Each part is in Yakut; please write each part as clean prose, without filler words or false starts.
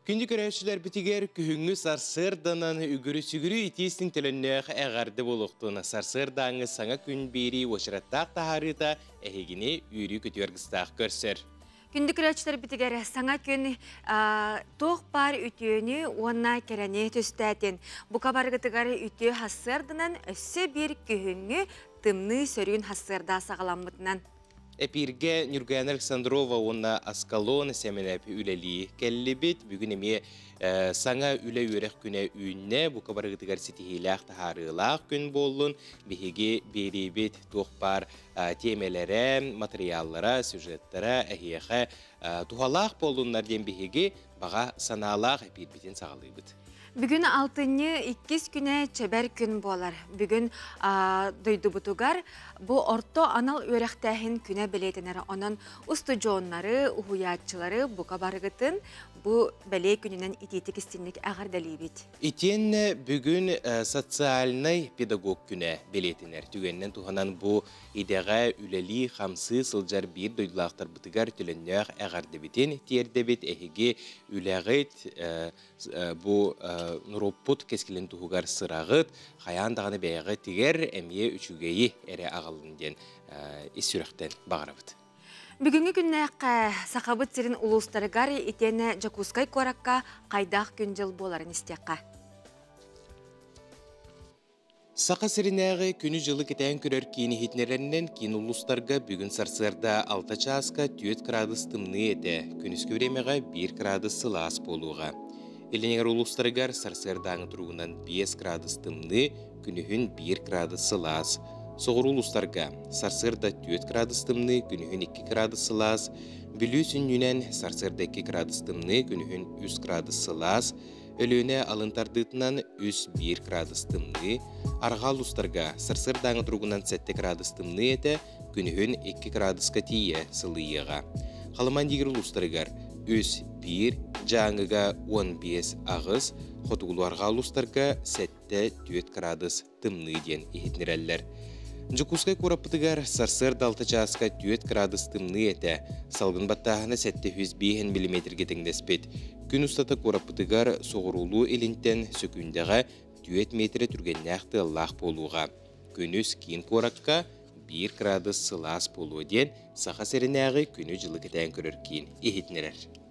Күндү көрөөччүлэрбитигэр күһүҥҥү сарсыарданан үгүрү-сүгүрү итиистин төлөннөөх эҕэрдэ буолуохтун. Сарсыардааҥҥы саҥа күн биэрии уочараттаах таһаарыыта эһигини үөрүү-көтүү аргыстаах көрсөр. Күндү көрөөччүлэрбитигэр саҥа күн туох баар үтүөнү уонна кэрэни түстээтин. Бука барыгытыгар үтүө хассыарданан өссө биир күһүҥҥү тымныы сөрүүн хассыарда саҕаламмытынан. Эпииргэ Ньургуяна Александрова уонна Аскалон Сэмэнэп үлэлии кэллибит. Бүгүн эмиэ саҥа үлэ-үөрэх күнэ үүннэ. Бука барыгытыгар ситиһиилээх, таһаарыылаах күн буоллун. Биһиги биэриибит туох баар тиэмэлэрэ, матырыйааллара, сюжеттара эһиэхэ туһалаах буоллуннар диэн биһиги баҕа санаалаах эпиирбитин саҕалыыбыт. Бүгүн алтынньы иккис күнэ чэбэр күн буолар. Бүгүн дойдубутугар бу орто анал үөрэхтээһин күнэ бэлиэтэнэр. Онон устудьуоннары, уһуйааччылары бука барыгытын бу бэлиэ күнүнэн итиитик истинник эҕэрдэлиибит. Итиэннэ бүгүн социальнай педагог күнэ бэлиэтэнэр. Түгэнинэн туһанан бу идэҕэ үлэлии-хамсыы сылдьар биир дойдулаахтарбытыгар төлөннөөх эҕэрдэбитин тиэрдэбит. Эһиги үлэҕит бу норуоппут кэскилин туһугар сыраҕыт, хайаан даҕаны бэйэҕитигэр эмиэ үчүгэйи эрэ аҕалын диэн ис сүрэхтэн баҕарабыт. Бүгүҥҥү күннээххэ Сахабыт сирин улуустарыгар итиэннэ Дьокуускай куоракка хайдах күн-дьыл буоларын истиэххэ. Саха сиринээҕи күнү-дьылы кэтээн көрөр киин иһитиннэрэринэн киин улуустарга бүгүн сарсыарда 6 чааска 4 кыраадыс тымныы этэ, күнүскү бириэмэҕэ 1 кыраадыс сылаас буолуоҕа. Илин улуустарыгар сарсыардааҥы туругунан 5 кыраадыс тымныы, күнүһүн 1 кыраадыс сылаас. Соҕуруу улуустарга сарсыарда 4 кыраадыс тымныы, күнүһүн 2 кыраадыс сылаас. Бүлүү сүнньүнэн сарсыарда 2 кыраадыс тымныы, күнүһүн 3 кыраадыс сылаас. Өлүөнэ алын тардыытынан 3-1 градус тымныы, арҕаа улуустарга сарсыардааҥы туругунан 7 градус тымныы этэ, күнүһүн 2 градуска тиийэ сылыйыаҕа. Халыман дигир улуустарыгар 3-1, Дьааҥыга 15-8, хотугулуу-арҕаа улуустарга 7-4 градус тымныы диэн иһитиннэрэллэр. Дьокуускай куораппытыгар сарсыарда 6 чааска 4 кыраадыс тымныы этэ, салгын баттааһына 705 миллиметргэ тэҥнэспит. Күн устата куораппытыгар соҕуруулуу илинтэн сөкүүндэҕэ 4 миэтэрэ түргэннээх тыаллаах буолуоҕа. Күнүс киин куоракка 1 кыраадыс сылаас буолуо диэн Саха сиринээҕи күнү-дьылы кэтээн көрөр киин иһитиннэрэр.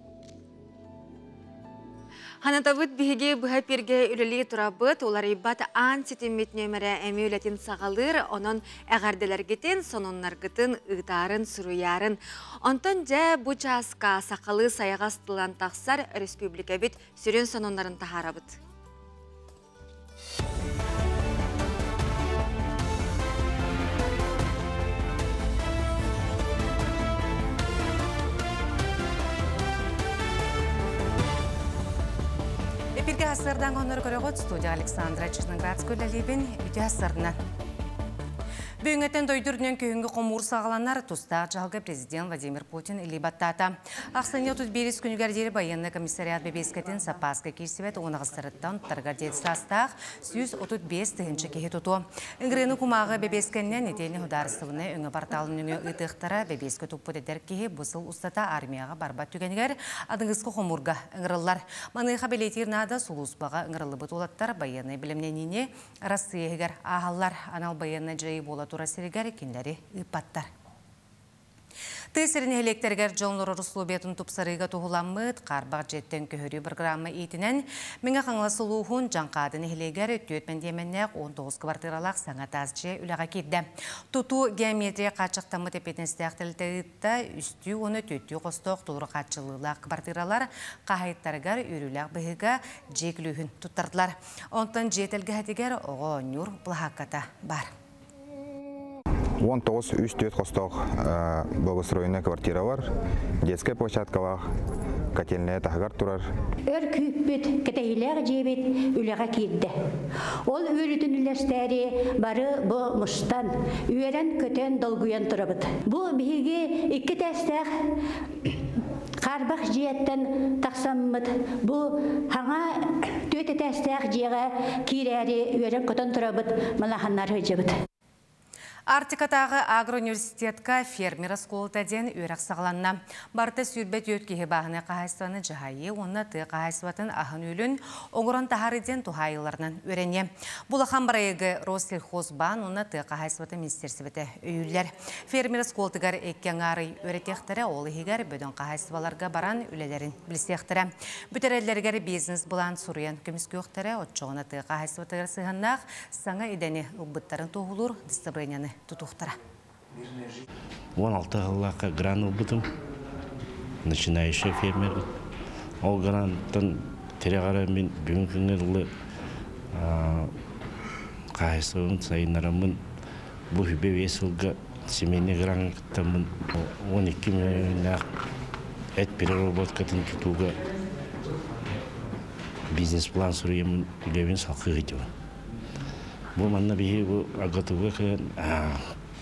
Ханатабыт биһиги быһа пиргэ үлэлии турабыт, уларыйбат аан ситиммит нүөмэрэ эми үлэтин саҕалыыр, онон эҕэрдэлэргитин, сонуннаргытын ыытаарын, суруйаарын. Онтон дьэ бу чааска сахалыы сайаҕас тылан тахсар республикабит сүрүн сонуннарын таһаарабыт. Эпирге хасырдан онор көрөгөт студия Александра Черноградская үлэлиибин үтүө хасырынан. Бүгүҥҥэттэн дойду үрдүнэн күһүҥҥү хомуур саҕаланар тустаах дьаһалга президент Владимир Путин илии баттаата. Ахсынньы 31 күнүгэр диэри байыаннай комиссариат бэбиэскэтин саппааска киирсибэт уон аҕыстарыттан тарыгар диэри саастаах 135 тыһыынча киһи тутуо. Ыҥырыыны кумааҕы бэбиэскэннэн итиэннэ судаарыстыбаннай өҥө порталын нөҥүө ыытыахтара. Бэбиэскэ туппут эдэр киһи бу сыл устата армияҕа барбат түгэнигэр аныгыскы хомуурга ыҥырыллар. Маныаха бэлиэтиир наада сулууспаҕа ыҥырыллыбыт уолаттар байыаннай бэлэмнэниини Арассыыйа иһигэр ааһаллар. Анал байыаннай дьайыы буола турар сиригэр кинилэри ыыппаттар. Тыа сирин нэһилиэктэригэр дьон олорор условиятын тупсарыыга туһуламмыт хаарбах дьиэттэн көһөрүү программа иитинэн Мэҥэ Хаҥалас улууһун Дьаҥхаады нэһилиэгэр түөрт мэндиэмэннээх 19 квартиралаах саҥа таас дьиэ үлэҕэ киирдэ. Тутуу геометрия хааччахтаммыт эппиэтинэстээх тэрилтэ ыытта, үстүү уонна түөртүү хостоох толору хааччыллыылаах квартиралар хаһаайыттарыгар үөрүүлээх быһыыга дьиэ күлүүһүн туттардылар. Онтон дьиэ тэлгэһэтигэр оҕо оонньуур былаһаакката баар. 19 3-4 хостоох благоустроенная квартира бар, детская площадкалаах, котельная таһыгар турар. Өр күүппүт, кэтэһиилээх дьиэбит үлэҕэ киирдэ. Ол үөрүүтүн үллэстээри бары бу мустан, үөрэн-көтөн, долгуйан турабыт. Бу биһиги икки этээстээх хаарбах дьиэттэн тахсаммыт бу хаҥа түөрт этээстээх дьиэҕэ киирээри үөрэн-көтөн турабыт, малаһаннар сылдьабыт. Арктикатааҕы агроуниверситетка фермер оскуолата диэн үөрэх саҕаланна. Барыта 24 киһи бааһынай хаһаайыстыбаны дьаһайыы уонна тыа хаһаайыстыбатын аһын-үөлүн оҥорон таһаарыы диэн туһаайыыларынан үөрэниэ. Бу улахан бырайыагы Россельхозбаан уонна тыа хаһаайыстыбатын министиэристибэтэ өйүүллэр. Фермер оскуолатыгар икки аҥаар ый үөрэтиэхтэрэ, ол иһигэр бөдөҥ хаһаайыстыбаларга баран үлэлэрин билсиэхтэрэ. Бүтэрэллэригэр бизнес-былаан суруйан көмүскүөхтэрэ, оччоҕуна тыа хаһаайыстыбатыгар сыһыаннаах саҥа идэни ылбыттарын туоһулуур дисциплинаны тутуохтара. 16 сыллаахха грант ылбытым. Начинающий фермер. Ол гранттан тирэҕэрэ мин бүгүн күҥҥэ дылы хаһаайыстыбабын сайыннараммын бу үбэ биэс сылга семейный граҥҥа кыттаммын 12 миллионнаах эт переработкатын тутууга бизнес-план суруйаммын үлэбин салҕыы ыытабын. Бу манна биһи бу АГАТУга кэлэн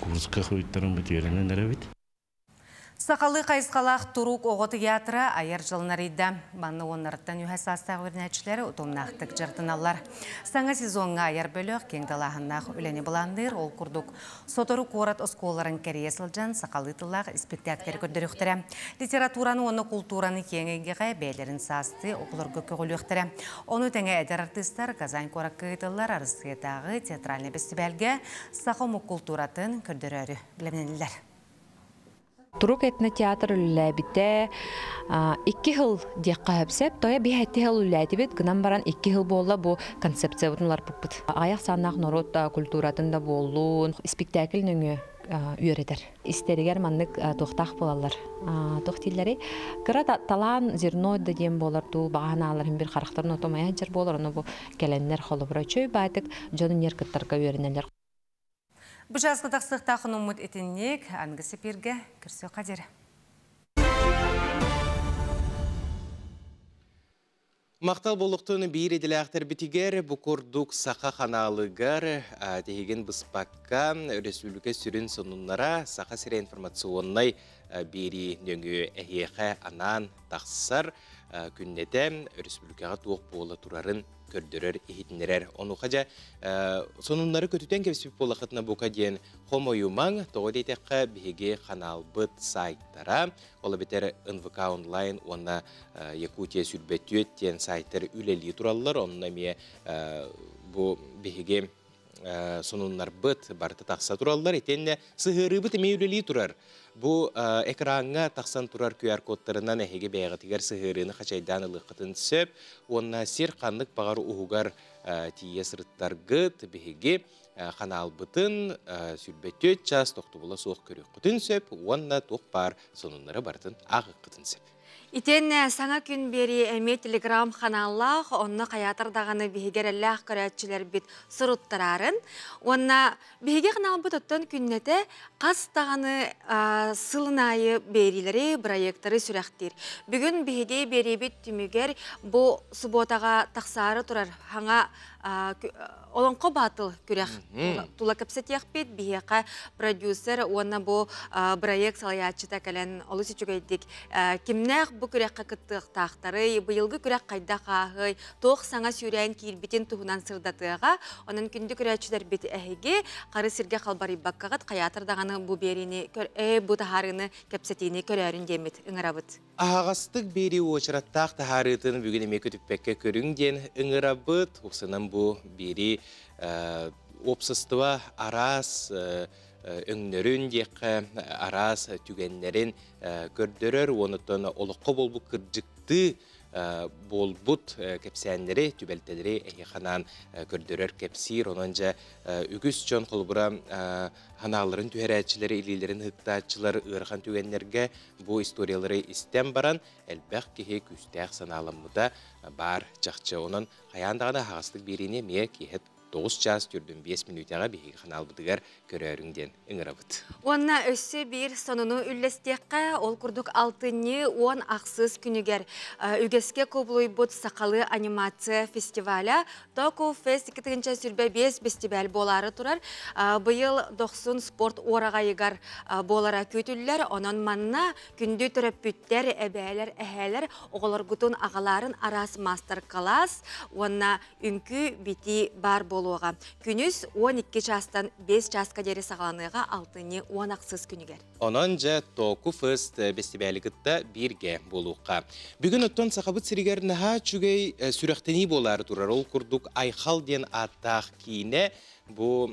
курска хоруйтаран үөрэнэн эрэбит. Сахалыы хайысхалаах Турук оҕо тыйаатыра айар дьылын арыйда. Манна уоннарыттан үһэ саастаах үөрэнээччилэр утумнаахтык дьарыктаналлар. Саҥа сезоҥҥа айар бөлөх киэҥ далааһыннаах үлэни былаанныыр. Ол курдук, сотору куорат оскуолаларын кэрийэ сылдьан сахалыы тыллаах испиктээктэри көрдөрүөхтэрэ. Литератураны уонна култуураны киэҥ эйгэҕэ бэйэлэрин саастыы оҕолорго көҕүлүөхтэрэ. Ону тэҥэ эдэр артыыстар Казань куоракка ыытыллар Арассыыйатааҕы театральнай бэстибээлгэ саха омук култууратын көрдөрөөрү бэлэмнэнэллэр. Турук этнотеатр үлэлээбитэ икки сыл диэххэ сөп. Тоя биһэтти сыл үлэлээтибит, гынан баран икки сыл буолла бу концепциябытын уларпыппыт. Аяқ санаах норуот культуратын да буоллун, спектакль нөҥүө үөрэтэр. Истэригэр маннык туохтаах буолаллар. Туох дииллэрий? Кыра талаан зерно да диэн буолар дуу, баҕа санааларын бир харахтарын отомайа сылдьар буолар, ону бу кэлэннэр холобура үчүгэй баайтык дьону ньэр кыттарга үөрэнэллэр. Бу чааска тахсыахтаах хонуммут итинник, аныгы сепиргэ көрсүөххэ диэри. Махтал буолуохтун биир идэлээхтэрбитигэр бу курдук саха ханаалыгар тиһигин быспакка өрөспүүбүлүкэ сүрүн сонуннара Саха сирэ информационнай биэрии нөҥүө эһиэхэ анаан тахсар күннэтэ өрөспүүбүлүкэҕэ туох буола турарын көрдөрөр, иһитиннэрэр. Онуоха дьэ сонуннары көтүтэн кэбиспит буоллаххытына бука диэн хомойумаҥ, тоҕо диэтэххэ биһиги ханаалбыт сайтара, ол эбэтэр НВК онлайн уонна Якутия сүрбэтүөт диэн сайтар үлэлии тураллар. Онно эмиэ бу биһиги сонуннарбыт барыта тахса тураллар. Итиэннэ сыһыарыыбыт эмиэ үлэлии турар. Бу экраҥҥа тахсан турар QR-кодтарынан эһиги бэйэҕитигэр сыһыарыыны хачайдаан ылыаххытын сөп уонна сир ханнык баҕар уһугар тиийэ сырыттаргыт биһиги ханаалбытын 24 час тохтобула суох көрүөххүтүн сөп уонна туох баар сонуннары барытын ааҕыаххытын сөп. Итиэннэ саҥа күн биэрии эмиэ телеграм-ханааллаах, онно хайаатар даҕаны биһиги эрэллээх көрөөччүлэрбит суруттараарын уонна биһиги ханаалбыт оттон күннэтэ хас даҕаны сылын аайы биэриилэри, бырайыактары сүрэхтиир. Бүгүн биһиги биэриибит түмүгэр бу субуотаҕа тахсаары турар хаҥа Олоҥхо баатыл күрэх тула кэпсэтиэхпит. Биһиэхэ продюсер уонна бу бырайыак салайааччыта кэлэн олус үчүгэйдик кимнээх бу күрэххэ кыттыахтаахтарый, быйылгы күрэх хайдах ааһый, туох саҥа сүүрээн киирбитин туһунан сырдатыаҕа. Онон күндү көрөөччүлэрбит эһиги хары сиргэ халбарыйбаккаҕыт хайаатар даҕаны бу биэриини, бу таһаарыыны кэпсэтиини көрөөрүн диэммит ыҥырабыт. Аһаҕастык биэрии уочараттаах таһаарыытын бүгүн эмиэ көтүппэккэ көрүҥ диэн ыҥырабыт. Уксанан бу биэрии уопсастыба араас өҥнөрүн диэххэ, араас түгэннэрин көрдөрөр уонна олоххо буолбут кырдьыктыы буолбут кэпсээннэри, түбэлтэлэри эһиэхэ анаан көрдөрөр, кэпсиир. Онон дьэ үгүс дьон холобура ханаалларын түһэрээччилэри, илиилэрин ыһыктааччылар ыарахан түгэннэргэ бу историялары истэн баран элбэх киһи күүстээх санааламмыта баар чахчы. Онон хайаан даҕаны аһаҕастык биэриини эмиэ киэһэ 9 чаас 45 мүнүүтэҕэ биһиги ханаалбытыгар көрөөрүҥ диэн ыҥырабыт. Уонна өссө биир сонуну үллэстиэххэ, ол курдук алтынньы 16 күнүгэр үгэскэ кубулуйбут сахалыы анимация фестиваля Току Фест 2025 бэстибээл буолаары турар. Быйыл Дохсун спорт уораҕайыгар буолара күүтүллэр. Онон манна күндү төрөппүттэр, эбээлэр, эһээлэр оҕолоргутун аҕалаарын араас маастар-кылаас уонна үҥкүү битии баар буолуо. буолуоҕа. Күнүс 12 чаастан 5 чааска диэри саҕаланыаҕа алтынньы 16 күнүгэр. Онон дьэ Току Фест бэстибээли кытта бииргэ буолуохха. Бүгүн оттон Сахабыт сиригэр наһаа үчүгэй сүрэхтэнии буолаары турар. Ол курдук Айхал диэн ааттаах киинэ бу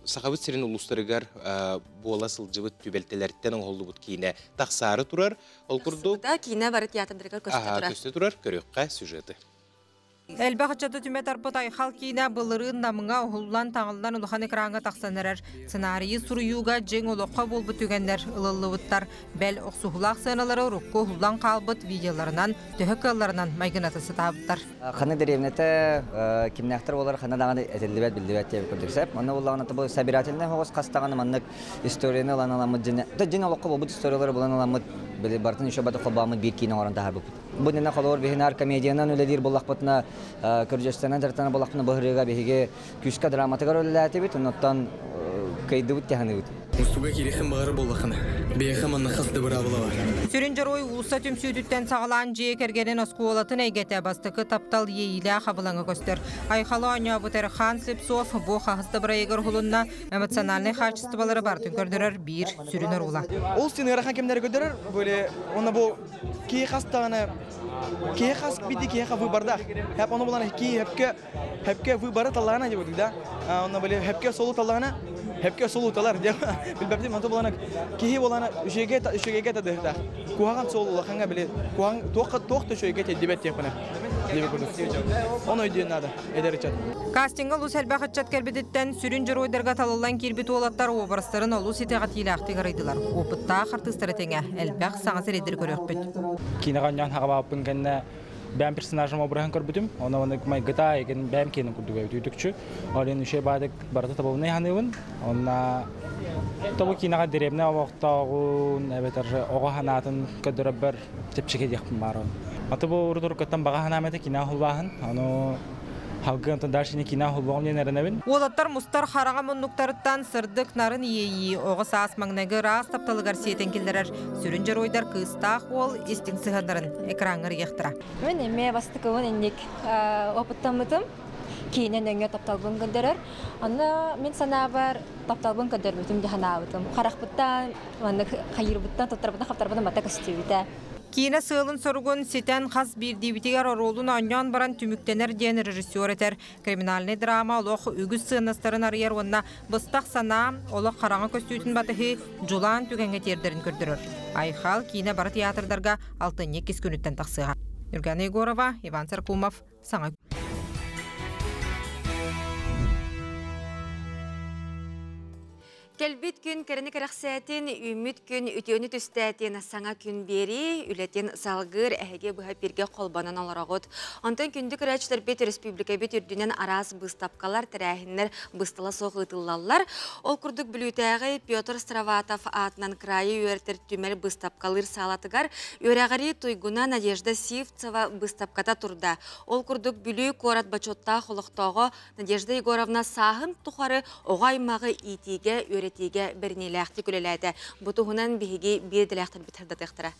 Сахабыт сирин улуустарыгар буола сылдьыбыт түбэлтэлэртэн оҥоһуллубут киинэ тахсаары турар. Ол курдук киинэ бары театрдарыгар көстө турар. Көстө турар. Көрүөххэ сюжеты. Элбэх ыччаты түмэ тарпыт Айхал киинэ былырыын Намҥа уһуллан таҥыллан улахан экраҥҥа тахсан эрэр. Сценарийы суруйууга дьиҥ олоххо буолбут түгэннэр ылыллыбыттар. Бэл, охсуһуулаах сыаналары урукку уһуллан хаалбыт видеоларынан төһө кыалларынан майгыната сатаабыттар. Ханна дэриэбинэтэ кимнээхтэр буолар ханна даҕаны этиллибэт, биллибэт диэбит курдук сөп. Онно буллаҕына бу собирательный соҕус хас даҕаны маннык историяны ылан ыламмыт дьиҥ дьиҥ олоххо буолбут историялары булан ыламмыт били барытын еще баты холбооммут биир киин оҥорон таһаарбыппыт. Бу иннинэ холобур биһинаар комедиянан үлэлиир буллахпытына көрдьөстөнөн дьарыктанар буоллахпытына быһырыыга биһиги күүскэ драматыгар үлэлээтибит, оннуттан кыайдыбыт тиһаныыбыт. Устуга киириэххин баҕарар буоллаххына, биһиэхэ манна хас да быраабыла бар. Сүрүн дьоруой уулусса түмсүүтүттэн саҕалаан дьиэ кэргэнин оскуолатын эйгэтэ бастакы таптал иэйиилээх абылаҥа көстөр. Айхалы оонньообут Эрхан Слепцов бу хаһыс да бырайыгар уһулунна, эмоциональнай хаачыстыбалары барытын көрдөрөр биир сүрүн оруола. Ол син ыарахан кэмнэри көрдөрөр, были онно бу киһи хас даҕаны киһи хас биирдии киһиэхэ выбордаах. Хэп ону булан киһи хэпкэ хэпкэ выборы таллаҕына диэбит да. Онно были хэпкэ солу таллаҕына хэпкэ солу талар диэн билбэптим. Онто булан киһи болана үчүгэйгэ үчүгэйгэ тадыһыта. Куһаҕан суол улахаҥҥа били куһаҕан туохха туох да үчүгэйгэ тиэрдибэт диэхпинэ. Диэбит курдук. Ону өйдүөн наада эдэр ыччат. Кастиҥҥа олус элбэх ыччат кэлбититтэн сүрүн дьоруойдарга талыллан киирбит уолаттар уобарастарын олус итэҕэтиилээхтик арыйдылар. Опыттаах артыыстары тэҥэ элбэх саҥа сирэйдэри көрүөхпүт. Киинэҕэ оонньоон хаҕабааппын кэннэ бэйэм персонажым обраһын көрбүтүм. Оны оны майгыта эгин бэйэм киэнин курдук өтүүтүкчү. Ол иһин үчүгэй баадык барыта табылынай ханыыбын. Онна тобу киинэҕэ дэриэбинэ олохтооҕун эбэтэр оҕо санаатын көрдөрөрбөр чэпчэки диэхпин баарон. Аты бу урут-уруккуттан баҕа санаам этэ киинэ уһулбааһын. Ону халгы онтон дальше не киинэ уһулбаҕым диэн эрэнэбин. Уолаттар мустар хараҥа муннуктарыттан сырдык нарын иэйии оҕо саас маҥнайгы ыраас тапталыгар сиэтэн киллэрэр сүрүн дьоруойдар кыыстаах уол истиҥ сыһыаннарын экраҥҥа арыйыахтара. Мин эмиэ бастакыбын инник опыттаммытым. Киинэ нөҥүө тапталбын көрдөрөр. Онно мин санаабар тапталбын көрдөрбүтүм дии санаабытым. Харахпыттан, маннык хайыырбыттан, туттарбыттан, хаптарбыттан бата көстүбүтэ. Киинэ сыалын-соругун ситэн хас биирдиибитигэр оруолун оонньоон баран түмүктэнэр диэн режиссер этэр. Криминальнай драма олох үгүс сыаннастарын арыйар уонна быстах санаа, олох хараҥа көстүүтүн батыһыы дьулаан түгэҥҥэ тиэрдэрин көрдөрөр. Айхал киинэ бары театрдарга алтынньы иккис күнүттэн тахсыаҕа. Юргана Егорова, Иван Саркумов, Саҥа Кэлбит күн кэрэни кэрэхсээтин, үүммүт күн үтүөнү түстээтин, саҥа күн биэрии, үлэтин салгыыр эһиги быһа бииргэ холбонон олороҕут. Онтон күндү көрөөччүлэрбит республикабыт үрдүнэн араас быыстапкалар, тэрээһиннэр быстала суох ыытыллаллар. Ол курдук Бүлүүтээҕи Петр Страватов аатынан кыраайы үөрэтэр түмэл быыстапкалыыр саалатыгар үөрэҕирии туйгуна Надежда Сивцева быыстапката турда. Ол курдук Бүлүү куорат бочуоттаах олохтооҕо Надежда Егоровна сааһын тухары оҕо аймаҕы иитиигэ, үөрэтиигэ бэриниилээхтик үлэлээтэ. Бу туһунан биһиги биир идэлээхтэрбит сырдатыахтара.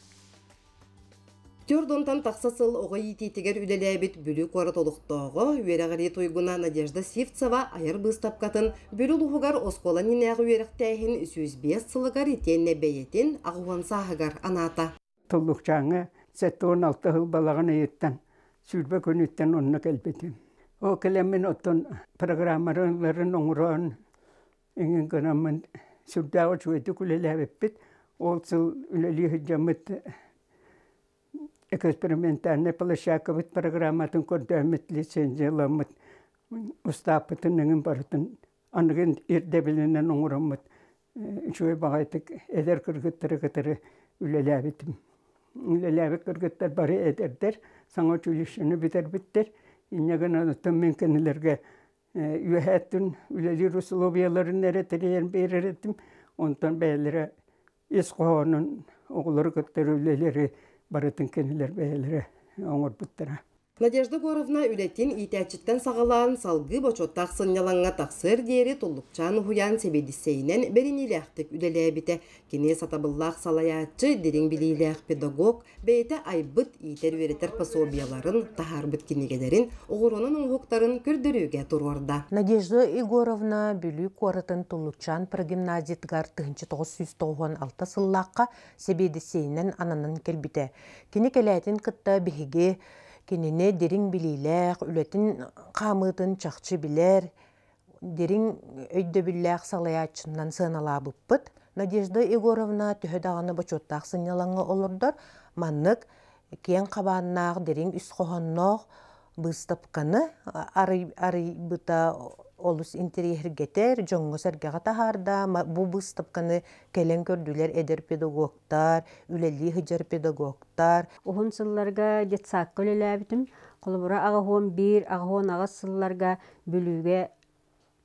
Түөрт уонтан тахса сыл оҕо иитиитигэр үлэлээбит Бүлүү куорат олохтооҕо, үөрэҕирии туйгуна Надежда Сивцева айар быыстапкатын Бүлүү улууһугар оскуола иннинээҕи үөрэхтээһин 105 сылыгар итиэннэ бэйэтин 80 сааһыгар анаата. Туллукчааҥҥа 76 сыл балаҕан ыйыттан 20 күнүттэн онно кэлбитим. Ол кэлэммин оттон программаларын оҥорон эҥин гынаммын сүрдээх үчүгэйдик үлэлээбиппит. Ол сыл үлэлии сылдьаммыт экспериментальнай площадкабыт программатын көрдөөммүт лицензияламмыт устааппытын эҥин барытын аныгы ирдэбилинэн оҥороммут үчүгэй баҕайытык эдэр кыргыттары кытары үлэлээбитим. Үлэлээбит кыргыттар бары эдэрдэр, саҥа училищены бүтэрбиттэр. Инньэ гынан оттон мин кинилэргэ үөһээттэн үлэлиир усулуобуйаларын эрэ тэрийэн биэрэр этим. Онтон бэйэлэрэ ис хоһоонун оҕолору кытта үлэлэри барытын кинилэр бэйэлэрэ оҥорбуттара. Надежда Егоровна үлэтин иитээччиттэн саҕалаан салгыы бочуоттаах сынньалаҥҥа тахсыар диэри Туллукчаан уһуйаан сэбиэдиссэйинэн бэриниилээхтик үлэлээбитэ. Кини сатабыллаах салайааччы, дириҥ билиилээх педагог, бэйэтэ айбыт, иитэр-үөрэтэр пособиеларын, таһаарбыт кинигэлэрин, оҕуруонан оҥоһуктарын көрдөрүүгэ туруорда. Надежда Егоровна Бүлүү куоратын Туллукчаан прогимназиятыгар 1996 сыллаахха сэбиэдиссэйинэн ананан кэлбитэ. Кини кэлээтин кытта биһиги кинини дириҥ билиилээх, үлэтин хаамыытын чахчы билэр, дириҥ өйдөбүллээх салайааччынан сыаналаабыппыт. Надежда Егоровна төһө даҕаны бочуоттаах сынньалаҥҥа олордор, маннык киэҥ хабааннаах, дириҥ үс хоһоонноох быыстапканы арыйбыта олус интэриэһиргэтэр, дьоҥҥо-сэргэҕэ таһаарда. Бу быыстапканы кэлэн көрдүлэр эдэр педагогтар, үлэлии сылдьар педагогтар. Уһун сылларга детсадка үлэлээбитим. Холобура, 81, 88 сылларга Бүлүүгэ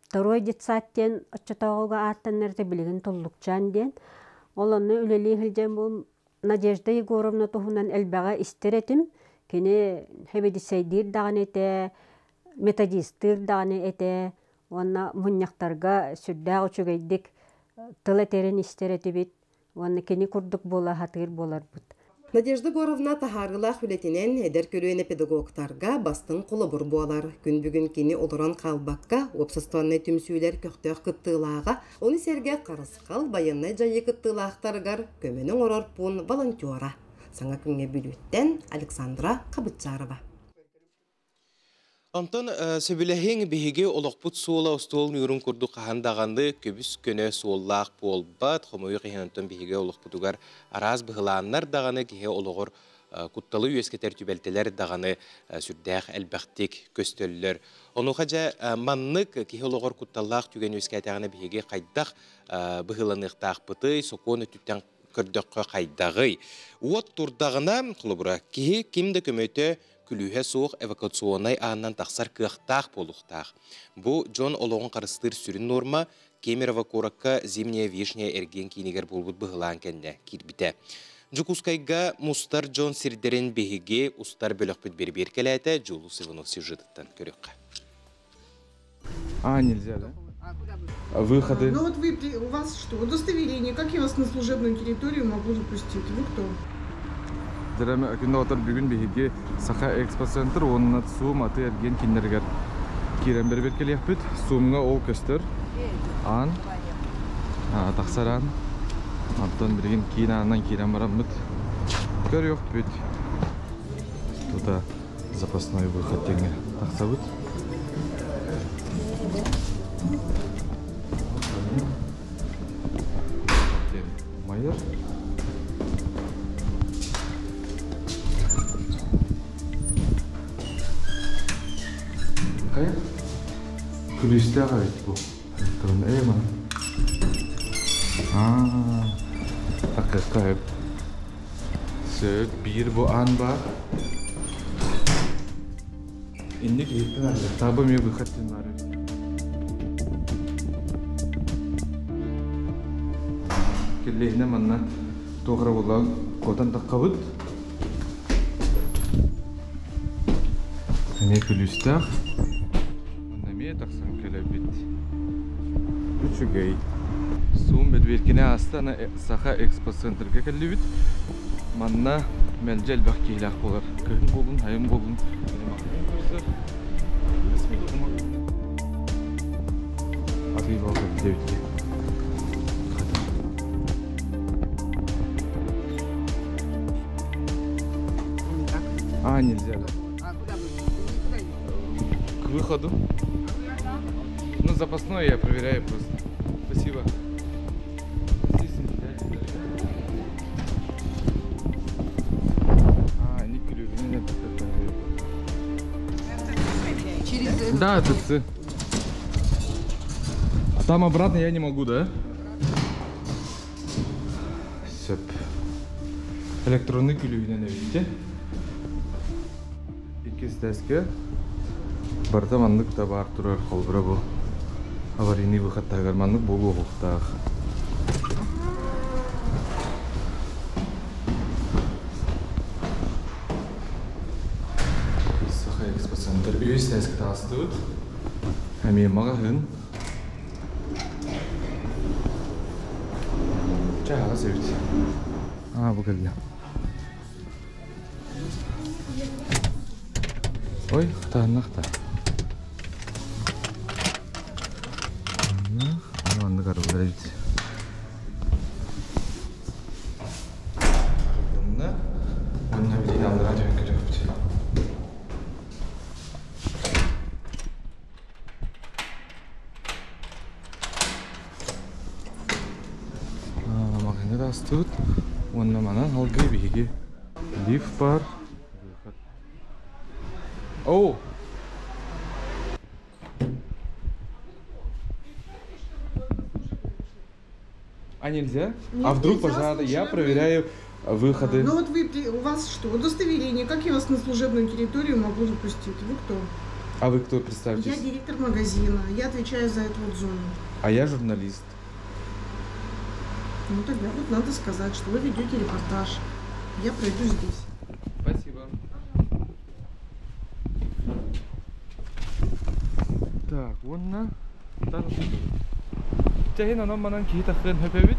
Второй детсад диэн оччотооҕуга ааттанар этэ, билигин Туллукчаан диэн. Ол онно үлэлии сылдьан бу Надежда Егоровна туһунан элбэҕи истэр этим. Кини хэбидисэйдиир даҕаны этэ, методистыыр даҕаны этэ уонна мунньахтарга сүрдээх үчүгэйдик тыл этэрин истэр этибит уонна кини курдук буола сатыыр буоларбыт. Надежда Егоровна таһаарыылаах үлэтинэн эдэр көлүөнэ педагогтарга бастыҥ холобур буолар. Күн бүгүн кини олорон хаалбакка, уопсастыбаннай түмсүүлэр көхтөөх кыттыылааҕа, ону сэргэ Харысхал байыаннай дьайыы кыттыылаахтарыгар көмөнү оҥорор пуун волонтера. Саҥа күҥҥэ Бүлүүттэн Александра Хабытчарова. Онтон сөбүлэһиҥ биһиги олохпут суола остуол ньуурун курдук хаһан даҕаны көбүс-көнө суоллаах буолбат. Хомойуох иһин онтон биһиги олохпутугар араас быһылааннар даҕаны киһи олоҕор кутталы үөскэтэр түбэлтэлэр даҕаны сүрдээх элбэхтик көстөллөр. Онуоха дьэ маннык киһи олоҕор кутталлаах түгэн үөскээтэҕинэ биһиги хайдах быһыыланыахтаахпытый, сокуон өттүттэн көрдөххө хайдаҕый? Уот турдаҕына, холобура, киһи ким да көмөтө күлүүһэ суох эвакуационнай аанынан тахсар кыахтаах буолуохтаах. Бу дьон олоҕун харыстыыр сүрүн нуорма Кемерово куоракка Зимняя вишня эргиэн киинигэр буолбут быһылаан кэннэ киирбитэ. Дьокуускайга мустар дьон сирдэрин биһиги устар бөлөхпүт бэрбиэркэлээтэ Дьулус Иванов сюжетыттан көрүөххэ. А, нельзя, да? Выходы. Ну вот вы, у вас что, удостоверение, как я вас на служебную территорию могу запустить? Вы кто? Күн отор бүгүн биһиги Саха Экспоцентр уонна ЦУМ аты эргиэн кинилэригэр киирэн бэрбиркэлиэхпит. ЦУМҥа ол көстөр. Аан. Тахсар аан. Онтон билигин киин аанынан киирэн бараммыт. Көрүөхпүт. Тута запасной выход диэҥҥэ тахсабыт. Майор. Хайа? Күлүүстээх эбит бу. Турун эйман. Аа, такка Сөп, биир бу аан баар. Инник иһиттэн арыйыахтаах эмиэ выход диэн баар эбит. Киллиһинэ манна туох эрэ буолла куотан таххабыт. Эмиэ күлүүстээх. Манна эмиэ тахсан кэлэбит. Үчүгэй. Суум бэдбиэркини ааста аны Саха экспоцентрга кэллибит. Манна мэлдьи элбэх киһилээх буолар. Кыһын буолун, айын буолун. Атыы болсун диэбит. А, нельзя, да? К выходу. Ну, запасной я проверяю просто. Спасибо. Да, ТЦ. А там обратно я не могу, да? Сөп. Электронный күлүүнэн эбитте. Иккис теске барыта маннык да баар турар холбура бу аварийный выходтааҕар маннык буолуохтаах. Центр үһүс этээскэ таҕыстыбыт. Эмиэ маҕаһыын. Чэ, аҕыс эбит. Аа, бу кэллэ. Ой, хатааннах да. Маннык арыллар эбит. Арыллынна. Уонна билигин аллараа түһэн көрүөхпүт. Маҕаһыыҥҥа таҕыстыбыт уонна манан салгыы биһиги лифт баар. Оу! А нельзя? Нет, А вдруг нельзя, пожар? Я служебный. проверяю выходы. Ну вот вы, у вас что, удостоверение? Как я вас на служебную территорию могу запустить? Вы кто? А вы кто, Я представьтесь? директор магазина, я отвечаю за эту вот зону. А я журналист. Ну тогда вот надо сказать, что вы ведете репортаж. Я пройду здесь. Спасибо. Так, уонна Тэһин онон манан киһи таххыан хөп эбит.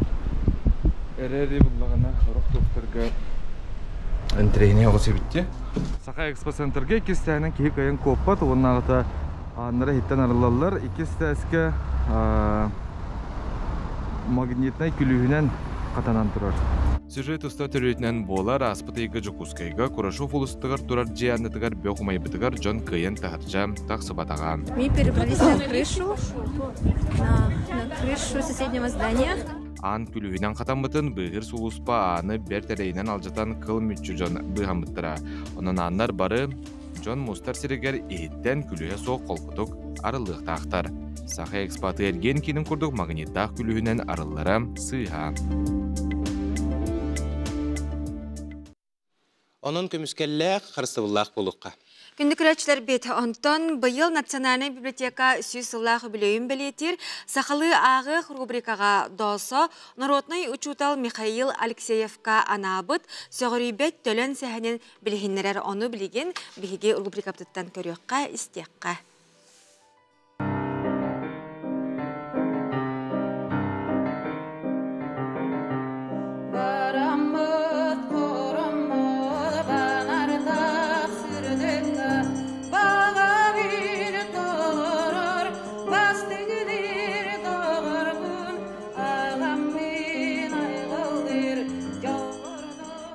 Эрээри буллаҕына сорох туохтарга интэриэһинэй оҕус эбит дии. Саха экспоцентрга иккис тэһинэн киһи кыайан куоппат уоннааҕыта ааннара иһиттэн арыллаллар. Иккис тээскэ магнитнай күлүүһүнэн хатанан турар. Сюжет уста төрүөтүнэн буолар ааспыт ыйга Дьокуускайга Курашов улуустугар турар дьиэ аннытыгар бөх умайбытыгар дьон кыайан таһырдьа тахсыбатаҕа. Мы перебрались на крышу, на, на крышу соседнего здания. Аан күлүүһүнэн хатаммытын быыһыыр сулууспа ааны бэрт эрэйинэн алдьатан кыл мүччү дьон быыһаммыттара. Онон ааннар бары дьон мустар сиригэр иһиттэн күлүүһэ суох холкутук арыллыахтаахтар. Саха экспаты эргиэн киинин курдук магниттаах күлүүһүнэн арыллара сыыһа. Онон көмүскэллээх, харыстабыллаах буолуохха. Күндү көрөөччүлэрбит, онтон быйыл Национальнай библиотека сүүс сыллаах үбүлүөйүн бэлиэтиир «Сахалыы ааҕыах» рубрикаҕа ДОСО народнай учуутал Михаил Алексеевка анаабыт «Сөҕүрүйбэт төлөн сэһэнин» билиһиннэрэр. Ону билигин биһиги рубрикабытыттан көрүөххэ, истиэххэ. Бараммыт хороммут баҕардаах сырдыкка баҕабыр толорор бастыҥныр доҕорбун аҕаммын айгылдыр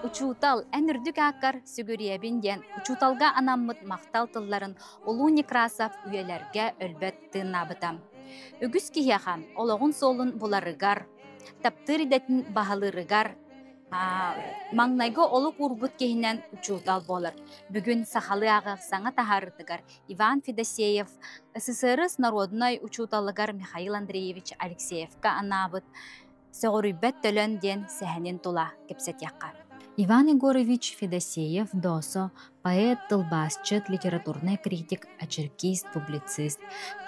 Учуутал, эн үрдүк ааккар сүгүрүйэбин диэн учууталга анаммыт махтал тылларын Улуу Некрасов үйэлэргэ өлбөт тыыннаабыта. Үгүс киһиэхэ олоҕун суолун буларыгар, таптыыр идэтин баһылыырыгар маҥнайгы олук уурбут киһинэн учуутал буолар. Бүгүн сахалыы ааҕыах саҥа таһаарыытыгар Иван Федосеев СССР народнай учууталыгар Михаил Андреевич Алексеевка анаабыт Сөҕүрүйбэт төлөн диэн сэһэнин тула кэпсэтиэххэ. Иван Егорович Федосеев Доосо поэт, тылбаасчыт, литературнай критик, очеркист, публицист,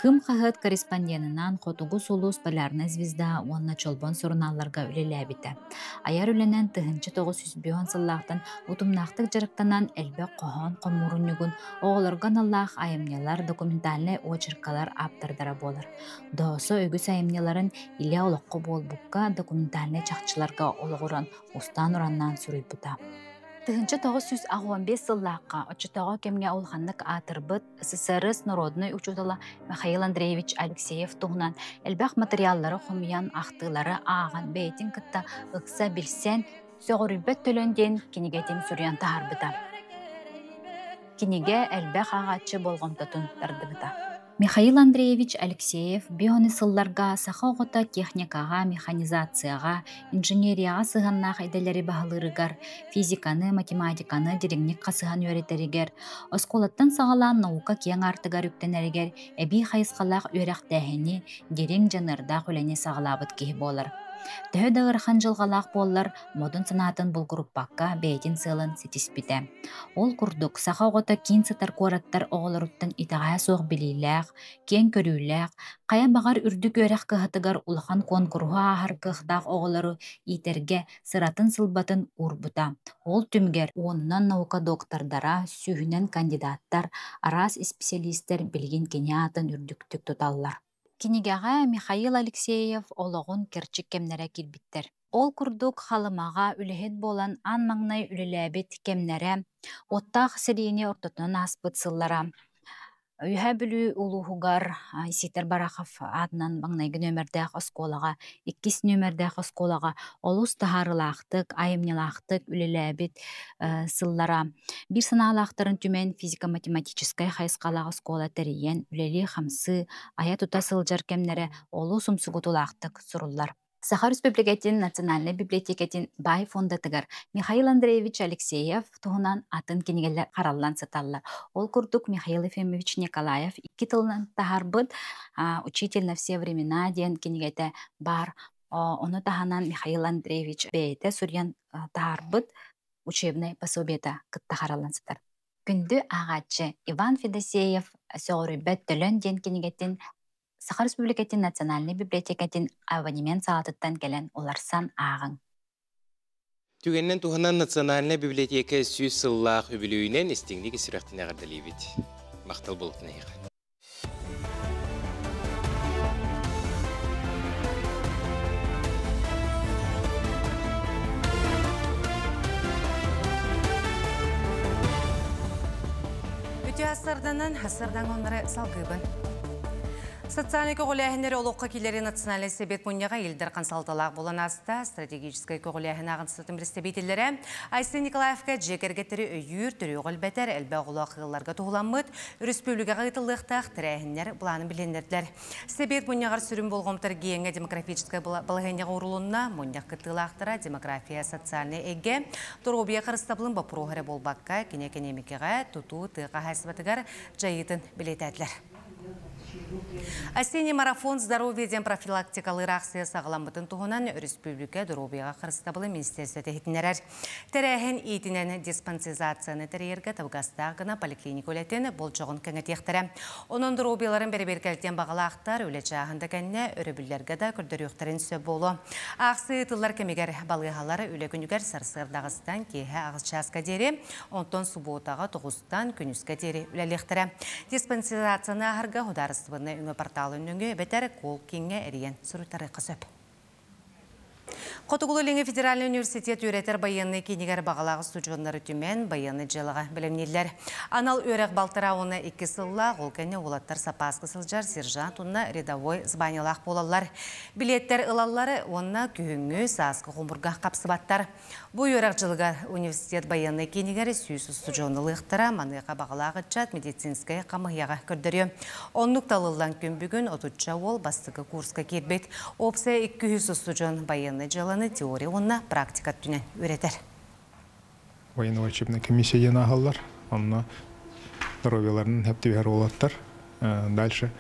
Кым хаһыат корреспонденынан Хотугу сулус, Полярная звезда уонна Чолбон сурунаалларга үлэлээбитэ. Айар үлэнэн 1905 сыллаахтан утумнаахтык дьарыктанан элбэх хоһоон хомуурунньугун, оҕолорго аналлаах айымньылар, документальнай очеркалар ааптардара буолар. Доосо үгүс айымньыларын илэ олоххо буолбукка документальнай чахчыларга олоҕуран устаан-ураннаан суруйбута. 1985 сыллаахха оччотооҕу кэмҥэ улаханнык аатырбыт СССР народнай учуутала Михаил Андреевич Алексеев туһунан элбэх матырыйааллары хомуйан, ахтыылары ааҕан, бэйэтин кытта ыкса билсэн, «Сөҕүрүйбэт төлөн» диэн кинигэтин суруйан таһаарбыта. Кинигэ элбэх ааҕааччы болҕомтотун тардыбыта. Михаил Андреевич Алексеев бионы сылларга саха оҕото техникаҕа, механизацияҕа, инженерияҕа сыһыаннаах идэлэри баһылыырыгар, физиканы, математиканы дириҥник хасыһан үөрэтэригэр, оскуолаттан саҕалаан наука киэҥ аартыгар үктэнэригэр эбии хайысхалаах үөрэхтээһини, дириҥ дьаныардаах үлэни саҕалаабыт киһи буолар. Төһө да ыарахан дьылҕалаах буоллар, модун санаатын булгуруппакка бэйэтин сыалын ситиспитэ. Ол курдук, саха оҕото киин сытар куораттар оҕолоруттан итэҕэһэ суох билиилээх, киэҥ көрүүлээх, хайа баҕар үрдүк үөрэх кыһатыгар улахан куонкуруһу ааһар кыахтаах оҕолору иитэргэ сыратын-сылбатын уурбута. Ол түмүгэр уонунан наука доктордара, сүүһүнэн кандидаттар, араас исписэлиистэр билигин кини аатын үрдүктүк туталлар. Кинигэҕэ Михаил Алексеев олоҕун кэрчик кэмнэрэ киирбиттэр. Ол курдук Халымаҕа үлэһит буолан аан маҥнай үлэлээбит кэмнэрэ, уоттаах сэриини ортотунан ааспыт сыллара, Үөһээ Бүлүү улууһугар Ситэр Барахов аатынан маҥнайгы нүөмэрдээх оскуолаҕа, иккис нүөмэрдээх оскуолаҕа олус таһаарыылаахтык, айымньылаахтык үлэлээбит сыллара. Биир санаалаахтарын түмэн физико-математическай хайысхалаах оскуола тэрийэн үлэлии-хамсыы, айа-тута сылдьар кэмнэрэ олус умсугутуулаахтык суруллар. Саха Республикатын Национальнай библиотекатын баай фондатыгар Михаил Андреевич Алексеев туһунан атын кинигэлэр хараллан сыталлар. Ол курдук Михаил Ефимович Николаев икки тылынан таһаарбыт «Учитель на все времена» диэн кинигэтэ баар. Ону таһынан Михаил Андреевич бэйэтэ суруйан таһаарбыт учебнай пособиета кытта хараллан сытар. Күндү ааҕааччы Иван Федосеев «Сөҕүрүйбэт төлөн» диэн кинигэтин Саха Республикатын Национальнай библиотекатын абонемент саалатыттан кэлэн уларсан ааҕыҥ. Түгэнинэн туһанан Национальнай библиотека 100 сыллаах үбүлүөйүнэн истиҥник сүрэхтин эҕэрдэлиибит. Махтал буолтун эһиэхэ. Үтүө сарданан, сардан оннары салгыыбын. Социальный көҕүлээһиннэри олоххо киллэрии национальнай сэбиэт мунньаҕа Ил Дархан салталаах буолан ааста. Стратегическай көҕүлээһин ааҕынсытын представителлэрэ Айсен Николаевка дьиэ кэргэттэри өйүүр, төрүөҕү элбэтэр, элбэх оҕолоох ыалларга туһуламмыт өрөспүүбүлүкэҕэ ыытыллыахтаах тэрээһиннэр былаанын билиһиннэрдилэр. Сэбиэт мунньаҕар сүрүн болҕомто эргиэҥҥэ демографическай балаһыанньаҕа уурулунна. Мунньах кыттыылаахтара демография социальнай эйгэ, доруобуйа харыстабылын боппуруоһа эрэ буолбакка, кини экэниэмикэҕэ, тутуу, тыа хаһаайыстыбатыгар дьайыытын бэлиэтээтилэр. Осенний марафон здоровья диэн профилактикалыыр аахсыйа саҕаламмытын туһунан өрөспүүбүлүкэ доруобуйаҕа харыстабылын министиэристибэтэ иһитиннэрэр. Тэрээһин иитинэн диспансеризацияны тэрийэргэ табыгастаах гына поликлиника үлэтин болдьоҕун кэҥэтиэхтэрэ. Онон доруобуйаларын бэрэбиэркэлэтиэн баҕалаахтар үлэ чааһын да кэннэ өрөбүллэргэ да көрдөрүөхтэрин сөп буолуо. Аахсыйа ыытыллар кэмигэр балыыһалар үлэ күнүгэр сарсыарда аҕыстан киэһэ аҕыс чааска диэри, онтон субуотаҕа тоҕустан күнүскэ диэри үлэлиэхтэрэ. Диспансеризацияны ааһарга судаарыстыбаннай өҥө порталын нөҥүө эбэтэр колл-кииҥҥэ эрийэн суруйтарыахха сөп. Хотугулуу-Илиҥҥи федеральнай университет үөрэтэр байыаннай киинигэр баҕалаах устудьуоннары түмэн байыаннай дьыалаҕа бэлэмнииллэр. Анал үөрэх балтараа уонна икки сыллаах, ол кэннэ уолаттар сапааска сылдьар сержант уонна рядовой званиелаах буолаллар. Билиэттэр ылаллар уонна күһүҥҥү, сааскы хомуурга хапсыбаттар. Бу үөрэх дьылыгар университет байыаннай киинигэр 100 устудьуон ылыахтара, маныаха баҕалаах ыччат медицинскэй хамыһыйаҕа көрдөрүө. Оннук талыллан күн бүгүн отучча уол бастакы курска киирбит. Опция 200 устудьуон байыаннай дьыаланы теория уонна практика өттүнэн үөрэтэр. Военно-учебная комиссия диэн ааһаллар. Онно здоровьеларын сөп түбэһэр уолаттар. Дальше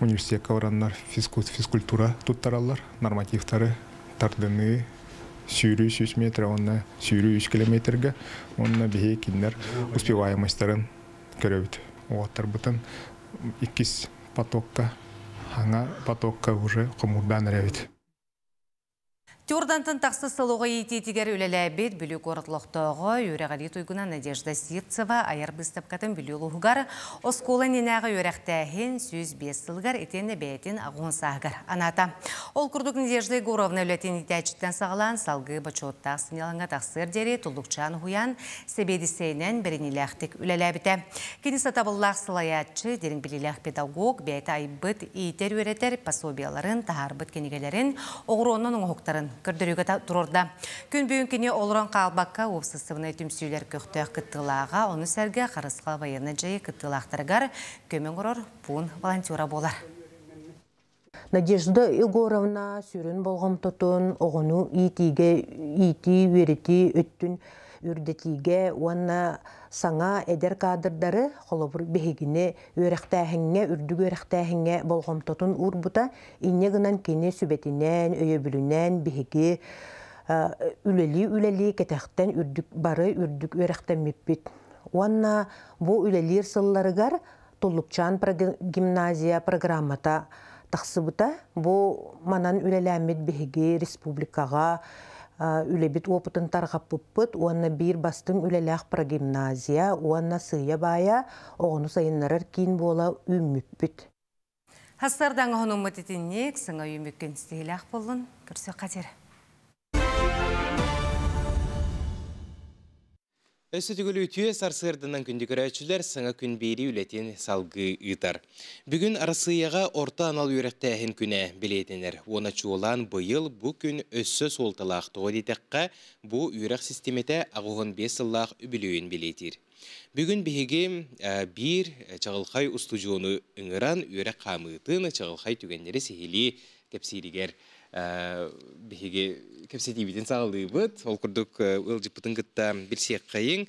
университекка бараннар физкультура туттараллар, нормативтары тардыныы, сүүрүү 100 метр уонна сүүрүү 3 километрга уонна биһи кинилэр успеваемостарын көрөбүт. Уолаттарбытын иккис потокка, хаҥа потокка уже хомуурдаан эрэбит. Тюрдантан тахса сыл оҕо иитиитигэр үлэлээбит Бүлүү куорат олохтооҕо үөрэҕирии туйгуна Надежда Сивцева айар быыстапкатын Бүлүү улууһугар оскуола иннинээҕи үөрэхтээһин 105 сылыгар итиэннэ бэйэтин аҕыс сааһыгар анаата. Ол курдук Надежда Егоровна үлэтин иитээччиттэн саҕалаан салгыы бочуоттаах сынньалаҥҥа тахсыар диэри Туллукчаан уһуйаан сэбиэдиссэйинэн бэриниилээхтик үлэлээбитэ. Кини сатабыллаах салайааччы, дириҥ билиилээх педагог, бэйэтэ айбыт, иитэр-үөрэтэр пособиеларын, таһаарбыт кинигэлэрин, оҕуруонан оҥоһуктарын көрдөрүүгэ туруорда. Күн бүгүн кини олорон хаалбакка уопсастыбаннай түмсүүлэр көхтөөх кыттыылааҕа, ону сэргэ Харысхал военнай дьайыы кыттыылаахтарыгар көмө оҥорор пуун волонтера буолар. Надежда Егоровна сүрүн болҕомтотун оҕону иитиигэ иитии, үөрэтии өттүн үрдэтиигэ уонна саҥа эдэр кадрдары, холобур, биһигини үөрэхтээһиҥҥэ, үрдүк үөрэхтээһиҥҥэ болҕомтотун уурбута. Инньэ гынан кини сүбэтинэн, өйөбүлүнэн биһиги үлэлии-үлэлии кэтэхтэн үрдүк бары үрдүк үөрэхтэммиппит. Уонна бу үлэлиир сылларыгар Туллукчаан гимназия программата тахсыбыта. Бу манан үлэлээммит биһиги республикаҕа үлэбит опытын тарҕаппыппыт уонна биир бастыҥ үлэлээх прогимназия уонна сыыйа-баайа оҕону сайыннарар киин буола үүммүппүт. Хастардаҥ оһонуммут итинник саҥа үүмүккүн ситиһилээх буоллун көрсүөххэ диэри. Өссө төгүл үтүө сарсыарданан күндү көрөөччүлэр саҥа күн биэрии үлэтин салгыы ыытар. Бүгүн Арассыыйаҕа орто анал үөрэхтээһин күнэ бэлиэтэнэр. Уонна чуолаан быйыл бу күн өссө суолталаах. Тоҕо диэтэххэ, бу үөрэх систиэмэтэ 85 сыллаах үбүлүөйүн бэлиэтиир. Бүгүн биһиги биир чаҕылхай устудьуону ыҥыран үөрэх хаамыытын, чаҕылхай түгэннэри сиһилии кэпсииригэр биһиги кэпсэтиибитин саҕалыыбыт. Ол курдук ыалдьыппытын кытта билсиэххэйиҥ.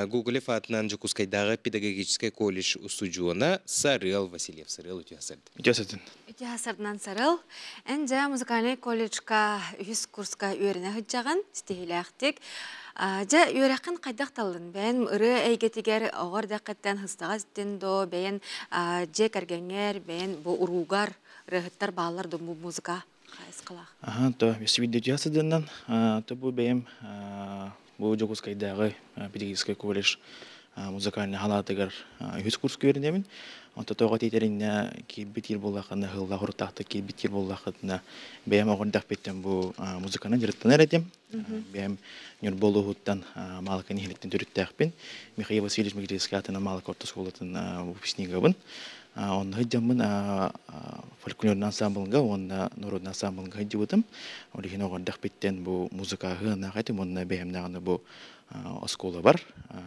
Гоголев аатынан Дьокуускайдааҕы педагогическай колледж устудьуона Сарыал Васильев. Сарыал үтүө сырдын. Үтүө сырдын. Үтүө сырдынан Сарыал. Эн дьэ музыкальнай колледжка үһүс курска үөрэнэ сылдьаҕын, ситиһиилээхтик. Дьэ үөрэххин хайдах таллын? Бэйэн ырыа эйгэтигэр оҕо эрдэххиттэн сыстаҕас иттин доо, бэйэн дьиэ кэргэҥҥэр, бэйэн бу уруугар ырыаһыттар бааллар да бу музыка хайысхалаах. Аха, то свидетельство сыдыннан, то бу бэйэм бу Дьокуускайдааҕы педагогическай колледж музыкальнай халаатыгар үһүс курска үөрэнэбин. Онто тоҕо тиитэриннэ киирбит иир буоллаххына, ыһыллах уруттаахтык киирбит иир буоллаххытына, бэйэм оҕордахпыттан бу музыканан дьарыктанар этим. Бэйэм Ньурба улууһуттан Маалыкай нэһилиэктэн төрүттээхпин. Михаил Васильевич Мегрельскэй аатынан Маалыкай орто оскуолатын выпускнигабын. Онно сылдьаммын фольклорный ансамблга уонна народный ансамблга сылдьыбытым. Ол иһин оҕордохпиттэн бу музыкаһы анаах этим уонна бэйэм даҕаны бу оскуолабар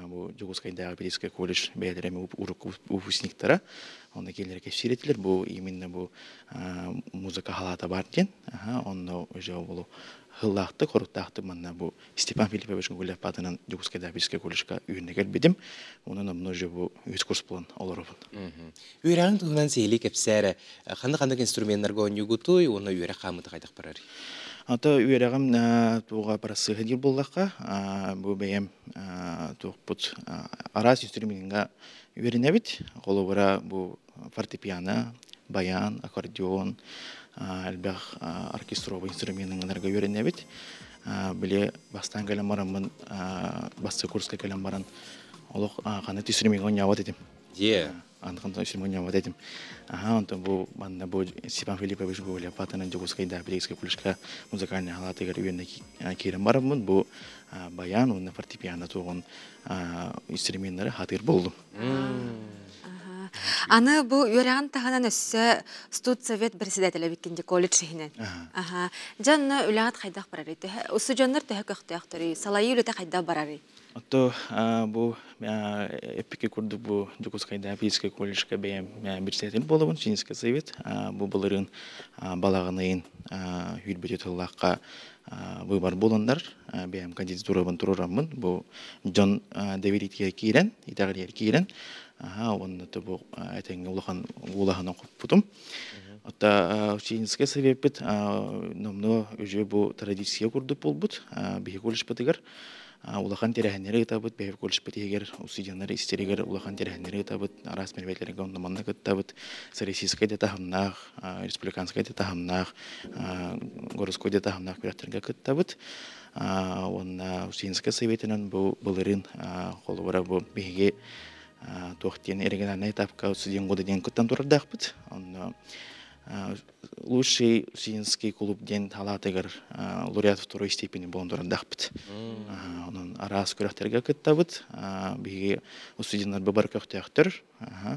бу Дьокуускайдааҕы педагогическай колледж бэйэлэрэ эмиэ урукку выпускниктара. Онно кинилэр кэпсиир этилэр бу именно бу музыка халаата бар диэн. Онно уже ол Һыллаахтык, хоруктаахтык манна бу Степан Филиппович Гоголев аатынан Дьокуускайдааҕы физическэй колледжка үүннэ кэлбитим. Онон онно уже бу үһүс курс буолан олоробун. Үөрэҕиҥ туһунан сиһилии кэпсээ эрэ. Ханнык-ханнык инструменнарга оонньуугутуй уонна үөрэх хаамыыта хайдах барарый? Ото үөрэҕим туоҕа барасыыһа диир буоллахха, бу бэйэм туохпут араас инструмеҥҥа үөрэнэбит. Холобура бу фортепиано, баян, аккордеон, элбэх оркестровай инструменнарга үөрэнэбит. Били бастаан кэлэн бараммын, бастакы курска кэлэн баран, олох ханнык инструмеҥҥа оонньообот этим. Дьиэ. Аны инструмент оонньообот этим. Аха, онтон бу манна бу Степан Филиппович Гоголев аатынан Дьокуускайдаах Педагогическай колледжка музыкальнай халаатыгар үөрэнэ киирэн бараммын, бу баян уонна фортепиано туоҕун инструменнары хатыыр боллум. Аны бу үөрэҕин таһынан өссө студсовет председателэ эбиккин колледж иһинэн. Аха. Дьэ онно үлэҕит хайдах барарый? Төһө устудьуоннар төһө көхтөөхтөрүй? Салайыы үлэтэ хайдах барарый? Ото бу эппикки курдук бу Дьокуускайдааҕы физическэй колледжка бэйэм председатель буолабын, физический совет. Бу былырыын балаҕан ыйын сүүрбэччэ тыллаахха выбор буоланнар бэйэм кандидатурабын туруораммын бу дьон доверительгэ киирэн итэҕэлигэр киирэн уонна бу этэҥҥэ улахан уулаһынан хоппутум. Ота ученическай советпыт номнуо уже бу традиция курдук буолбут биһи колледжпытыгар улахан тэрээһиннэри ыытабыт, бэйэбит колледжпыт иһигэр устудьуоннар истэригэр улахан тэрээһиннэри ыытабыт, араас мероприятиелэргэ онно манна кыттабыт, российскай да таһымнаах, республиканскай да таһымнаах, городской да таһымнаах күрэхтэргэ кыттабыт. Уонна Устинскай советынан бу былырыын холобура бу биһиги туох диэн региональнай этапка студент года диэн кыттан турардаахпыт. Онно лучший студенческий клуб диэн халаатыгар лауреат второй степени буолан турардаахпыт. Онон араас күрэхтэргэ кыттабыт. Биһиги студеннар бары көхтөөхтөр,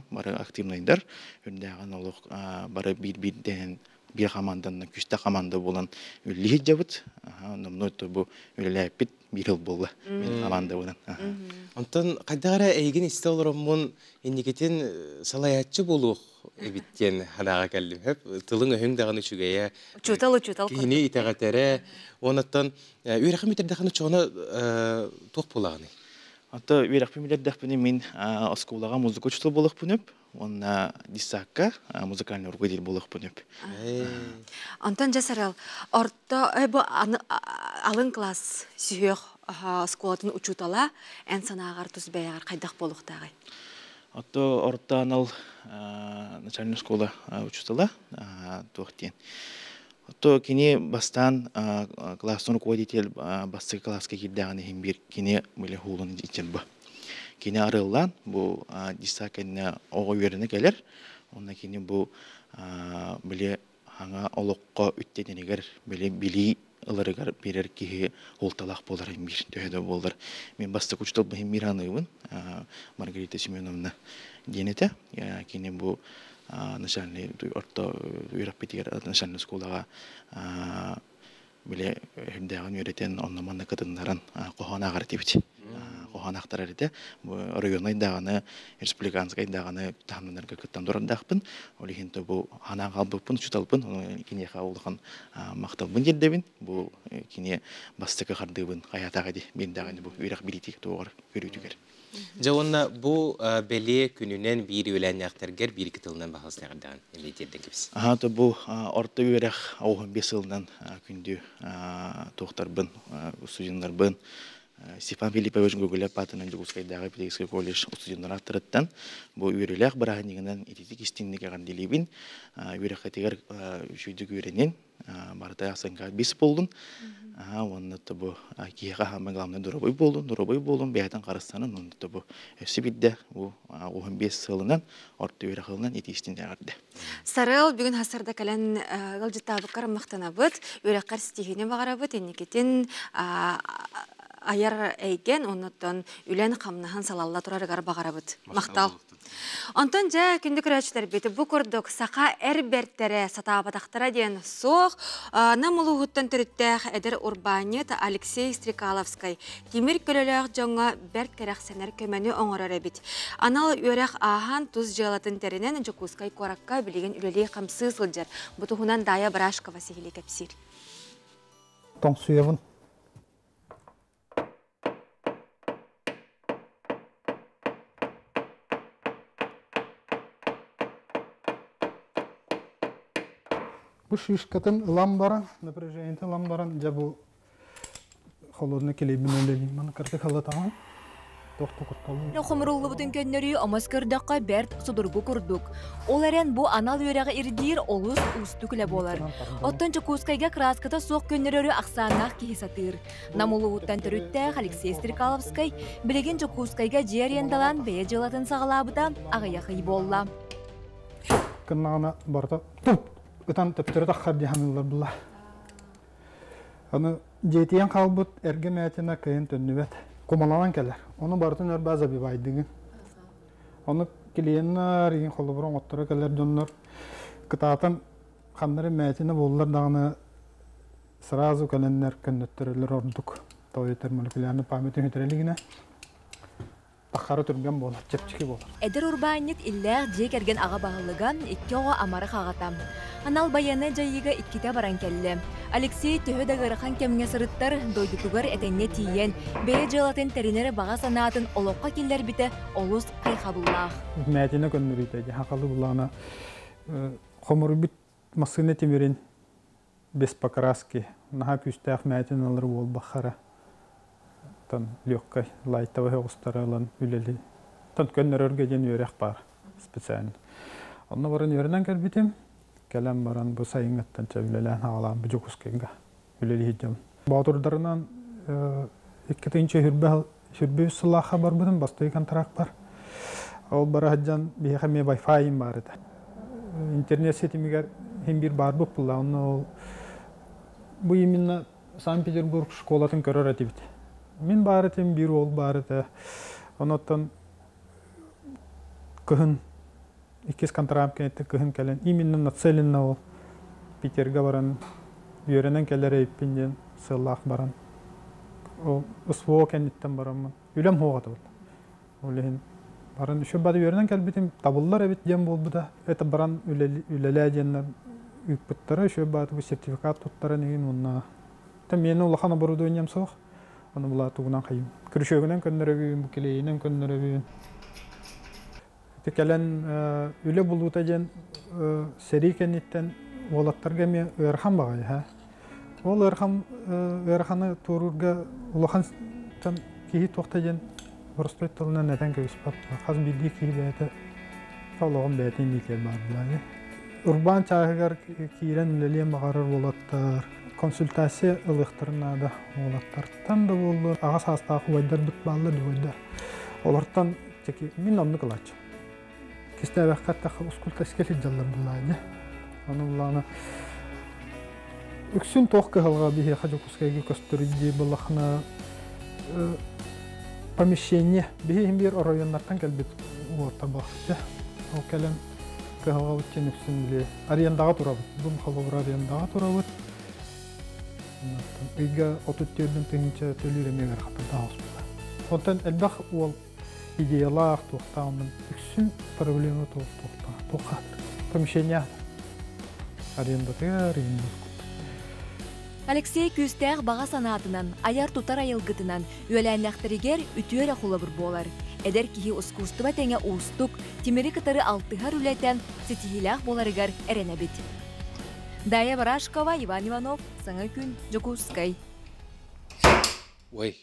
бары активнайдар. Үрдээҕин олох бары биир-биирдээн Биир команданан күстэ команда буолан үллиһит дьабыт. Номно бу үлэлээппит биир ыл буолла мин командабынан. Онтон хайдах эрэ эйигин истэ олороммун инникитин салайааччы буолуох эбит диэн санааҕа кэллим. Хөп тылыҥ өһүҥ даҕаны үчүгэйэ. Учуутал учуутал Киһини итэҕэтэрэ. Онуттан үөрэхин бүтэрдэххинэ оччоҕуна туох буолаҕыный? Ото үөрэхпин бүтэрдэхпинэ мин оскуолаҕа музыка учуутал буолуохпун өп. Уонна десакка музыкальный руководитель буолуохпун өп. Онтон дьэ Сарыал, орто бу алын класс сүһүөх оскуолатын учуутала эн санааҕар тус бэйэҕэр хайдах буолуохтааҕый? Отто орто анал начальная школа учуутала туох диэн. Отто кини бастаан классный руководитель бастакы класска киирдэҕин иһин биир кини били хуулун иччэрбэ. Кини арыллаан бу десак кэннэ оҕо үөрэнэ кэлэр. Онно кини бу били хаҥа олоххо үттэнэригэр били билии ыларыгар биэрэр киһи уолталаах буолар биир төһө да буоллар мин бастакы учууталбын биир аныыбын Маргарита Семеновна диэн этэ кини бу начальный орто үөрэхпитигэр начальнай оскуолаҕа били үрдээҕин үөрэтэн онно-манна кытыннаран хоһоон ааҕар этибит хоһоон аахтарар этэ оройуоннай даҕаны республиканскай даҕаны таһымнарга кыттан турардаахпын ол иһин бу ханаан хаалбыппын учууталбын киниэхэ улахан махталбын тиэрдэбин бу кини бастакы хардыыбын хайаатаах ди биирдээҕини бу үөрэх билиитигэр туоҕар көрүүтүгэр Дьэ уонна бу бэлиэ күнүнэн биир үөлээннээхтэргэр биир тылынан баһылыстаҕырдаан эмиэ тиэрдэн кэбис. Аха то бу орто үөрэх 15 сылынан күндү туохтарбын, студеннарбын Степан Филиппович Гоголев аатынан Дьокуускайдааҕы педагогическай колледж устудьуоннар ааттарыттан бу үөрүүлээх бырааһынньыгынан ититик истиҥник эҕэрдэлиибин. Үөрэххитигэр үчүгэйдик үөрэнин, барыта ахсынка бис буоллун. Уонна бу киһиэхэ хаамай главное доруобай буолун, доруобай буолун, бэйэтин харыстанын, онно бу өссө биирдэ бу 15 сылынан орто үөрэх ылынан итиистин эҕэрдэ. Сарыал бүгүн хасарда кэлэн ыалдьыттаабыккар махтанабыт, үөрэххэр ситиһиини баҕарабыт, инникитин айар эйгэн, оннуттан үлэн-хамнаһын салалла турарыгар баҕарабыт. Махтал. Онтон дьэ күндү көрөөччүлэрбит бу курдук саха эр бэртэрэ сатаабатахтара диэн суох Нам улууһуттан төрүттээх эдэр урбаанньыт Алексей Стрекаловскай тимир көлөлөөх дьоҥҥо бэрт кэрэхсэнэр көмөнү оҥорор эбит. Анал үөрэх ааһан тус дьыалатын тэринэн Дьокуускай куоракка билигин үлэлии-хамсыы сылдьар. Бу туһунан Дая Барашкова сиһилии кэпсиир. Тоҥсуйабын. Бу шишкатын ылан баран, напряжениетын ылан баран, дьэ бу холодный килиэбин үлэлиим. Маны кырдык халатаҕын. Хомуруллубутун көннөрүү омос көрдөххө бэрт судургу курдук. Ол эрэн бу анал үөрэҕи ирдиир олус уустук үлэ буолар. Оттон Дьокуускайга кырааската суох көннөрөрү ахсааннаах киһи сатыыр. Нам улууһуттан төрүттээх Алексей Стрекаловскай билигин Дьокуускайга дьиэ арендалаан бэйэ дьыалатын саҕалаабыта аҕыйах ый буолла. Гыннаҕына барыта туп ытан төптөрү таххар дии саныыллар була. Аны дьиэтийэн хаалбыт эргэ мээтинэ кыайан төннүбэт. Кумаланан кэлэр. Ону барытын өр баа забивайдыгын. Ону клиеннар, игин холобур оҥотторо кэлэр дьоннор кытаатан ханнары мээтинэ буоллар даҕаны сразу кэлэннэр көннөттөрөллөр ордук. Тоҕо молекулярный память үһүтэрэ илигинэ таххара түргэн буолар, чэпчэки буолар. Эдэр урбаанньыт иллээх дьиэ кэргэн аҕа баһылыга, икки оҕо амарах аҕата. Анал байыаннай дьайыыга иккитэ баран кэллэ. Алексей төһө да ыарахан кэмҥэ сырыттар, дойдутугар этэҥҥэ тиийэн, бэйэ дьыалатын тэринэр баҕа санаатын олоххо киллэрбитэ олус хайҕабыллаах. Мээтинэ көннөрүүтэ дьэ хахалы булаана хомуруйбут массыына тимирин без покраски наһаа күүстээх мээтин ылар буолбаххара тан легкай лайтовай оҕустара ылан үлэли тан көннөрөргө диэн үөрэх баар специально онно баран үөрэнэн кэлбитим кэлэн баран бу сайыҥҥыттан чэ үлэлээн хаалаан бу Дьокуускайга үлэлии сылдьабын боотурдарынан икки тыһыынча сүрбэ үс сыллаахха барбытым бастакы контракт бар ол бара сылдьан биһиэхэ эмиэ вайфайым баар этэ интернет ситимигэр син биир баарбыт буолла онно ол бу именно Санкт-Петербург школатын көрөр этибит. Мин баар этим, биир уол баар этэ. Онуттан кыһын иккис контракт кэнниттэн кыһын кэлэн именно нацеленно ол. Питергэ баран үөрэнэн кэлэр эбиппин диэн сыаллаах баран ол СВО кэнниттэн бараммын үлэм суох этэ Ол иһин баран үчүгэй бары үөрэнэн кэлбитим табыллар эбит диэн буолбута. Это баран үлэлээ диэннэр ыыппыттара үчүгэй баатыбы сертификат туттаран иһин уонна та миэнэ улахан оборудованием суох. Ону була тугунан хайым. Күрүчүөгүнэн көннөрөбүн, бу килиэйинэн көннөрөбүн. Ити кэлэн үлэ булуута диэн сэрии кэнниттэн уолаттарга эмиэ ыарахан баҕайы ха. Ол ыарахан ыараханы туоруурга улахан киһи туохта диэн боростуой тылынан этэн кэбиспэт. Хас биирдии киһи бэйэтэ олоҕун бэйэтин иитиэн баар буолаайы. Урбаан чааһыгар киирэн үлэлиэн баҕарар уолаттар консультация ылыахтарын наада уолаттартан да буоллун аҕа саастаах убайдарбыт бааллар убайдар. Олортон мин оннук ылааччы. Кистээбэххэ эттэххэ ускултаска сылдьаллар буллаа дьэ. Ону буллаҕына үксүн туох кыһалҕа биһиэхэ Дьокуускайга көстөрүй дии буоллаххына помещение биһи иһин биир оройуоннартан кэлбит уоттар буолбут Ол кэлэн кыһалҕабыт диэн үксүн били арендаҕа турабыт. Бу холобура арендаҕа турабыт. Ыйга 34 тыһыынча төлүүр эмиэ ыарахаттардаах оспута. Онтон элбэх уол идеялаах туохтаах үксүн проблема туохтаах туохха помещение арендатыгар Алексей күүстээх баҕа санаатынан, айар-тутар айылгытынан үөлээннэхтэригэр үтүө эрэ холобур буолар. Эдэр киһи ускуустуба тэҥэ уустук, тимири кытары алтыһар үлэтэ ситиһиилээх буоларыгар эрэнэбит. Дая Барашкова, Иван Иванов, Саҥа күн, Дьокуускай. Ой,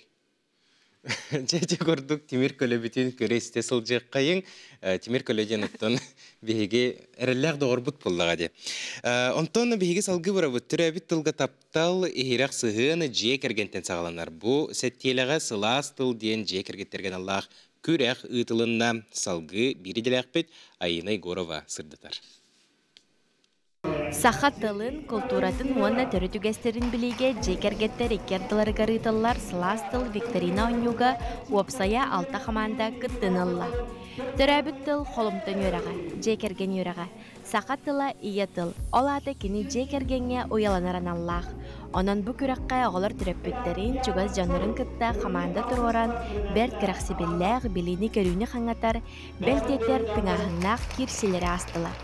Дьэ ити курдук тимир көлөбүтүн көрө-истэ сылдьыаххайыҥ. Тимир көлө диэн оттон биһиги эрэллээх доҕорбут буоллаҕа дии. Онтон биһиги салгыы барабыт. Төрөөбүт тылга таптал, иһирэх сыһыан дьиэ кэргэнтэн саҕаланар. Бу сэттиэлэҕэ сылаас тыл диэн дьиэ кэргэттэргэ аналлаах күрэх ыытылынна. Салгыы биир идэлээхпит Айыына Егорова сырдатар. Саха тылын, култууратын уонна төрүт үгэстэрин билиигэ дьиэ кэргэттэр икки ардыларыгар ыытыллар «Сылаас тыл» викторина оонньууга уопсайа алта хамаанда кыттыыны ылла. Төрөөбүт тыл холумтан үөрэҕэ, дьиэ кэргэн үөрэҕэ. Саха тыла ийэ тыл, ол аата кини дьиэ кэргэҥҥэ уйаланар аналлаах. Онон бу күрэххэ оҕолор төрөппүттэрин, чугас дьоннорун кытта хамаанда туруоран, бэрт кэрэхсэбиллээх, билиини-көрүүнү хаҥатар, бэл диэтэр тыҥааһыннаах киирсиилэри аастылар.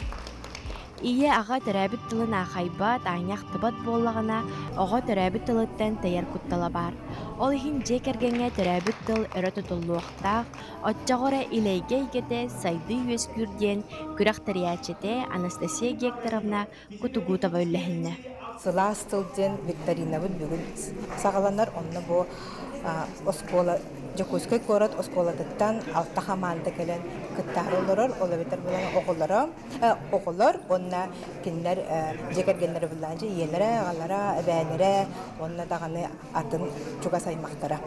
Ийэ-аҕа төрөөбүт тылын аахайбат, аанньа ахтыбат буоллаҕына, оҕо төрөөбүт тылыттан тэйэр куттала баар. Ол иһин дьиэ кэргэҥҥэ төрөөбүт тыл өрө тутуллуохтаах, оччоҕо эрэ илэйгэ эйгэтэ сайдыы үөскүүр диэн күрэх тэрийээччитэ Анастасия Гекторовна Кутугутова үллэһиннэ. Сылаас тыл диэн викторинабыт бүгүн саҕаланар. Онно бу оскуола Дьокуускай куорат оскуолатыттан алта хамаанда кэлэн кыттаары олорор. Ол эбэтэр булан оҕолоро оҕолор уонна кинилэр дьиэ кэргэннэрэ буллаан ийэлэрэ, аҕалара, эбээлэрэ уонна даҕаны атын чугас аймахтара.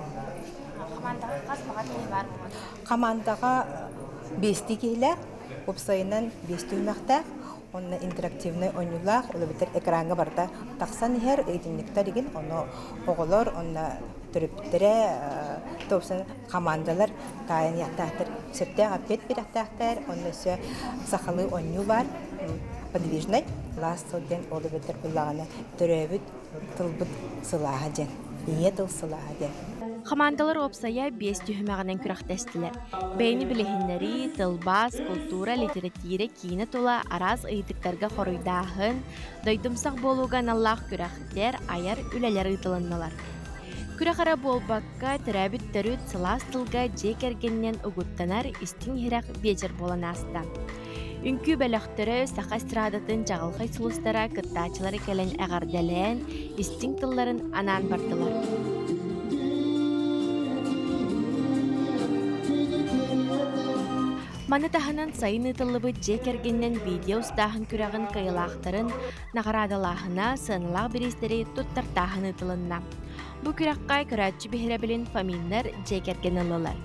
Хамаандаҕа хас баҕа киһи баар Хамаандаҕа биэстии киһилээх, уопсайынан биэс түһүмэхтээх уонна интерактивнай оонньуулаах, ол эбэтэр экраҥҥа барыта тахсан иһэр ыйытынньыктар игин, ону оҕолор уонна төрөппүттэрэ топсан хамаандалар таайан иэхтээхтэр, сөптөөх эппиэт биэрэхтээхтэр, онно өссө сахалыы оонньуу баар, подвижный, лаас тыл диэн ол эбэтэр буллаҕына төрөөбүт тылбыт сылааһа диэн, ийэ тыл сылааһа диэн. Хамаандалар уопсайа биэс түһүмэҕинэн күрэхтэстилэр. Бэйэни билиһиннэрии, тылбаас, култуура, литэрэтиирэ, киинэ тула араас ыйытыктарга хоруйдааһын, дойдумсах буолууга аналлаах күрэхтэр, айар үлэлэр ыытылыннылар. Күрэх эрэ буолбакка, төрөөбүт төрүт сылаас тылга дьиэ кэргэнинэн угуттанар истиҥ-иһирэх биэчэр буолан ааста. Үҥкүү бөлөхтөрө, саха эстрадатын чаҕылхай сулустара кыттааччылары кэлэн эҕэрдэлээн, истиҥ тылларын анаан бардылар. Маны таһынан сайын ыытыллыбыт дьиэ кэргэнинэн видео устааһын күрэҕин кыайыылаахтарын наҕараадалааһына, сыаналаах бириистэри туттартааһын ыытылынна. Бу күрэххэ көрөөччү биһирэбилин Фоминнар дьиэ кэргэн ыллылар.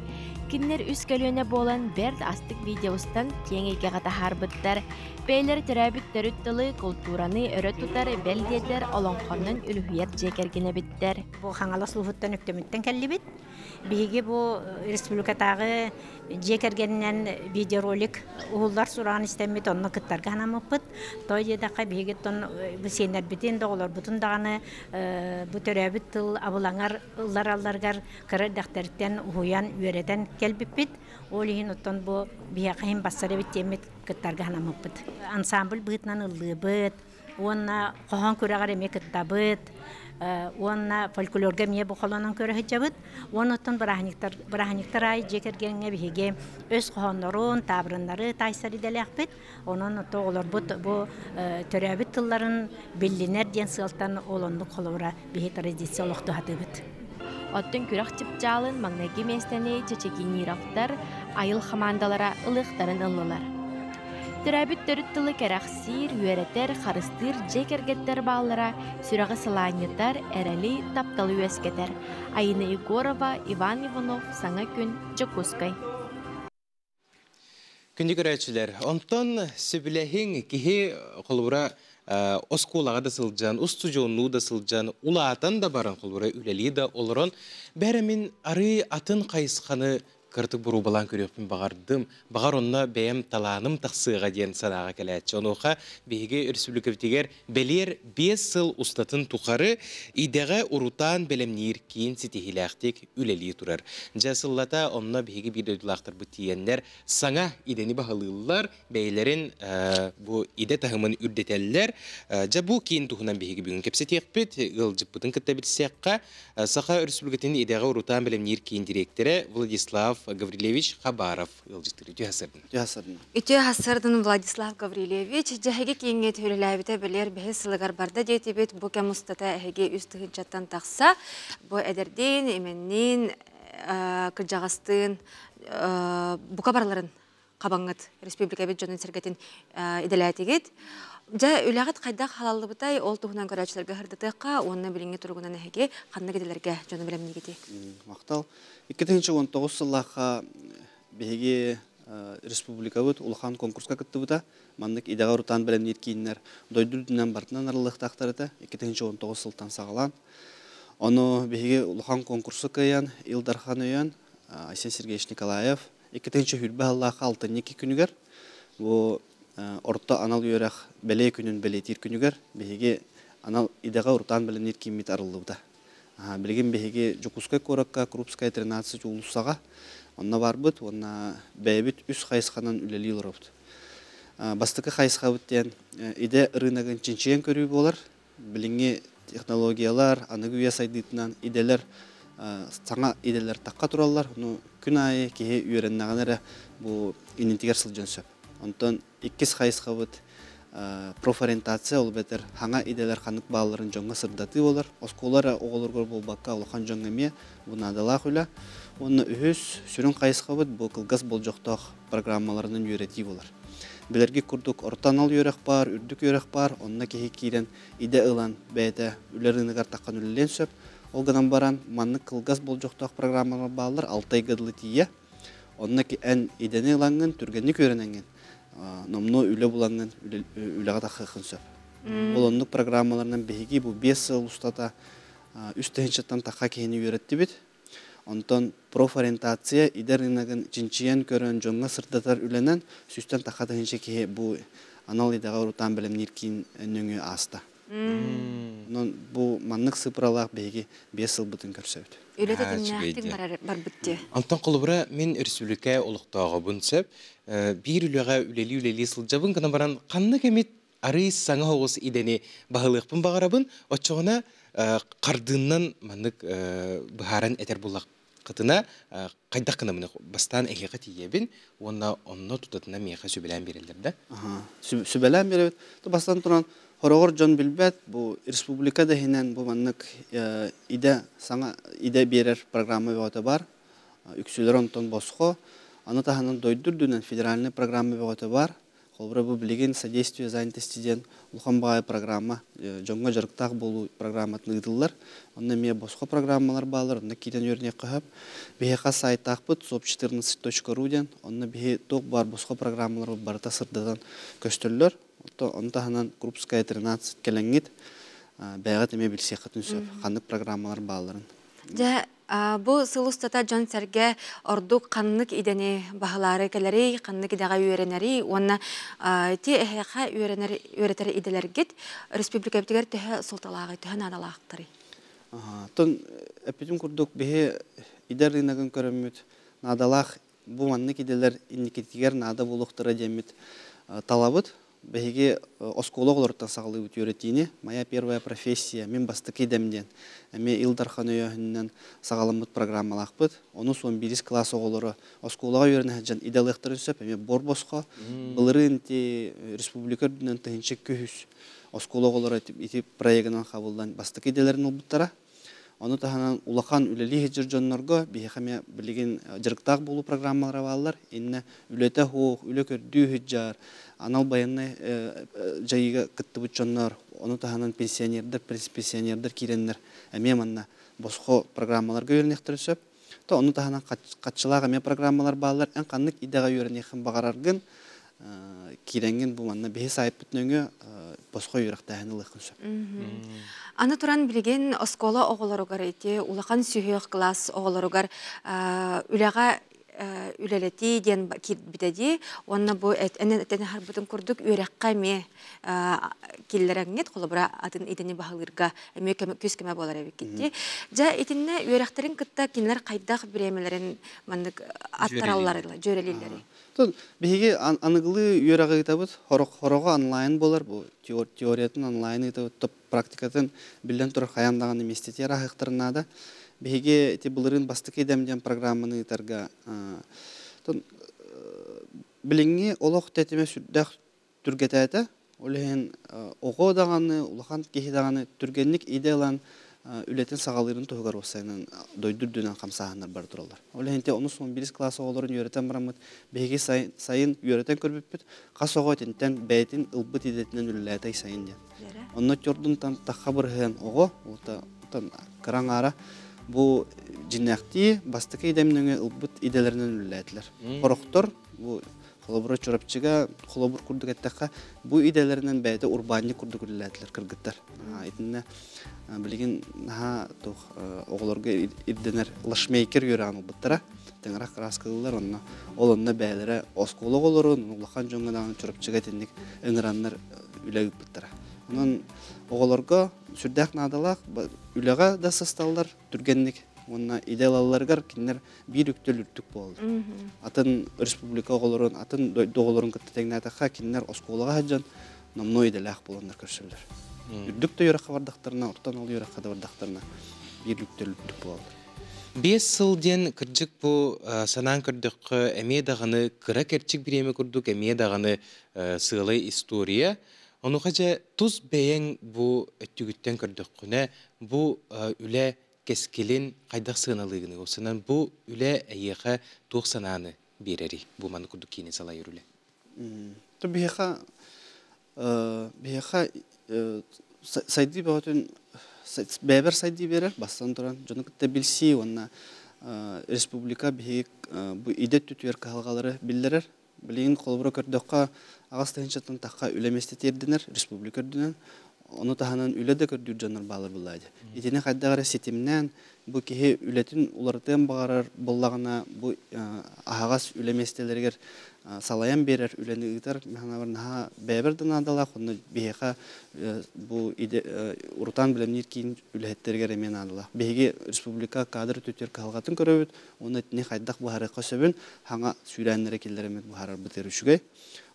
Кинилэр үс көлүөнэ буолан бэрт астык видео устан киэҥ эйгэҕэ таһаарбыттар. Бэйэлэрэ төрөөбүт төрүт тылы, култуураны өрө тутар, бэл диэтэр олоҥхоннон үлүһүйэр дьиэ кэргэн эбиттэр. Бу Хаҥалас улууһуттан Өктөмүттэн кэллибит. Биһиги бу республикатааҕы дьиэ кэргэнинэн видеоролик уһуллар сураҕын истэммит, онно кыттарга санаммыппыт. Тоҕо диэтэххэ, биһиги оттон бу сиэннэрбитин, доҕолорбутун даҕаны бу төрөөбүт тыл абылаҥар ылларалларыгар кыра эрдэхтэриттэн уһуйан, үөрэтэн кэлбиппит. Ол иһин оттон бу биһиэхэ иһин бассар эбит диэммит кыттарга санаммыппыт. Ансамбль быһыытынан ыллыыбыт уонна хоһоон күрэҕэр эмиэ кыттабыт уонна фольклорга эмиэ бу холонон көрө сылдьабыт. Уонна оттон бырааһынньыктар бырааһынньыктар аайы дьиэ кэргэҥҥэ биһиги өс хоһооннорун, таабырыннары таайсар идэлээхпит. Онон оҕолорбут бу төрөөбүт тылларын биллинэр диэн сыалтан ол оннук холобура биһи традиция олохтуһатыбыт. Оттон күрэх чыпчаалын маҥнайгы миэстэни Чечекинировтар айыл хамаандалара ылыахтарын ыллылар. Төрөөбүт төрүт тылы кэрэхсиир, үөрэтэр, харыстыыр дьиэ кэргэттэр бааллара сүрэҕи сылаанньытар, эрэли, тапталы үөскэтэр. Айына Егорова, Иван Иванов, Саҥа күн, Дьокуускай. Күндү көрөөччүлэр, онтон сөбүлэһиҥ киһи холобура оскуолаҕа да сылдьан, устудьуоннуу да сылдьан, улаатан да баран холобура үлэлии да олорон, бэрэ мин арыы атын хайысханы кыратык боруобалаан көрүөхпүн баҕардым. Баҕар онно бэйэм талааным тахсыаҕа диэн санааҕа кэлээччи. Онуоха биһиги республикабытыгар бэлиэр 5 сыл устатын тухары идэҕэ урутаан бэлэмниир киин ситиһиилээхтик үлэлии турар. Дьэ сыллата онно биһиги биир дойдулаахтарбыт тиийэннэр саҥа идэни баһылыыллар, бэйэлэрин бу идэ таһымын үрдэтэллэр. Дьэ бу киин туһунан биһиги бүгүн кэпсэтиэхпит, ыалдьыппытын кытта билсиэххэ. Саха Өрөспүүбүлүкэтин идэҕэ урутаан бэлэмниир киин дириэктэрэ Владислав Гаврильевич Хабаров ыалдьыттыыр. Үтүө сарсыардан. Үтүө сарсыардан. Үтүө сарсыардан Владислав Гаврильевич. Дьэһиги кииҥҥэ үлэлээбитэ бэлиэр бэһис сылыгар барда диэтибит. Бу кэм устата эһиги үс тыһыынчаттан тахса бу эдэрдиин, именниин, кырдьаҕастыын бука барыларын хабаҥҥыт республикабыт дьонун-сэргэтин идэлээтигит. Дьэ, үлэҕит хайдах халаллыбытай, ол туһунан көрөөччүлэргэ сырдатыахха уонна билиҥҥи туругунан эһиги ханнык идэлэргэ дьону бэлэмниигитий? Махтал. 2019 сыллаахха биһиги республикабыт улахан конкурска кыттыбыта. Маннык идэҕэ урутаан бэлэмниир кииннэр дойду үрдүнэн барытынан арыллыахтаахтар этэ. 2019 сылтан саҕалаан. Ону биһиги улахан конкурсу кыайан, Ил Дархан өйөөн, Айсен Сергеевич Николаев 2020 сыллаахха алтынньы икки күнүгэр бу орто анал үөрэх бэлиэ күнүн бэлиэтиир күнүгэр биһиги анал идэҕэ урутаан бэлэмниир кииммит арыллыбыта. Билигин биһиги Дьокуускай куоракка Крупская 13 уулуссаҕа онно барбыт уонна бэйэбит үс хайысханан үлэлии олоробут. Бастакы хайысхабыт диэн идэ рыногын чинчийэн көрүү буолар. Билиҥҥи технологиялар, аныгы үйэ сайдыытынан идэлэр саҥа идэлэр тахха тураллар. Ну, күн аайы киһи үөрэннэҕинэ эрэ бу иннитигэр сылдьан сөп. Онтон иккис хайысхабыт профориентация, ол эбэтэр хаҥа идэлэр ханнык баалларын дьоҥҥо сырдатыы буолар. Оскуола эрэ оҕолоругар буолбакка, улахан дьоҥҥо эмиэ бу наадалаах үлэ. Уонна үһүс сүрүн хайысхабыт бу кылгас болдьохтоох программаларынан үөрэтии буолар. Билэргит курдук, орто анал үөрэх баар, үрдүк үөрэх баар, онно киһи киирэн идэ ылан бэйэтэ үлэ рыногар таххан үлэлиэн сөп. Ол гынан баран, маннык кылгас болдьохтоох программалар бааллар, алта ыйга дылы тиийэ. Онно эн идэни ылаҥҥын, түргэнник үөрэнэҥҥин, номнуо үлэ булаҥҥын үлэҕэ тахсыаххын сөп. Ол оннук программаларынан биһиги бу 5 сыл устата үс тыһыынчаттан тахха киһини үөрэттибит. Онтон профориентация идэ рыногын чинчийэн көрөн дьоҥҥо сырдатар үлэнэн сүүстэн тахха тыһыынча киһи бу анал идэҕэ урутаан бэлэмниир киин нөҥүө ааста. Онон бу маннык сыпыралаах биһиги 5 сылбытын көрсөбүт. Үлэ тэтимнээхтик барар барбыт дии. Онтон холобура мин өрөспүүбүлүкэ олохтооҕобун сөп. Биир үлэҕэ үлэлии-үлэлии сылдьабын гынан баран ханнык эмит арыы саҥа оҕус идэни баһылыахпын баҕарабын. Оччоҕуна хардыыннан маннык быһааран этэр буллаххытына хайдах гынабын бастаан эһиэхэ тиийэбин уонна онно тутатына миэхэ сүбэлээн биэрэллэр да? Сүбэлээн биэрэбит. Бастан туран хороҕор дьон билбэт бу республика да иһинэн бу маннык идэ саҥа идэ биэрэр программа бөҕөтө бар. Үксүлэр онтон босхо. Аны таһынан дойду үрдүнэн федеральный программа бөҕөтө бар. Холобура бу билигин содействие занятости диэн улахан баҕайы программа, дьоҥҥо дьарыктаах буолуу программатын ыытыллар. Онно эмиэ босхо программалар бааллар, онно киирэн үөрэниэххэ сөп. Биһиэхэ сайтаахпыт soп14.ru диэн, онно биһи туох баар босхо программалар барыта сырдатан көстөллөр. Ону таһынан Крупская 13 кэлэҥҥит бэйэҕит эмиэ билсиэххитин сөп, ханнык программалар баалларын. Дьэ, бу сыл устата дьон-сэргэ ордук ханнык идэни баһылаары кэлэрий, ханнык идэҕэ үөрэнэрий уонна ити эһиэхэ үөрэнэр үөрэтэр идэлэргит республикабытыгар төһө суолталааҕый, төһө наадалаахтарый? Оттон эппитим курдук биһи идэ рыногын көрөммүт наадалаах бу маннык идэлэр инникитигэр наада буолуохтара диэммит талабыт. Биһиги оскуола оҕолоруттан саҕалыыбыт үөрэтиини. Моя первая профессия, мин бастакы идэм диэн эмиэ Ил Дархан өйөөһүнүнэн саҕаламмыт программалаахпыт. Ону 11 кылаас оҕолоро оскуолаҕа үөрэнэ сылдьан идэ ылыахтарын сөп. Эмиэ бор босхо. Былырыын ити республика үрдүнэн 1300 оскуола оҕолоро ити проегынан хабыллан бастакы идэлэрин ылбыттара. Ону таһынан улахан үлэлии сылдьар дьоннорго биһиэхэ эмиэ билигин дьарыктаах буолуу программалара бааллар. Иннэ үлэтэ суох, үлэ көрдүү сылдьар, анал байыаннай дьайыыга кыттыбыт дьоннор, ону таһынан пенсионердар, пенсионердар киирэннэр эмиэ манна босхо программаларга үөрэниэхтэрин сөп. То ону таһынан хаччылаах эмиэ программалар бааллар. Эн ханнык идэҕэ үөрэниэххин баҕараргын киирэҥҥин бу манна биһи сайтпыт нөҥүө босхо үөрэхтээһин ылыаххын сөп. Аны туран билигин оскуола оҕолоругар ити улахан сүһүөх кылаас оҕолоругар үлэҕэ үлэлэтии диэн киирбитэ дии уонна бу этэн аһарбытын курдук үөрэххэ эмиэ киллэрэҥҥит холобура атын идэни баһылыырга эмиэ күүс көмө буолар эбиккит дии. Дьэ итиннэ үөрэхтэрин кытта кинилэр хайдах бириэмэлэрин маннык аттараллар дьүөрэлииллэрий? Биһиги аныгылыы үөрэҕи ыытабыт, хороҕо онлайн буолар, бу теориятын онлайн ыытабыт, практикатын биллэн турар хайаан даҕаны миэстэтигэр ааһыахтарын наада. Биһиги ити былырыын бастакы идэм диэн программаны ыытарга билиҥҥи олох тэтимэ сүрдээх түргэтээтэ. Ол иһин оҕо даҕаны, улахан киһи даҕаны түргэнник идэ ылан үлэтин саҕалыырын туһугар уопсайынан дойду үрдүнэн хамсааһыннар бара тураллар. Ол иһин онус он биирис кылаас оҕолорун үөрэтэн бараммыт, биһиги сайын үөрэтэн көрбүппүт, хас оҕо итинтэн бэйэтин ылбыт идэтинэн үлэлээтэй сайын диэн. Онно төрдүнтэн тахха бырыһыан оҕо, кыра аҥаара бу дьиннээхтии бастакы идэм нөҥүө ылбыт идэлэринэн үлэлээтилэр. Хорохтор бу Холобура, Чурапчыга холобур курдук эттэххэ, бу идэлэринэн бэйэтэ урбаанньык курдук үлэлээтилэр кыргыттар. Итиннэ билигин наһаа туох оҕолорго ирдэнэр лашмейкер үөрэҕин ылбыттара. Тыҥырах кырааскалыыллар онно. Ол онно бэйэлэрэ оскуола оҕолорун, улахан дьоҥҥо даҕаны Чурапчыга итинник ыҥыраннар үлэ ыыппыттара. Онон оҕолорго сүрдээх наадалаах үлэҕэ да сысталлар түргэнник уонна идэ ылалларыгар кинилэр биир үктэл үрдүк буолаллар. Атын республика оҕолорун, атын дойду оҕолорун кытта тэҥнээтэххэ, кинилэр оскуолаҕа сылдьан номнуо идэлээх буоланнар көрсөллөр. Үрдүк да үөрэххэ бардахтарына, ортон ол үөрэххэ да бардахтарына биир үктэл үрдүк буолаллар. 5 сыл диэн кырдьык бу санаан көрдөххө эмиэ даҕаны кыра кэрчик бириэмэ курдук эмиэ даҕаны сыалай история. Онуоха дьэ тус бэйэҥ бу өттүгүттэн көрдөххүнэ бу үлэ кэскилин хайдах сыаналыыгыный? Осынан бу үлэ эйиэхэ туох санааны биэрэрий? Бу маны курдук киини салайар үлэ. Биһиэхэ биһиэхэ сайдыы бөҕөтүн бэйэбэр сайдыы биэрэр бастан туран дьону кытта билсии уонна республика биһиги бу идэ өттүтүгэр кыһалҕалары биллэрэр. Билигин холобура көрдөххө, аҕыс тыһыынчаттан тахха үлэ миэстэтэ ирдэнэр республика үрдүнэн. Ону таһынан үлэ да көрдүүр дьоннор баалар буоллаа дии. Итини хайдах эрэ ситимнээн, бу киһи үлэтин уларытыан баҕарар буоллаҕына, бу аһаҕас үлэ миэстэлэригэр салайан биэрэр үлэни ыытар санаабар наһаа бэйэбэр да наадалаах, онно биһиэхэ бу идэ урутаан бэлэмниир киин үлэһиттэригэр эмиэ наадалаах. Биһиги республика кадр өттүтүгэр кыһалҕатын көрөбүт, уонна итини хайдах быһаарыахха сөбүн хаҥа сүүрээннэрэ киллэрэммит быһаарарбытыгар үчүгэй.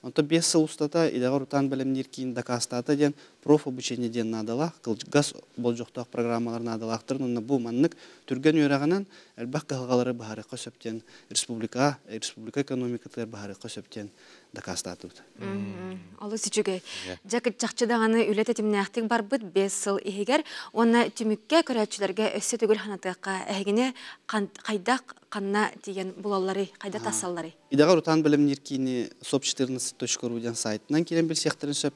Онтон 5 сыл устата идэҕэ урутаан бэлэмниир киин дакаастаата диэн профобучение диэн наадалаах, кылгас болдьохтоох программалар наадалаахтарын уонна бу маннык түргэн үөрэҕинэн элбэх кыһалҕалары быһаарыахха сөп диэн республика, республика экономикатыгар быһаарыахха сөп диэн дакаастаатыбыт. Олус үчүгэй. Дьэ чахчы даҕаны үлэ тэтимнээхтик барбыт 5 сыл иһигэр уонна түмүккэ көрөөччүлэргэ өссө төгүл ханатыахха эһигини хайдах ханна тиийэн булалларый, хайда тассалларый? Идэҕэ урутаан бэлэмниир киини soп14.ru диэн сайтынан киирэн билсиэхтэрин сөп.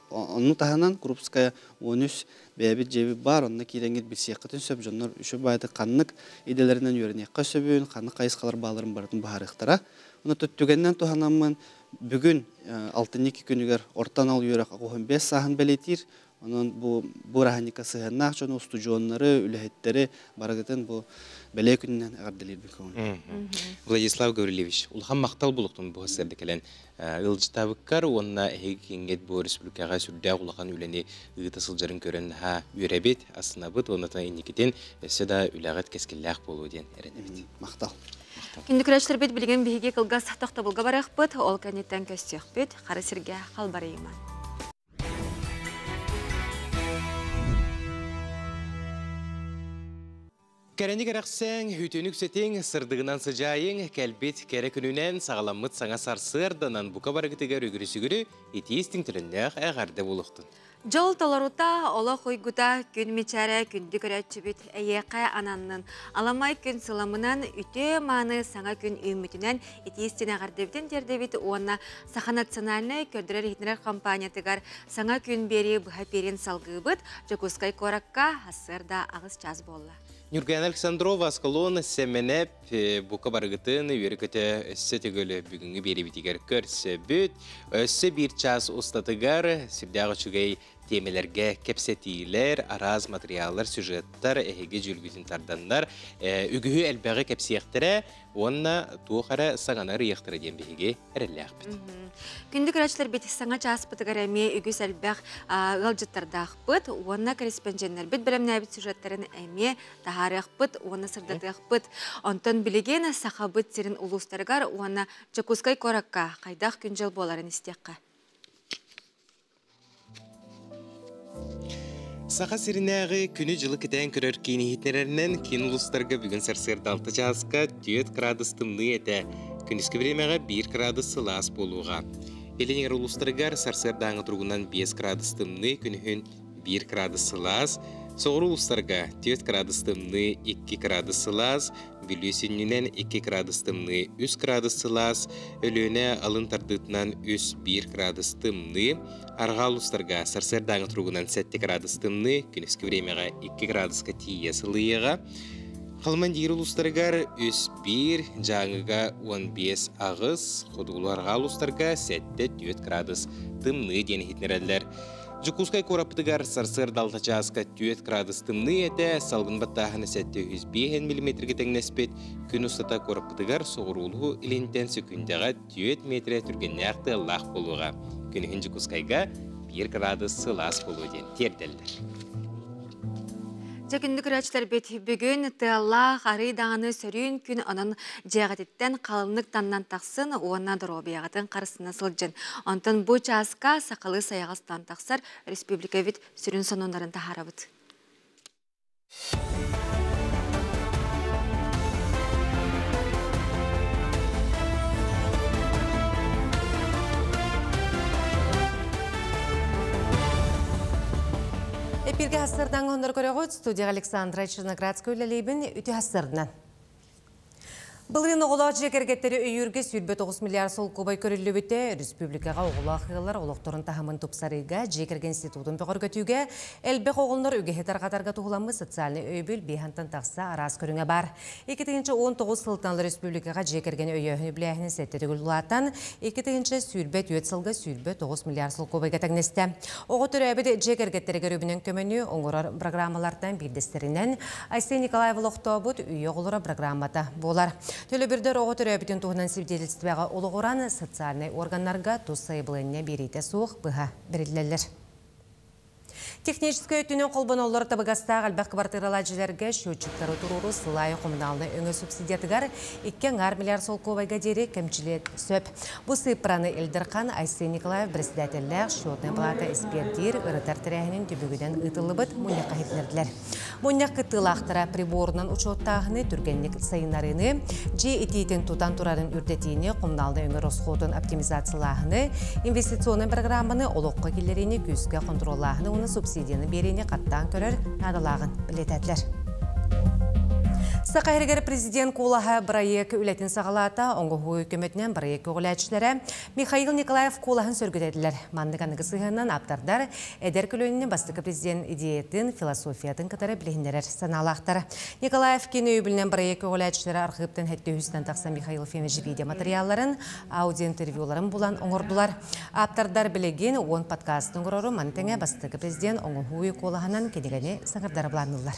Онну таһынан Крупская 13 бэйэбит дьиэбит баар, онно киирэҥҥит билсиэххитин сөп. Дьоннор үчүгэй баайдык ханнык идэлэринэн үөрэниэххэ сөбүн, ханнык хайысхалар бааларын барытын быһаарыахтара. Онно түгэнинэн туһанаммын бүгүн алтынньы күнүгэр орто анал үөрэх 85 сааһын бэлиэтиир. Онон бу бырааһынньыкка сыһыаннаах дьону, устудьуоннары, үлэһиттэри барыгытын бу бэлиэ күнүнэн эҕэрдэлиирбин көҥүл. Владислав Гаврильевич, улахан махтал булуктун бу сырды кэлэн ыалдьытаабыккар уонна эһиги киҥҥит бу республикаҕа сүрдээх улахан үлэни ыыта сылдьарын көрөн наһаа үөрэбит, астынабыт уонна инникитин өссө да үлэҕит кэскиллээх буолуо диэн эрэнэбит. Махтал. Күндү көрөөччүлэрбит билигин биһиги кылгас тохтобулга барыахпыт, ол кэнниттэн көстүөхпүт, хара сиргэ халбарыйыман. Кэрэни кэрэхсээҥ, үтүөнү үксэтиҥ, сырдыгынан сыдьаайыҥ, кэлбит кэрэ күнүнэн саҕаламмыт саҥа сарсыарданан бука барыгытыгар үгүрү-сүгүрү итии-истиҥ төлөннөөх эҕэрдэ буолуохтун. Дьол толорута, олох уйгута, күн мичээрэ, күндү көрөөччүбүт эйиэхэ ананнын. Аламай күн сыламынан, үтүө мааны саҥа күн үүммүтүнэн итии-истиҥ эҕэрдэбитин тиэрдэбит уонна Саха национальнай көрдөрөр-иһитиннэрэр компаниятыгар саҥа күн биэрии быһа пиэрин салгыыбыт. Дьокуускай куоракка сарсыарда 8 час буолла. Нюргана Александрова, Аскалон Сэмэнэп бука барыгытын үөрэ-көтө өссө төгүл бүгүҥҥү биэриибитигэр көрсөбүт. Өссө биир час устатыгар сүрдээх үчүгэй тиэмэлэргэ кэпсэтиилэр, араас материаллар, сюжеттар эһиги дьүүлгүтүн тарданнар, үгүһү элбэҕи кэпсиэхтэрэ уонна туох эрэ саҥаны арыйыахтара диэн биһиги эрэллээхпит. Күндү көрөөччүлэрбит саҥа чааспытыгар эмиэ үгүс элбэх ыалдьыттардаахпыт уонна корреспонденнэрбит бэлэмнээбит сюжеттарын эмиэ таһаарыахпыт уонна сырдатыахпыт. Онтон билигин Сахабыт сирин улуустарыгар уонна Дьокуускай куоракка хайдах күн-дьыл буоларын истиэххэ. Саха сиринээҕи күнү-дьылы кэтээн көрөр киин иһитиннэрэринэн киин улуустарга бүгүн сарсыарда 6 чааска 4 градус тымныы этэ. Күнүскү бириэмэҕэ 1 градус сылаас буолуоҕа. Илин эҥэр улуустарыгар сарсыардааҥы туругунан 5 градус тымныы, күнүһүн 1 градус сылаас. Соҕуруу улуустарга 4 градус тымныы, 2 градус сылаас, Бүлүү сүнньүнэн 2 градус тымныы, 3 градус сылаас, Өлүөнэ алын тардыытынан 3-1 градус тымныы, Арҕаа улуустарга сарсыардааҥы туругунан 7 градус тымныы, күнүскү бириэмэҕэ 2 градуска тиийэ сылыйыаҕа. Халыман-Диир улуустарыгар 3-1, Дьааҥыга 15-8, Хотугулуу-Арҕаа улуустарга 7-4 градус тымныы диэн иһитиннэрэллэр. Дьокуускай куораппытыгар сарсыарда 6 чааска 4 градус тымныы этэ, салгын баттааһына 705 миллиметргэ тэҥнэспит. Күн устата куораппытыгар соҕуруулуу илинтэн сөкүүндэҕэ 4 метрэ түргэннээх тыаллаах буолуоҕа. Күнүһүн Дьокуускайга 1 градус сылаас буолуо диэн тиэрдэллэр. Дьэ күндү көрөөччүлэрбит бүгүн тыаллаах арый даҕаны сөрүүн күн онон дьиэҕититтэн халыҥнык таннан тахсын уонна доруобуйаҕытын харыстана сылдьын. Онтон бу чааска сахалыы сайаҕастан тахсар республикабыт сүрүн сонуннарын таһаарабыт. Эпирге хастардан оннор көрөҕүт студия Александра Черноградская үлэлиибин үтү хастарынан. Былырыын оҕолоох дьиэ кэргэттэри өйүүргэ 29 миллиард солкуобай көрүллүбүтэ. Республикаҕа оҕолоох ыаллар олохторун таһымын тупсарыыга, дьиэ кэргэн институтун бөҕөргөтүүгэ, элбэх оҕолонор үгэһи тарҕатарга туһуламмыт социальнай өйөбүл биэһантан тахса араас көрүҥэ баар. 2019 сылтан республикаҕа дьиэ кэргэни өйөөһүн үбүлээһинин сэттэ төгүл улаатан, 2024 сылга 29 миллиард солкуобайга тэҥнэстэ. Оҕо төрөөбүт дьиэ кэргэттэригэр үбүнэн көмөнү оҥорор программалартан биирдэстэринэн Айсен Николаев олохтообут Үйэ оҕолоро программата буолар. Төлөбүрдэр оҕо төрөөбүтүн туһунан свидетельствоҕа олоҕуран социальнай органнарга тус сайабылыанньа биэриитэ суох быһа бэриллэллэр. Техническэй өттүнэн холбоноллор табыгастаах элбэх кыбартыыралаах дьиэлэргэ счетчиктары туруоруу сыл аайы хомунаалынай өҥө субсидиятыгар 2,5 миллиард солкуобайга диэри кэмчилиэн сөп. Бу сыыппараны Ил Дархан Айсен Николаев председателлээх счетнай палата эспиэрдиир ырытар тэрээһинин түбүгүнэн ыытыллыбыт мунньахха иһитиннэрдилэр. Мунньах кыттыылаахтара приборунан учуоттааһыны түргэнник сайыннарыыны, дьиэ итиитин тутан турарын үрдэтиини, хомунаалынай өҥө расходун оптимизациялааһыны, инвестиционнай программаны олоххо киллэриини күүскэ хонтуруоллааһыны уонна субсидияны биэриини хаттаан көрөр наадалааҕын бэлиэтээтилэр. Саха сиригэр президент куолаһа бырайыак үлэтин саҕалаата. Оҥоһуу көмөтүнэн бырайыак көҕүлээччилэрэ Михаил Николаев куолаһын сөргүтэтилэр. Маннык аныгы сыһыанынан ааптардар эдэр көлүөнэни бастакы президент идеятын, философиятын кытары билиһиннэрэр санаалаахтар. Николаев кини өйөбүлүнэн бырайыак көҕүлээччилэрэ архыыптан хэттэ үһүстэн тахсан Михаил Ефимович видеоматериалларын, аудиоинтервьюларын булан оҥордулар. Ааптардар билигин 10 подкастын оҥорору маны тэҥэ бастакы президент оҥоһуу куолаһынан кинигэни саҥардара былаанныыллар.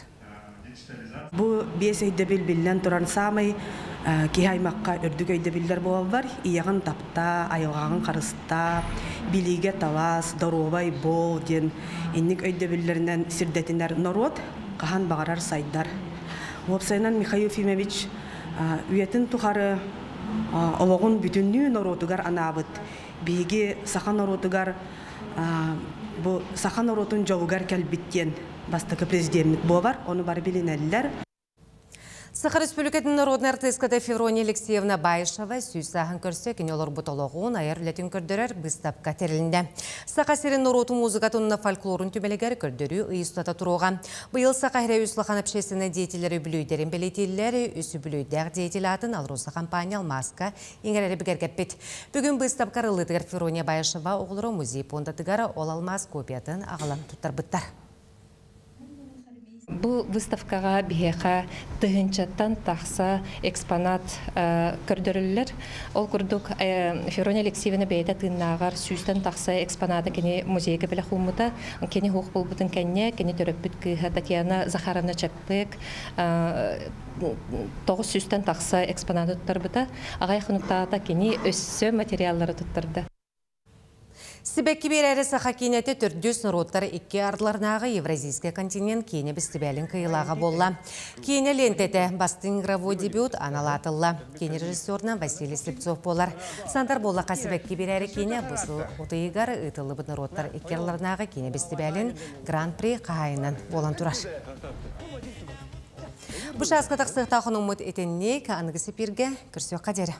Бу биэс өйдөбүл биллэн туран саамай киһи аймахха үрдүк өйдөбүллэр буолаллар. Ийэҕин таптаа, айылҕаҕын харыстаа, билиигэ талаас, доруобай буол диэн инник өйдөбүллэринэн сирдэтинэр норуот хаһан баҕарар сайдар. Уопсайынан Михаил Ефимович үйэтин тухары олоҕун бүтүннүү норуотугар анаабыт. Биһиги саха норуотугар бу саха норуотун дьолугар кэлбит диэн бастакы президеммит буолар, ону бары билинэллэр. Саха Республикатын народнай артыыската Феврония Алексеевна Баишева сүүс сааһын көрсө кини олорбут олоҕун, айар үлэтин көрдөрөр быыстапка тэрилиннэ. Саха сирин норуотун музыкатын уонна фольклорун түмэлигэр көрдөрүү ый устата туруоҕа. Быйыл Саха сирэ үс улахан общественнай деятеллэри үбүлүөйдэрин бэлиэтииллэр, үс үбүлүөйдээх деятель аатын Алроса компания алмааска иҥэрэри бигэргэппит. Бүгүн быыстапка арыллыытыгар Феврония Баишева оҕолоро музей пуондатыгар ол алмаас копиятын аҕалан туттарбыттар. Бу выставкаҕа биһиэхэ тыһыынчаттан тахса экспонат көрдөрүллэр. Ол курдук Феврония Алексеевна бэйэтэ тыыннааҕар сүүстэн тахса экспоната кини музейга бэлэх ууммута. Кини суох буолбутун кэннэ кини төрөппүт кыыһа Татьяна Захаровна Чаппык 900-тэн тахса экспонаты туттарбыта. Аҕай хонуктаата кини өссө материаллары туттарда. Сибэкки биэрээри саха киинэтэ төрдүс норуоттар икки ардыларынааҕы Евразийскай континент киинэ бэстибээлин кыайыылааҕа буолла. Киинэ лиэнтэтэ бастыҥ игровой дебют анал аатылла. Киинэ режиссерынан Василий Слепцов буолар. Сандар буоллахха сибэкки биэрээри киинэ бу сыл утуйугар ыытыллыбыт норуоттар икки ардыларынааҕы киинэ бэстибээлин Гран-при хаһаайынан буолан турар. Бу чааска тахсыахтаах хонуммут итинник аныгы сипиргэ көрсүөххэ диэри.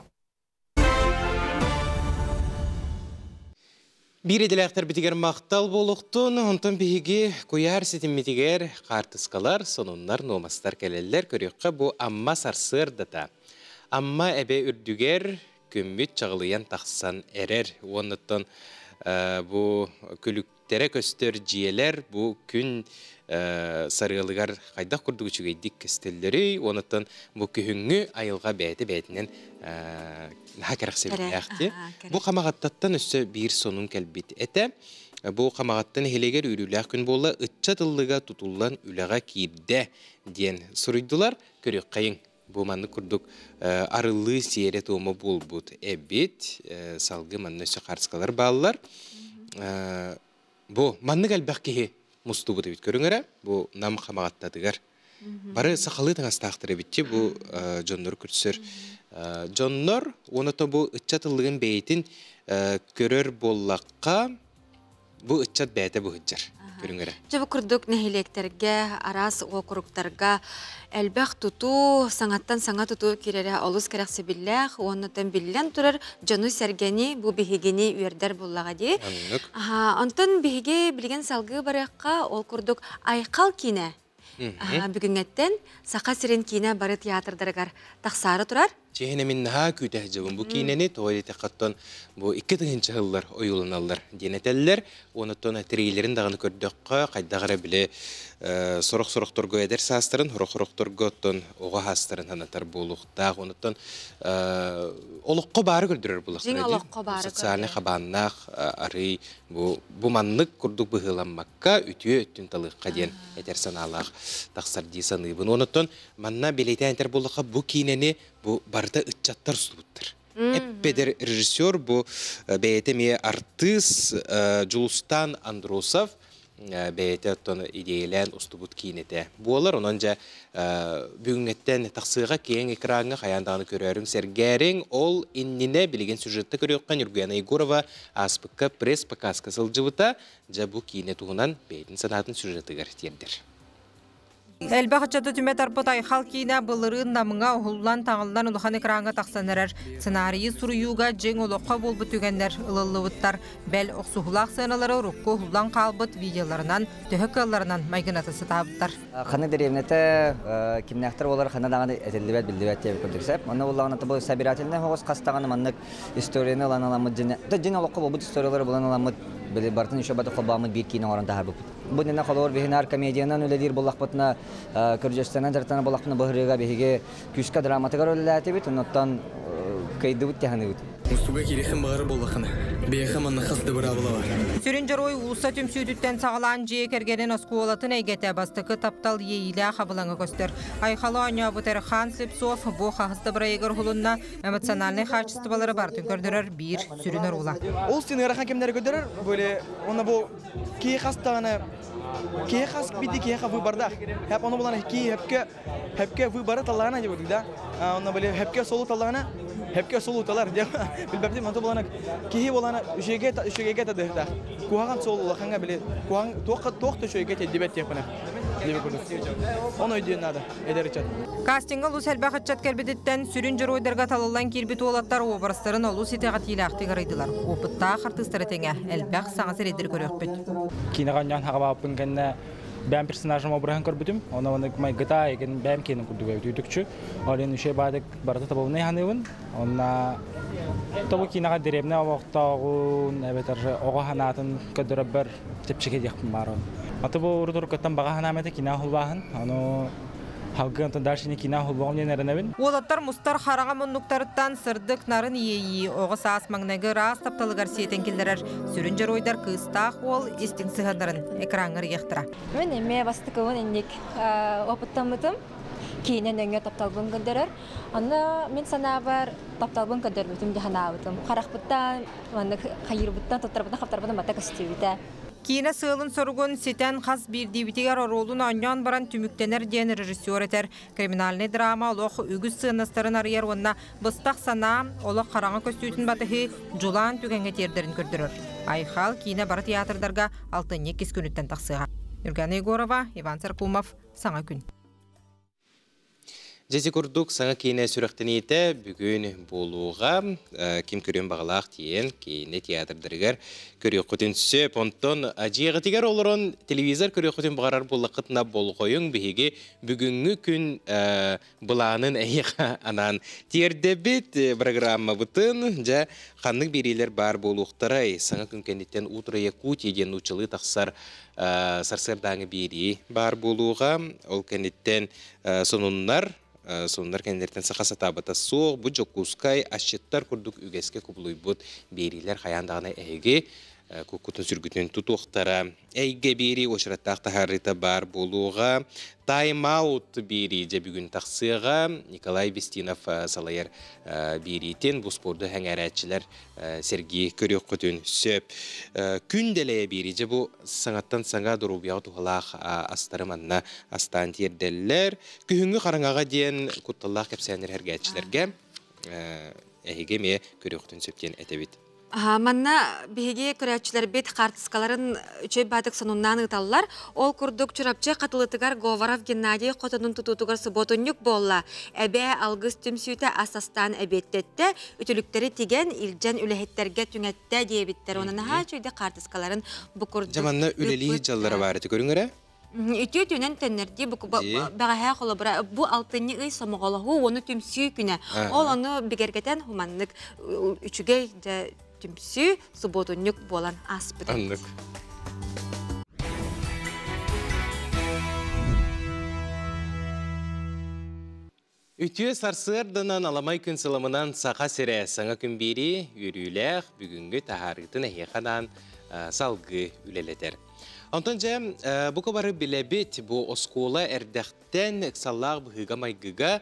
Биир идэлээхтэрбитигэр махтал буолуохтун, онтон биһиги куйаар ситиммитигэр хаартыскалар, сонуннар, нуомастар кэлэллэр. Көрүөххэ бу Амма сарсыардата. Амма эбэ үрдүгэр күммүт чаҕылыйан тахсан эрэр. Уоннаттан бу күлүктэрэ көстөр дьиэлэр бу күн сарыалыгар хайдах курдук үчүгэйдик көстөллөрүй, уонуттан бу күһүҥҥү айылҕа бэйэтэ бэйэтинэн наһаа кэрэхсэбиллээхти. Бу Хамаҕаттаттан өссө биир сонун кэлбит этэ. Бу Хамаҕаттан нэһилиэгэр үөрүүлээх күн буолла, ыччат ыллыга тутуллан үлэҕэ киирдэ диэн суруйдулар. Көрүөххэйиҥ. Бу маннык курдук арыллыы сиэрэ-туома буолбут эбит. Салгыы манна өссө харскалар бааллар. Бу маннык элбэх киһи мустубут эбит көрүҥ эрэ. Бу Нам Хамаҕаттатыгар. Бары сахалыы таҥастаахтар эбитчи бу дьоннору көрсөр дьоннор. Уонна то бу ыччат ыллыгын бэйэтин көрөр буоллахха, бу ыччат бэйэтэ быһыдьар көрүҥ эрэ. Дьэ бу курдук нэһилиэктэргэ, араас уокуруктарга элбэх тутуу, саҥаттан саҥа тутуу киирэрэ олус кэрэхсэбиллээх уонна биллэн турар дьону-сэргэни бу биһигини үөрдэр буллаҕа дии. Онтон биһиги билигин салгыы барыахха, ол курдук Айхал киинэ бүгүҥҥэттэн Саха сирин киинэ бары театрдарыгар тахсаары турар. Чиэһинэ мин наһаа күүтэ сылдьабын. Бу киинэни тоҕо диэтэххэ бу 2000 сыллар ойууланаллар диэн этэллэр. Онуттан трейлерин даҕаны көрдөххө, хайдах эрэ били сорох-сорохторго эдэр саастарын, сорох-сорохторго оттон оҕо саастарын санатар буолуохтаах. Онуттан олоххо баары көрдөрөр буолуохтара. Олоххо баары Социальный хабааннаах арый бу бу маннык курдук быһыыламмакка үтүө өттүн талыахха диэн этэр санаалаах тахсар дии саныыбын. Онуттан манна бэлиэтээн этэр буоллахха бу киинэни бу барыта ыччаттар устубуттар. Эппедер режиссер бу бэйэтэ эмиэ артыыс Дьулустаан Андросов. бэйэтэ оттон идиэйэлээн устубут киинэтэ буолар. Онон дьэ бүгүҥҥэттэн тахсыаҕа киэҥ экраҥҥа хайаан даҕаны көрөөрүҥ, сэргээриҥ. Ол иннинэ билигин сюжетта көрүөххэ Ньургуяна Егорова ааспыкка пресс-показка сылдьыбыта. Дьэ бу киинэ туһунан бэйэтин санаатын сюжетыгар тиэрдэр. Элбэх ыччаты түмэ тарпыт Айхал киинэ былырыын Намҥа уһуллан таҥыллан улахан экраҥҥа тахсан эрэр. Сценарийы суруйууга дьиҥ олоххо буолбут түгэннэр ылыллыбыттар. Бэл, охсуһуулаах сыаналары урукку уһуллан хаалбыт видеоларынан төһө кыалларынан майгыната сатаабыттар. Ханнык дэриэбинэтэ кимнээхтэр буолар ханна даҕаны этиллибэт, биллибэт диэбит курдук сөп. Онно буллаҕына бу собирательный оҕус хас даҕаны маннык историяны ылан ыламмыт дьин дьин олоххо буолбут историялары булан ыламмыт били барытын еще баты холбооммут биир киин оҥорон таһаарбыппыт. Бу иннинэ холобур биһинаар комедиянан үлэлиир буоллахпытына, көрдьөстөнөн дьарыктанар буоллахпытына быһырыыга биһиги күүскэ драматыгар үлэлээтибит, оннуттан кыайдыбыт тиһаныыбыт. Устуга киириэххин баҕарар буоллаххына, биһиэхэ манна хас да быраабыла бар. Сүрүн дьоруой уулусса түмсүүтүттэн саҕалаан дьиэ кэргэнин оскуолатын эйгэтэ бастакы таптал иэйиилээх абылаҥа көстөр. Айхалы оонньообут Эрхан Слепцов бу хаһыс да бырайыгар уһулунна, эмоциональнай хаачыстыбалары барытын көрдөрөр биир сүрүн оруола. Ол син ыарахан кэмнэри көрдөрөр, были онно бу киһи хас даҕаны киһи хас биирдии киһиэхэ выбордаах. Хэп ону булан киһи хэпкэ хэпкэ выборы таллаҕына диэбит да. Онно били хэпкэ солу таллаҕына хэпкэ солу талар диэн билбэптим онто булан киһи булана үчүгэйгэ үчүгэйгэ тадыһытаах. Куһаҕан суол улахаҥҥа били куһаҕан туохха туох да үчүгэйгэ тиэрдибэт диэхпинэ. Диэбит курдук. Ону өйдүөн наада эдэр ыччат. Кастиҥҥа олус элбэх ыччат кэлбититтэн сүрүн дьоруойдарга талыллан киирбит уолаттар уобарастарын олус итэҕэтиилээхтик арыйдылар. Опыттаах артыыстары тэҥэ элбэх саҥа сирэйдэри көрүөхпүт. Киинэҕэ онньоон хаҕабааппын кэннэ бэйэм персонажым обраһын көрбүтүм. Оны оны майгыта эгин бэйэм киэнин курдук өтүүтүкчү. Ол иһин үчүгэй баадык барыта табылынай ханыыбын. Онна тобу киинэҕэ дэриэбинэ олохтооҕун эбэтэр оҕо санаатын көрдөрөрбөр чэпчэки диэхпин баар. Аты бу урут-уруккуттан баҕа санаам этэ киинэ уһулбааһын. Ону Халгы онтон дальше киинэ уһулбаҕым диэн эрэнэбин. Уолаттар мустар хараҥа муннуктарыттан сырдык нарын иэйии оҕо саас маҥнайгы ыраас тапталыгар сиэтэн киллэрэр сүрүн дьоруойдар кыыстаах уол истиҥ сыһыаннарын экраҥҥа арыйыахтара. Мин эмиэ бастакыбын инник опыттаммытым. Киинэ нөҥүө тапталбын көрдөрөр. Онно мин санаабар тапталбын көрдөрбүтүм дии санаабытым. Харахпыттан, маннык хайыырбыттан, туттарбыттан, хаптарбыттан бата көстүбүтэ. Киинэ сыалын-соругун ситэн хас биирдиибитигэр оруолун оонньоон баран түмүктэнэр диэн режиссер этэр. Криминальнай драма олох үгүс сыаннастарын арыйар уонна быстах санаа, олох хараҥа көстүүтүн батыһыы дьулаан түгэҥҥэ тиэрдэрин көрдөрөр. Айхал киинэ бары театрдарга алтынньы иккис күнүттэн тахсыаҕа. Юргана Егорова, Иван Саркумов, Саҥа күн. Дьэ ити курдук саҥа киинэ сүрэхтэниитэ бүгүн буолуоҕа. Ким көрүөн баҕалаах тиийэн киинэ театрдарыгар көрүөххүтүн сөп. Онтон дьиэҕитигэр олорон телевизор көрүөххүтүн баҕарар буоллаххытына болҕойуҥ биһиги бүгүҥҥү күн былаанын эһиэхэ анаан тиэрдэбит программабытын. Дьэ ханнык биэриилэр баар буолуохтарай? Саҥа күн кэнниттэн Утро Якутии диэн нууччалыы тахсар сарсыардааҥы биэрии баар буолуоҕа. Ол кэнниттэн сонуннар сонуннар кэннилэриттэн саха сатаабата суох бу Дьокуускай асчыттар курдук үгэскэ кубулуйбут биэриилэр хайаан даҕаны эһиги куккутун сүргүтүн тутуохтара. Эйгэ биэрии уочараттаах таһаарыыта баар буолуоҕа. Тайм-аут биэрии дьэ бүгүн тахсыаҕа. Николай Бестинов салайар биэриитин бу спорду сэҥээрээччилэр сэргии көрүөххүтүн сөп. Күн дэлэйэ биэрии дьэ бу саҥаттан саҥа доруобуйаҕа туһалаах астары манна астаан тиэрдэллэр. Күһүҥҥү хараҥаҕа диэн кутталлаах кэпсээннэр эргээччилэргэ эһиги эмиэ көрүөххүтүн сөп диэн этэбит. Манна биһиги көрөөччүлэрбит хаартыскаларын үчүгэй баатык сонуннаан ыыталлар. Ол курдук Чурапчы Хатылытыгар Говоров Геннадий хотонун тутуутугар субуотунньук буолла. Эбээ алгыс түмсүүтэ ас астаан эбиэттэтте, үтүлүктэри тигэн, илдьэн үлэһиттэргэ түҥэттэ диэбиттэр. Онон наһаа үчүгэйдик хаартыскаларын бу курдук Дьэ манна үлэлии дьаллара баар этэ көрүҥ эрэ. Үтүө түнэн төннөрдүү бу бэҕэһээ холобура бу алтынньы ый сомоҕолоһуу уону түмсүү күнэ. Ол ону бигэргэтэн хуманнык үчүгэй дьэ түмсүү субуотунньук буолан ааспыт. Аннык. Үтүө сарсыарданан аламай күн сыламынан Саха сирэ саҥа күн биэрии үөрүүлээх бүгүҥҥү таһаарыытын эһиэхэ анаан салгыы үлэлэтэр. Онтон дьэ, бука бары билэбит, бу оскуола эрдэхтэн ыксаллаах быһыыга-майгыга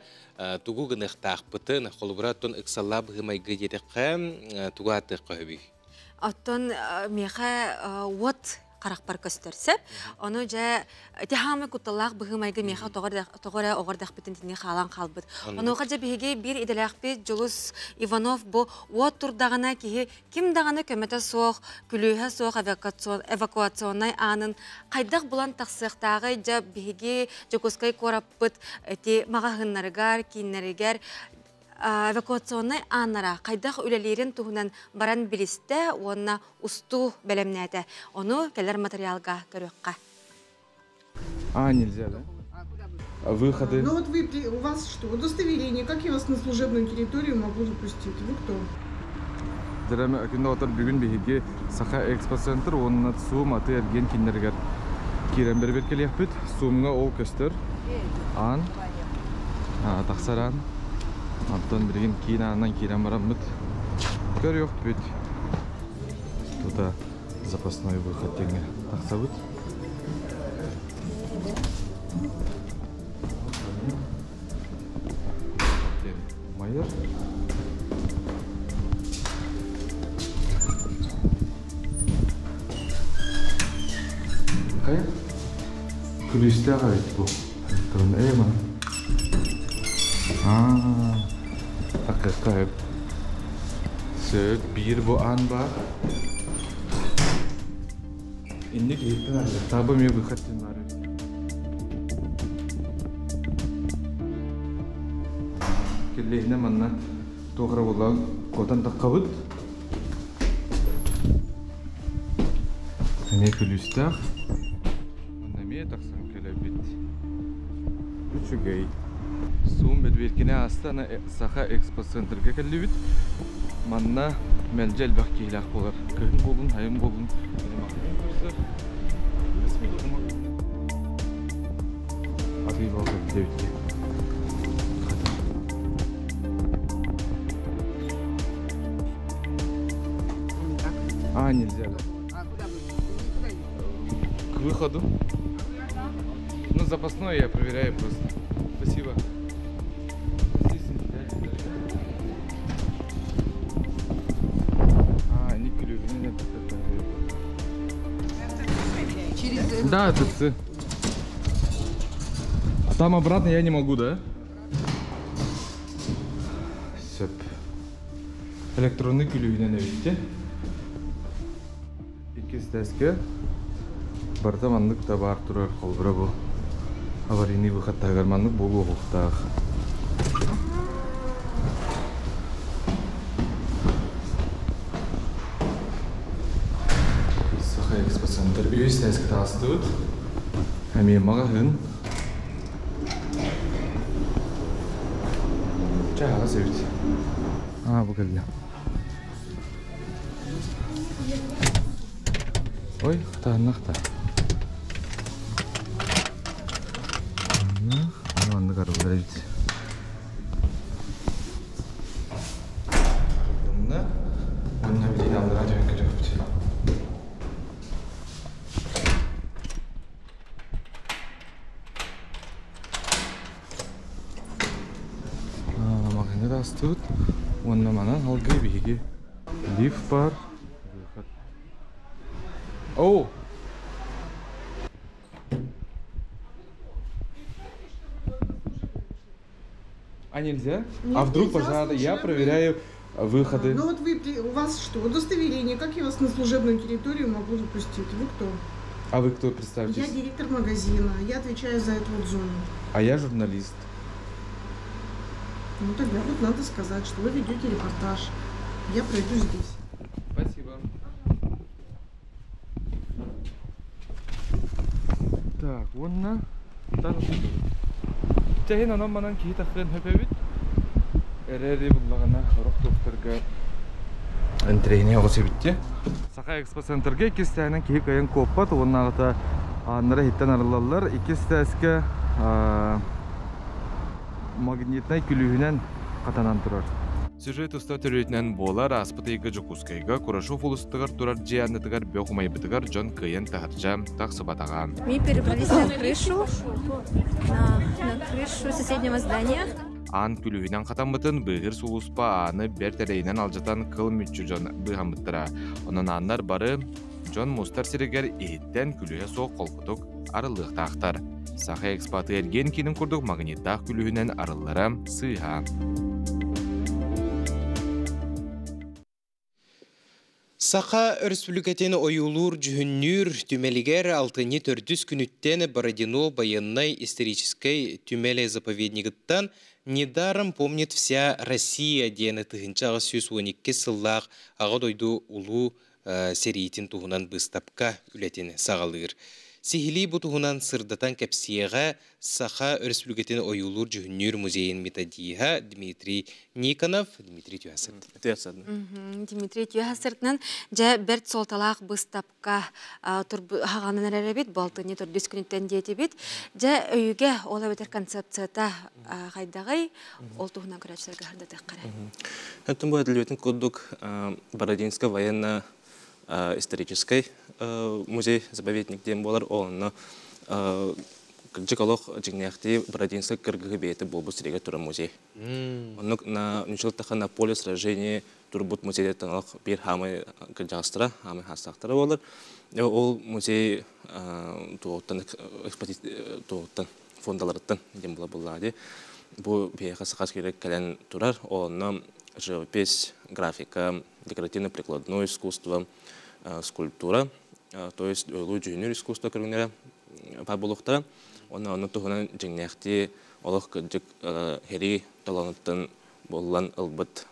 тугу гыныахтаахпытын, холобура, оттон ыксаллаах быһыы-майгы диэтэххэ, тугу ааттыахха сөбүй? Оттон миэхэ уот харахпар көстөр сөп. Ону дьэ ити хаамай кутталлаах быһыы-майгы миэхэ тоҕо эрэ оҕор дэхпитин тини хаалан хаалбыт. Онуоха дьэ биһиги биир идэлээхпит Дьулус Иванов бу уот турдаҕына киһи ким даҕаны көмөтө суох, күлүүһэ суох эвакуационнай аанын хайдах булан тахсыахтааҕый дьэ биһиги Дьокуускай куораппыт ити маҕаһыыннарыгар, кииннэригэр эвакуационнай ааннара хайдах үлэлиирин туһунан баран билистэ уонна устуу бэлэмнээтэ. Ону кэлэр материалга көрүөххэ. А, нельзя, да? Выходы. Ну вот вы, у вас что, удостоверение, как я вас на служебную территорию могу запустить? Вы кто? Күндө отор бүгүн биһиги Саха Экспоцентр уонна ЦУМ аты эргиэн киннэригэр киирэн бэрбиркэлиэхпит. ЦУМҥа ол көстөр. Аан. Тахсар аан. Онтон билигин киин аанынан киирэн бараммыт. Көрүөхпүт. Тута запасной выход диэҥҥэ тахсабыт. Майор. Хайа? Күлүүстээх эбит бу. Турун эйман. Аа, такка Сөп биир бу аан баар. Инник иһиттэн арыйахтаабы эмиэ выход диэн баар эбит. Киллиһинэ манна туох эрэ буолла куотан таххабыт. Эмиэ күлүүстээх. Манна эмиэ тахсан кэлэбит. Үчүгэй. Суум Медведкини ааста аны Саха экспоцентрга кэллибит. Манна мэлдьи элбэх киһилээх буолар. Кыһын буолун, айын буолун. Атыы буолар диэбит. А, нельзя, да. К выходу. Ну, запасной я проверяю просто. Спасибо. А, не Через... Да, это А там обратно я не могу, да? Сөп. Электронный күлүүнэн эбитти. Иккис теске барыта маннык да баар турар холбура бу аварийный выходтааҕар маннык буолуохтаах. Саха экспоцентр үһүс теске таҕыстыбыт. Эмиэ маҕаһыын. Чаҕас эбит. Аа, бу кэллэ. Ой, хатааннах да. Маннык арыллар эбит. Арыллынна. Уонна билигин аллараа түһэн көрүөхпүт. Маҕаһыыҥҥа таҕыстыбыт уонна манан алгыы биһиги лифт баар. Оу! А нельзя? Нет, а вдруг нельзя, пожар? Я служебный. проверяю выходы. Ну вот вы, у вас что, удостоверение, как я вас на служебную территорию могу запустить? Вы кто? А вы кто, представьтесь? Я директор магазина, я отвечаю за эту вот зону. А я журналист. Ну тогда вот надо сказать, что вы ведете репортаж. Я пройду здесь. Спасибо. Так, уонна Чэһин онон манан киһи таххыан хөп эбит. Эрэри буллаҕына сорох туохтарга интэриэһинэй оҕус эбит Саха экспоцентрга иккис тэһинэн киһи кыайан куоппат уоннааҕыта ааннара иһиттэн арыллаллар. Иккис тээскэ магнитнай күлүүһүнэн хатанан турар. Сюжет уста төрүөтүнэн буолар ааспыт ыйга Дьокуускайга Курашов улуустугар турар дьиэ аннытыгар бөх умайбытыгар дьон кыайан таһырдьа тахсыбатаҕа. Мы перебрались на крышу, на, на крышу соседнего здания. Аан күлүүһүнэн хатаммытын быыһыыр сулууспа ааны бэрт эрэйинэн алдьатан кыл мүччү дьон быыһаммыттара. Онон ааннар бары Дьон мустар сиригэр иһиттэн күлүһэ суох холкутук арыллыахтаахтар. Саха экспаты эргиэн киинин курдук магниттаах күлүһүнэн арыллара сыыһа. Саха Өрөспүүбүлүкэтин ойуулуур-дьүһүннүүр түмэлигэр алтынньы төрдүс күнүттэн Бородино байыаннай-историческай түмэл заповеднигыттан «Недаром помнит вся Россия» диэн 1812 сыллаах Аҕа дойду Улуу сэриитин туһунан быыстапка үлэтин саҕалыыр. Сиһилии бу туһунан сырдатан кэпсиэҕэ Саха Өрөспүүбүлүкэтин ойуулуур-дьүһүннүүр музейын методиһа Дмитрий Никонов. Дмитрий Түһасырт. Дмитрий Түһасыртынан дьэ бэрт суолталаах быыстапка хаҕанан эрэр эбит, балтынньы төрдүс күнүттэн диэтибит. Дьэ өйүгэ ол эбэтэр концепцията хайдаҕый? Ол туһунан көрөөччүлэргэ сырдатыахха эрэ. Оттон бу этиллибитин курдук Бородинская военно историческай музей заповедник диэн буолар. Ол онно кырдьык олох дьиҥнээхтии Бородинскай кыргыһы бэйэтэ буолбут сиригэр турар музей. Оннук на нучилтаха на поле сражения турбут музейтан олох биир хаамай кырдьаҕастара, хаамай хаастаахтара буолар. Ол музей туоҕуттан туоҕуттан фондаларыттан диэн була буллаа дии. Бу биһиэхэ саха сиригэр кэлэн турар. Онно живопись, графика, декоративно-прикладное искусство, скульптура, то есть ойлуу дьүһүнүүр искусство көрүҥнэрэ баар буолуохтара. Уонна ону туһунан дьиҥнээхтии олох кырдьык сэрии толоонуттан буллан ылбыт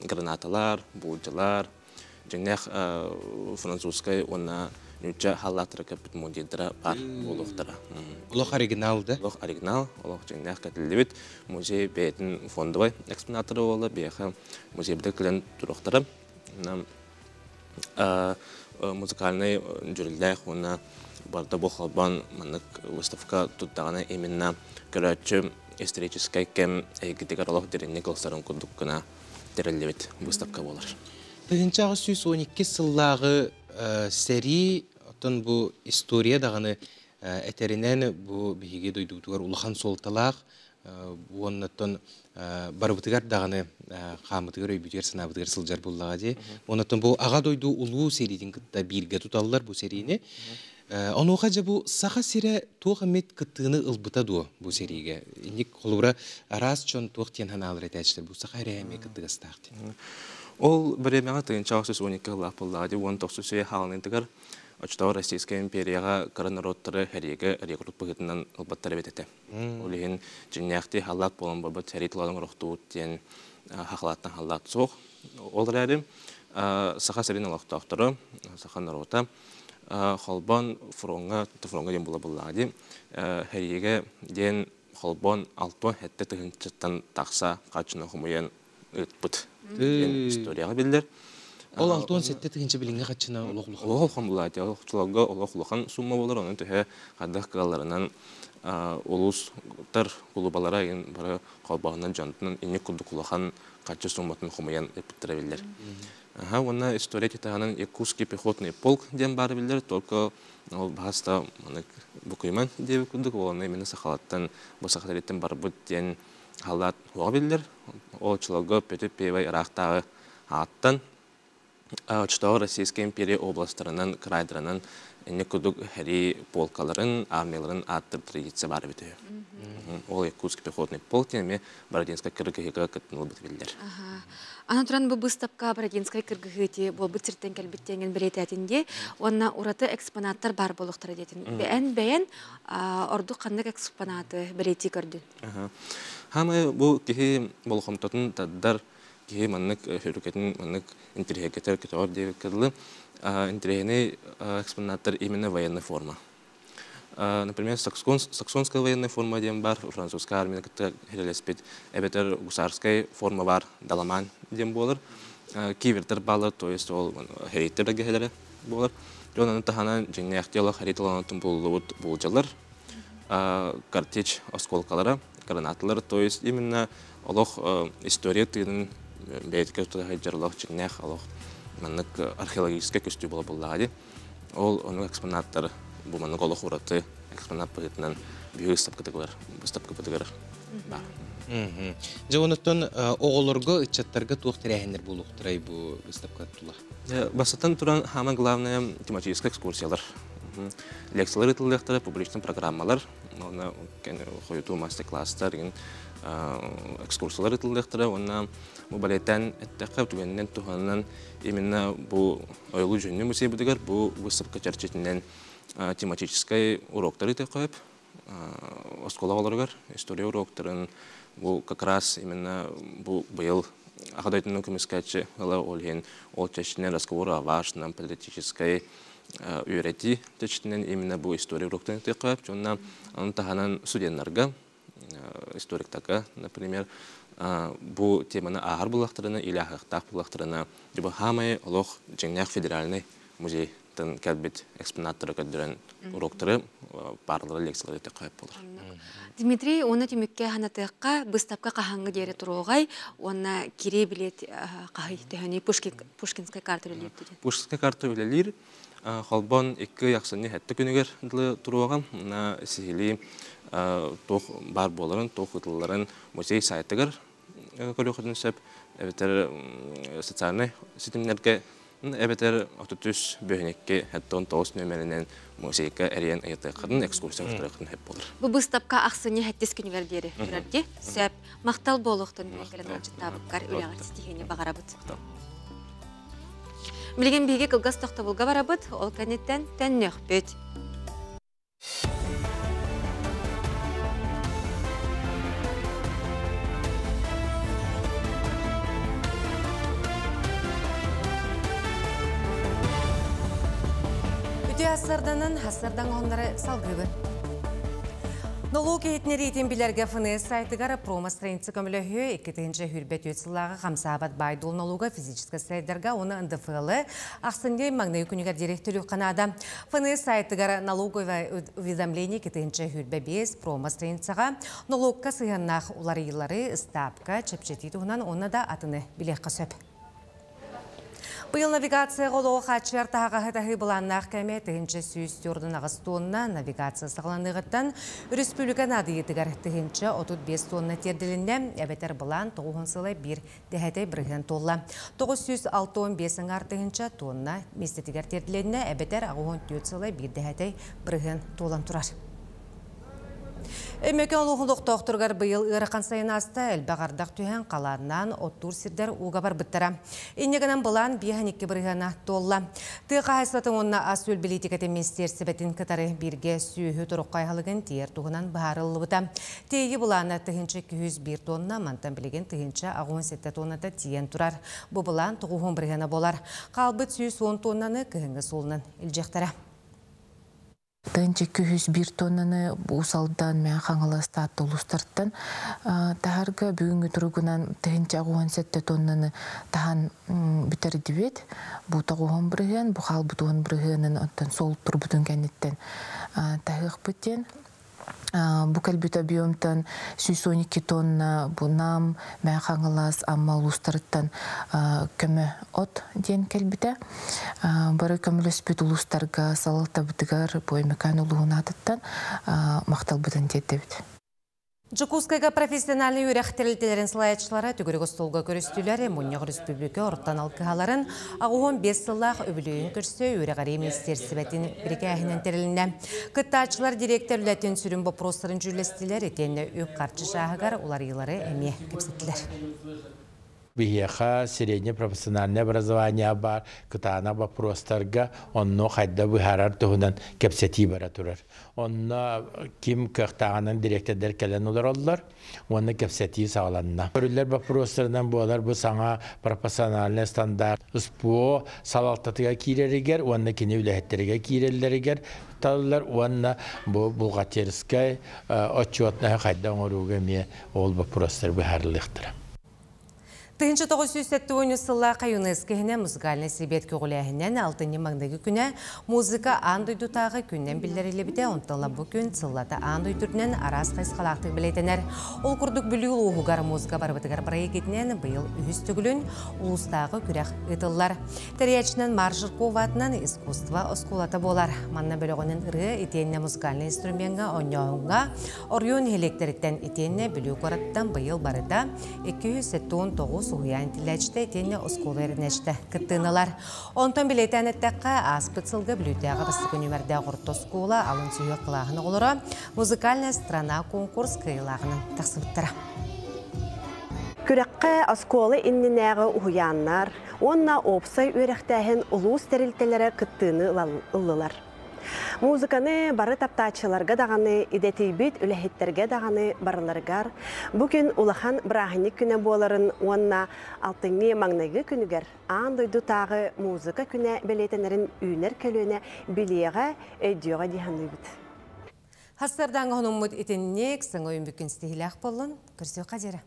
гранаталар, буулдьалар, дьиҥнээх французскай уонна нуучча халлааттара кэппит мундирдара баар буолуохтара. Олох оригинал да? Олох оригинал, олох дьиҥнээх кэтиллибит. Музей бэйэтин фондовай экспонаттара буолла, биһиэхэ музейбытыгар кэлэн туруохтара. Музыкальнай дьүрүллээх уонна барыта бу холбоон маннык выставка туттаҕына именно көрөөччү историческай кэм эйгэтигэр олох дириҥник ылсарын курдук гына тэриллибит выставка буолар. 1812 сыллааҕы сэрии, оттон бу история даҕаны этэринэн бу биһиги дойдубутугар улахан суолталаах уонна оттон барыбытыгар даҕаны хааммытыгар, өйбүтүгэр, санаабытыгар сылдьар буоллаҕа дии. Онон бу Аҕа дойду улуу сэриитин кытта бииргэ туталлар бу сэриини. Онуоха дьэ бу Саха сирэ туох эмит кыттыыны ылбыта дуо бу сэриигэ? Инник холобура араас дьон туох диэн санаалар этээччилэр бу саха эрэ эмиэ кыттыгастаах диэн. Ол бириэмэҕэ 1912 сыллаах буоллаҕа дии 19 үйэ хаалыныытыгар оччотооҕу Российскай империяҕа кыра норуоттары сэриигэ рекрут быһыытынан ылбаттар эбит этэ. Ол иһин дьиҥнээхтии халлаат буолан барбыт сэрии тулалан орохтуут диэн хахалааттан халлаат суох. Ол эрээри Саха сирин олохтоохторо, саха норуота холбоон фроҥҥа, фроҥҥа диэн буола буоллаҕа дии, сэриигэ диэн холбоон 67 тыһыынчаттан тахса харчыны хомуйан ыыппыт диэн историяҕа биллэр. Ол 67 тыһыынча билиҥҥи хаччына олох улахан. Олох улахан булаати, олохчуларга олох улахан сумма болар, онон төһө хайдах кыалларынан улуустар кулубалара бары холбоһунан дьонтон инник курдук улахан харчы сумматын хомуйан ыппыттара биллэр. Аха, уонна история титаанын Якутский пехотный полк диэн баар биллэр, только ол баһаста маннык букуйман диэбит курдук, ол именно сахалаттан бу саха сириттэн барбыт диэн халлаат хуоҕа биллэр. Ол оччолорго Петр Первый ыраахтааҕы ааттан оччотооҕу Российская империя областарынан, крайдарынан инник курдук сэрии полкаларын, армияларын ааттыр традиция баар эбит үһү. Ол Якутский пехотный полк диэн эмиэ Бородинскай кыргыһыыга кыттынылбыт биллэр. Аны туран бу быыстапка Бородинскай кыргыһыы буолбут сиртэн кэлбит диэҥин бэлиэтээтин дии уонна ураты экспонаттар баар буолуохтара диэтин. Бэйэн бэйэн ордук ханнык экспонаты бэлиэтии көрдүн? Хаамай бу киһи болҕомтотун тардар киһи маннык сүрүкэтин маннык интэриэһиргэтэр көтөҕөр диэбиккэ дылы интэриэһинэй экспонаттар именно военная форма. Например, саксонская военная форма диэн бар, французская армияны кытта хэрэлэспит, эбэтэр гусарскай форма бар, даламан диэн буолар. Кивердер баалар, то есть ол хэриттэр бэргэһэлэрэ буолар. Дьон аны таһынан дьиҥнээхтии олох хэрит олонотун булуллубут буулдьалар, картечь оскуолкалара, гранаталар, то есть именно олох история тыынын бэйэтигэр тута сылдьар олох дьиҥнээх олох маннык археологическай көстүү буола буоллаҕа дии. Ол оннук экспонаттар бу маннык олох ураты экспонат быһыытынан биһиги выставкатыгар выставкабытыгар Бар. Дьэ онуттан оҕолорго, ыччаттарга туох тэрээһиннэр буолуохтарай бу выставка тула? Бастатан туран, самое главное, тематическая экскурсиялар. Лекциялар ыытыллыахтара, публичный программалар, уонна хойутуу мастер-класстар, экскурсиялар ыытыллыахтара, уонна бу балеттан эттэххэ, түгэнинэн туһанан именно бу Ойулуу дьүһүннүү музейбытыгар бу выставка чэрчитинэн тематическай уроктары ыытыахха оскуола оҕолоругар история уроктарын бу как раз именно бу быйыл Аҕа дойдуну көмүскээччи ыла ол иһин ол чэрчитинэн разговор о важном политической үөрэтии чэрчитинэн именно бу история уроктарын ыытыахха уонна ону таһынан студеннарга историктарга например бу теманы ааһар буллахтарына или ааһыахтаах буллахтарына либо хаамай олох дьиҥнээх федеральный музей кэлбит экспонаттары көрдөрөн уроктары пааралары лекциялары өтөххө болар. Дмитрий, уонна түмүккэ ханатыахха быыстапка хаһаҥҥы диэри туруоҕай уонна кири билет хаһый төһөнүй Пушкинская карта үлэлиир диэн. Пушкинская карта үлэлиир. Холбон икки ахсынньы сэттэ күнүгэр дылы туруоҕа. Сиһилии туох баар буоларын, туох ыытылларын музей сайтыгар көрүөххүтүн сөп. Эбэтэр социальнай ситимнэргэ эбэтэр 33 бөһүнэкки 79 нөмеринэн музейга эрийэн ыйытыаххытын, экскурсия устарыаххытын сөп буолар. Бу быыстапка ахсынньы сэттис күнүгэр диэри турар дии. Сөп. Махтал буолуохтун кэлэн ыалдьыттаабыккар үлэҕэр ситиһиини баҕарабыт. Билигин биһиги кылгас тохтобулга барабыт, ол кэнниттэн төннүөхпүт. Үтүө ассарданан, ассардан оһоннары салгыбын. Нолуок иһитиннэриитин билэргэ ФНС сайтыгар промо-страница көмөлөһүө 2023 сыллааҕы хамсаабат баай-дуол нолуга физическэй сайдарга уонна НДФЛ ахсынньы маҥнайгы күнүгэр диэри наада. ФНС сайтыгар налоговое уведомление 2025 промо-страницаҕа нолуокка сыһыаннаах уларыйыылары, ыстаапка, чэпчэтии туһунан уонна да атыны билиэххэ сөп. Быйыл навигацияҕа олоҕу хааччыйар таһаҕаһы таһыы былааннаах кэмэ 1148 тонна навигация саҕаланыаҕыттан өрөспүүбүлүкэ наадыйыытыгар 1035 тонна тиэрдилиннэ, эбэтэр былаан 90 сыла биир дэһэтэй бырыһыан туолла. 965 аҥаар тыһыынча тонна миэстэтигэр тиэрдилиннэ, эбэтэр 84 сыла биир дэһэтэй бырыһыан туолан турар. Өймөкөөн улууһун олохтоохторугар быйыл ыарахан сайын ааста, элбэх ардах түһэн, халааннаан оттуур сирдэр ууга барбыттара. Инньэ гынан былаан 52 бырыһыана туолла. Тыа хаһаайыстыбатын уонна ас-үөл бэлиитикэтин министиэристибэтин кытары бииргэ сүөһү тороххой аһылыгын тиийэр туһунан быһаарыллыбыта. Тиэйии былаана 1201 тонна, мантан билигин 1087 тонната тиийэн турар. Бу былаан 90 бырыһыана буолар. Хаалбыт 110 тоннаны кыһыҥҥы суолунан илдьиэхтэрэ. Тыынча күһүс биир тоннаны Уус Алдан, Мэҥэ Хаҥалас, Таатта улуустартан таһарга бүгүҥҥү туругунан тыһыынча 87 тоннаны таһан бүтэрдибит. Бу тоҕуһун бырыһыан, бу хаалбыт уон бырыһыанын оттон суол турбутун кэнниттэн таһыахпыт диэн. Бу кэлбит объемтан 112 тонна бу Нам, Мэҥэ Хаҥалас, Амма улуустарыттан көмө от диэн кэлбитэ. Бары көмөлөспүт улуустарга салалтабытыгар бу Өймөкөөн улууһун аатыттан махталбытын тиэрдэбит. Дьокуускайга профессиональнай үөрэх тэрилтэлэрин салайааччылара төгүрүк остуолга көрүстүлэр. Мунньах өрөспүүбүлүкэ ортон алкыһаларын 85 сыллаах үбүлүөйүн көрсө үөрэҕирии министиэристибэтин бирикээһинэн тэрилиннэ. Кыттааччылар директор үлэтин сүрүн боппуруостарын дьүүллэстилэр, итиэннэ үп-харчы чааһыгар уларыйыылары эмиэ кэпсэттилэр. Биһиэхэ среднее профессиональное образование баар кытаанах боппуруостарга онно хайда быһаарар туһунан кэпсэтии бара турар. Онно ким кыахтааҕынан дириэктэрдэр кэлэн олороллор уонна кэпсэтии саҕаланна. Көрүллэр боппуруостарынан буолар бу саҥа профессиональный стандарт СПО салалтатыгар киирэригэр уонна кини үлэһиттэригэр киирэллэригэр талыллар уонна бу 1973 сыллаахха ЮНЕСКО иһинэн музыкальнай сэбиэт көҕүлээһинэн алтынньы маҥнайгы күнэ музыка аан дойдутааҕы күнүнэн биллэриллибитэ, онтон ыла бу күн сыллата аан дойду үрдүнэн араас хайысхалаахтык бэлиэтэнэр. Ол курдук Бүлүү улууһугар музыка барыбытыгар бырайыак быйыл үһүс төгүлүн улуустааҕы күрэх ыытыллар. Тэрийээччинэн Марк Жирков аатынан искусство оскуолата буолар. Манна бөлөҕүнэн ырыа итиэннэ музыкальнай инструмеҥҥа оонньооһуҥҥа оройуон нэһилиэктэриттэн итиэннэ Бүлүү куораттан быйыл барыта 279 уһуйаан иитиллээччитэ итиэннэ оскуола үөрэнээччитэ кыттыыны Онтон билиэтээн эттэххэ, ааспыт сылга Бүлүүтээҕи бастакы нүмердээх орто оскуола алын сүһүөх кылааһын оҕолоро «Музыкальная страна» конкурс кыайыылааҕынан тахсыбыттара. Күрэххэ оскуола иннинээҕи уһуйааннар уонна уопсай үөрэхтээһин улуус тэрилтэлэрэ кыттыыны ыллылар. Музыканы бары таптааччыларга даҕаны, идэтийбит үлэһиттэргэ даҕаны барыларыгар бу күн улахан бырааһынньык күнэ буоларын уонна алтынньы маҥнайгы күнүгэр аан дойдутааҕы музыка күнэ бэлиэтэнэрин үүнэр көлүөнэ билиэҕэ, өйдүөҕэ дии саныыбыт. Хастардааҥҥа хонуммут итинник саҥа ойун бүкүн ситиһилээх буоллун, көрсүөххэ дьэрэ.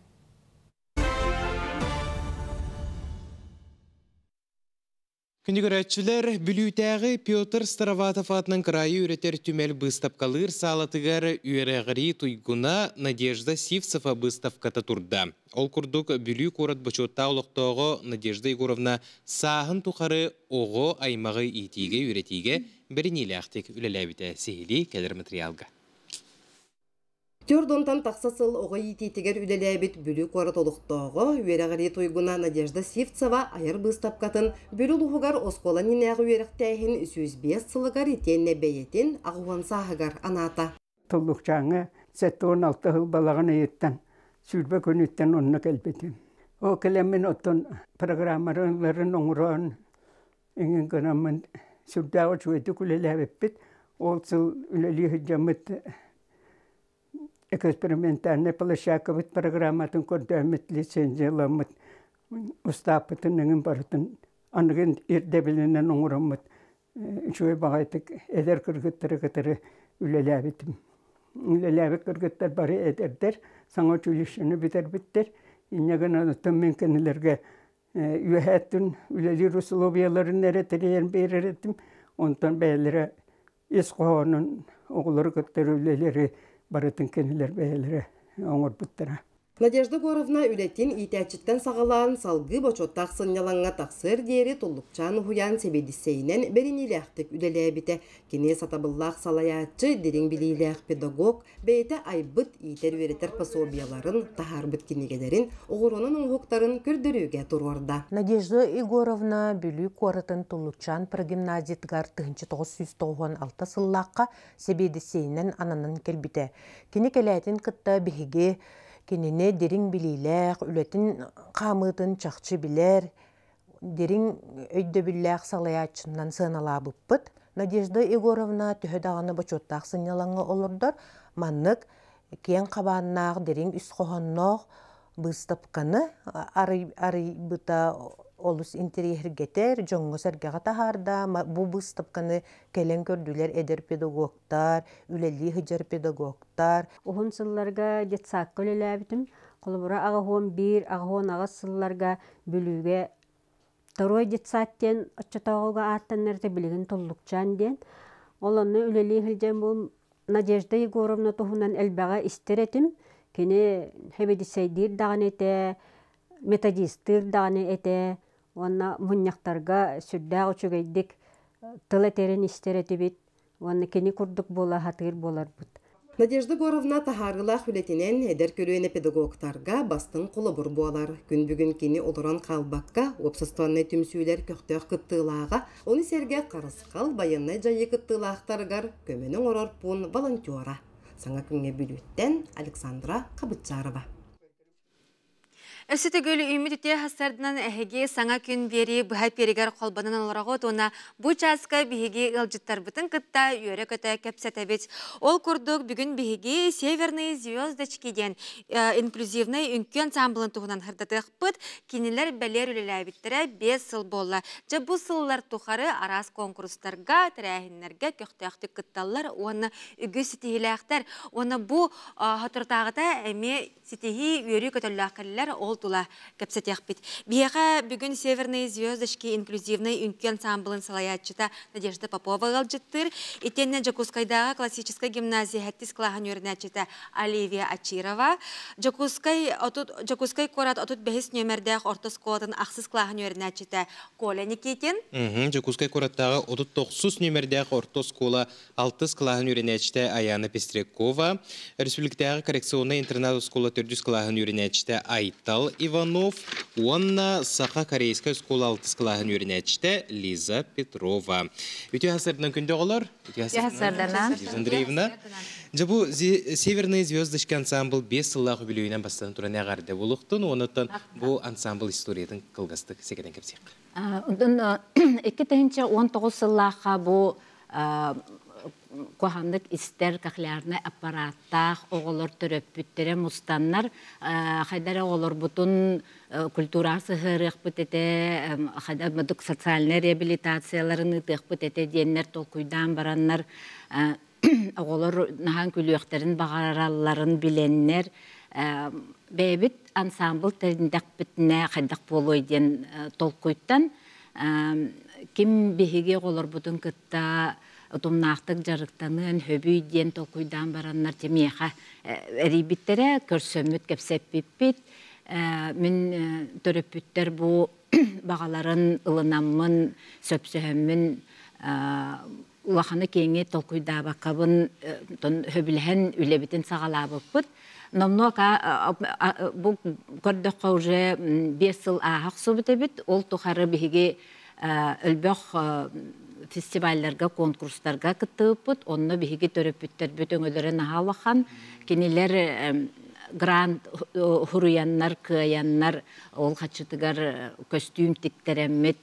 Күндү көрөөччүлэр, Бүлүүтээҕи Петр Староватов аатынан кыраайы үөрэтэр түмэл быыстапкалыыр саалатыгар үөрэҕирии туйгуна Надежда Сивцева быыстапката турда. Ол курдук, Бүлүү куорат бочуоттаах олохтооҕо Надежда Егоровна сааһын тухары оҕо аймаҕы иитиигэ-үөрэтиигэ бэриниилээхтик үлэлээбитэ сиһилии кэлэр материалга. Төрдонтон тахса сыл оҕо иитиитигэр үлэлээбит Бүлүү куорат олохтооҕо, үөрэҕирии туйгуна Надежда Сивцева айар быыстапкатын Бүлүү улууһугар оскуола иннинээҕи үөрэхтээһин 105 сылыгар итиэннэ бэйэтин 80 сааһыгар анаата. Туллукчааҥҥа 76 сыл балаҕан ыйыттан 20 күнүттэн онно кэлбитим. Ол кэлэммин оттон программаларын оҥорон эҥин гынаммын сүрдээх үчүгэйдик үлэлээбиппит. Ол сыл үлэлии сылдьаммыт экспериментальнай площадкабыт программатын көрдөөммүт, лицензияламмыт, устааппытын эҥин барытын аныгы ирдэбилинэн оҥороммут үчүгэй баҕайытык эдэр кыргыттары кытары үлэлээбитим. Үлэлээбит кыргыттар бары эдэрдэр, саҥа училищены бүтэрбиттэр. Инньэ гынан оттон мин кинилэргэ үөһээттин үлэлиир усулуобуйаларын эрэ тэрийэн биэрэр этим. Онтон бэйэлэрэ ис хоһоонун оҕолору кытта үлэлэри барытын кинилэр бэйэлэрэ оҥорбуттара. Надежда Егоровна үлэтин иитээччиттэн саҕалаан салгыы бочуоттаах сынньалаҥҥа тахсыар диэри Туллукчаан уһуйаан сэбиэдиссэйинэн бэриниилээхтик үлэлээбитэ. Кини сатабыллаах салайааччы, дириҥ билиилээх педагог, бэйэтэ айбыт, иитэр-үөрэтэр пособиеларын, таһаарбыт кинигэлэрин, оҕуруонан оҥоһуктарын көрдөрүүгэ туруорда. Надежда Егоровна Бүлүү куоратын Туллукчаан прогимназиятыгар 1996 сыллаахха сэбиэдиссэйинэн ананан кэлбитэ. Кини кэлээтин кытта биһиги кинини дириҥ билиилээх, үлэтин хаамыытын чахчы билэр, дириҥ өйдөбүллээх салайааччынан сыаналаабыппыт. Надежда Егоровна төһө даҕаны бочуоттаах сынньалаҥҥа олордор, маннык киэҥ хабааннаах, дириҥ үс хоһоонноох быыстапканы арыйбыта олус интэриэһиргэтэр, дьоҥҥо-сэргэҕэ таһаарда. Бу быыстапканы кэлэн көрдүлэр эдэр педагогтар, үлэлии сылдьар педагогтар. Уһун сылларга детсадка үлэлээбитим. Холобура, 81, 88 сылларга Бүлүүгэ Второй детсад диэн оччотооҕуга ааттанар этэ билигин Туллукчаан диэн. Ол онно үлэлии сылдьан бу Надежда Егоровна туһунан элбэҕи истэр этим. Кини хэбидисэйдиир даҕаны этэ, методистыыр даҕаны этэ уонна мунньахтарга сүрдээх үчүгэйдик тыл этэрин истэр этибит уонна кини курдук буола сатыыр буоларбыт. Надежда Егоровна таһаарыылаах үлэтинэн эдэр көлүөнэ педагогтарга бастыҥ холобур буолар. Күн бүгүн кини олорон хаалбакка, уопсастыбаннай түмсүүлэр көхтөөх кыттыылааҕа, ону сэргэ Харысхал байыаннай дьайыы кыттыылаахтарыгар көмөнү оҥорор пуун волонтера. Саҥа күҥҥэ Бүлүүттэн Александра Хабытчарова. Өссө төгүл үүммүт үтүө сарсыарданан эһиги саҥа күн биэрии быһа эпиэригэр холбонон олороҕут уонна бу чааска биһиги ыалдьыттарбытын кытта үөрэ-көтө кэпсэтэбит. Ол курдук бүгүн биһиги Северные звездочки диэн инклюзивнай үҥкүү ансамблын туһунан сырдатыахпыт. Кинилэр бэлиэр үлэлээбиттэрэ 5 сыл буолла. Дьэ бу сыллар тухары араас куонкурустарга, тэрээһиннэргэ көхтөөхтүк кытталлар уонна үгүс ситиһиилээхтэр. Уонна бу соторутааҕыта эмиэ Ситиһии үөрүү көтөллөөх кэллэр, ол Ол тула кэпсэтиэхпит. Биһиэхэ бүгүн Северные звездочки инклюзивнай үҥкүү ансамблын салайааччыта Надежда Попова ыалдьыттыыр. Итиэннэ Дьокуускайдааҕы классическай гимназия сэттис кылааһын үөрэнээччитэ Оливия Ачирова, Дьокуускай, Дьокуускай куорат 35 нүөмэрдээх орто оскуолатын ахсыс кылааһын үөрэнээччитэ Коля Никитин. Дьокуускай куораттааҕы 39 нүөмэрдээх орто оскуола алтыс кылааһын үөрэнээччитэ Аяна Пестрякова, Республикатааҕы коррекционнай интернат оскуола төрдүс кылааһын үөрэнээччитэ Айтал Иванов уонна Саха-корейскай оскуола алтыс кылааһын үөрэнээччитэ Лиза Петрова. Үтүө сарсыарданан күндү оҕолор. Үтүө сарсыарданан. Лиза Андреевна. Дьэ бу Северные звездочки ансамбл 5 сыллаах үбүлүөйүнэн бастатан туран эҕэрдэ буолуохтун, онуттан бу ансамбл историятын кылгастык сэкэтэн кэпсиэххэ. Онтон 2019 сыллаахха бу куһаҕаннык истэр кохлеарнай аппараттаах оҕолор төрөппүттэрэ мустаннар хайда эрэ оҕолорбутун культураҕа сыһыарыахпыт этэ, хайда социальнай реабилитацияларын ыытыахпыт этэ диэннэр толкуйдаан бараннар оҕолор наһаа күлүөхтэрин баҕаралларын билэннэр бэйэбит ансамбл тэриндэхпитинэ хайдах буолуой диэн толкуйтан ким биһиги оҕолорбутун кытта утумнаахтык дьарыктаныан хөбүй диэн толкуйдаан бараннар миэхэ эрийбиттэрэ, көрсөммүт, кэпсэппиппит. Мин төрөппүттэр бу баҕаларын ылынаммын, сөпсөһөммүн улаханы киэҥи толкуйдаабаккабын хөбүлэһэн үлэбитин саҕалаабыппыт. Номнуо бу көрдөххө уже 5 сыл ааһа охсубут эбит. Ол тухары биһиги өлбөх фестивалларга, конкурстарга кыттыбыппыт. Онно биһиги төрөппүттэрбит өҥөлөрө наһаа улахан. Кинилэр грант хуруйаннар, кыайаннар, ол хаччытыгар көстүүм тиктэрэммит,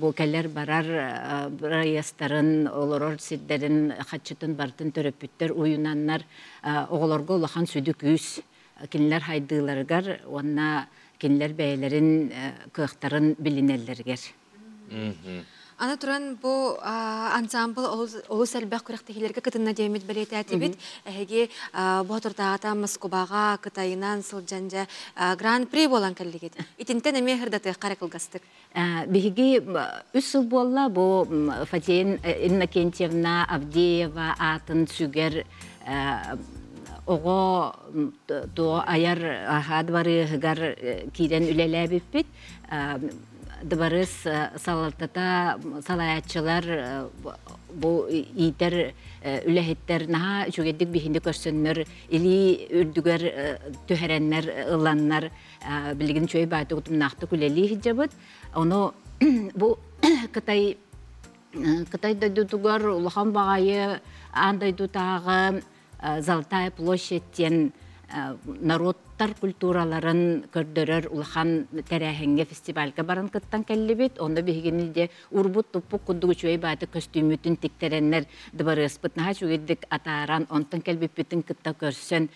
бу кэлэр-барар бырайыастарын, олорор сирдэрин хаччытын барытын төрөппүттэр уйунаннар оҕолорго улахан сүдү күүс кинилэр хайдыыларыгар уонна кинилэр бэйэлэрин кыахтарын билинэллэригэр. Аны туран бу ансамбл олус элбэх күрэхтэһиилэргэ кытынна диэммит бэлиэтээтибит. Эһиги бу соторутааҕыта Москубаҕа Кытайынан сылдьан дьэ Гран-при буолан кэллигит. Итинтэн эмиэ ырдатыахха эрэ кылгастык. Биһиги үс сыл буолла бу Фатин Иннокентьевна Авдеева аатын сүгэр оҕо туо айар аһаа дыбарыаһыгар киирэн үлэлээбиппит. Дыбарыас салалтата салайааччылар бу иитэр үлэһиттэр наһаа үчүгэйдик биһини көрсөннөр илии үрдүгэр түһэрэннэр ыланнар билигин үчүгэй баайдык утумнаахтык үлэлии сылдьабыт. Ону бу Кытай Кытай дойдутугар улахан баҕайы аан дойдутааҕы Золотая площадь диэн народтар культураларын көрдөрөр улахан тэрээһиҥҥэ фестивальга баран кыттан кэллибит. Онно биһигини де урбут-туппут курдук үчүгэй баайдык көстүүммүтүн тиктэрэннэр дыбарыаспыт наһаа үчүгэйдик атааран, онтон кэлбиппитин кытта көрсөн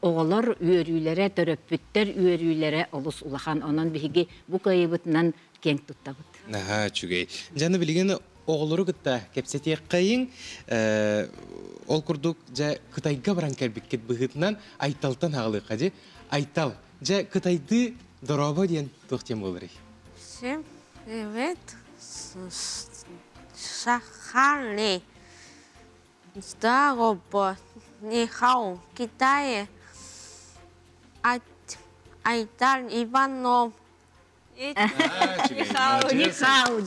оҕолор үөрүүлэрэ, төрөппүттэр үөрүүлэрэ олус улахан. Онон биһиги бу кыайыыбытынан киэҥ туттабыт. Наһаа үчүгэй. Дьаны билигин оҕолору кытта кэпсэтиэххэйиҥ. Ол курдук дьэ Кытайга баран кэлбиккит быһыытынан Айталтан аҕалыахха дии. Айтал, дьэ Кытайдыы дорообо диэн туох диэн буоларый? Всем привет, Сахали. Здорово, Нихао, Китае. Айтал Иванов. Нихао. Нихао.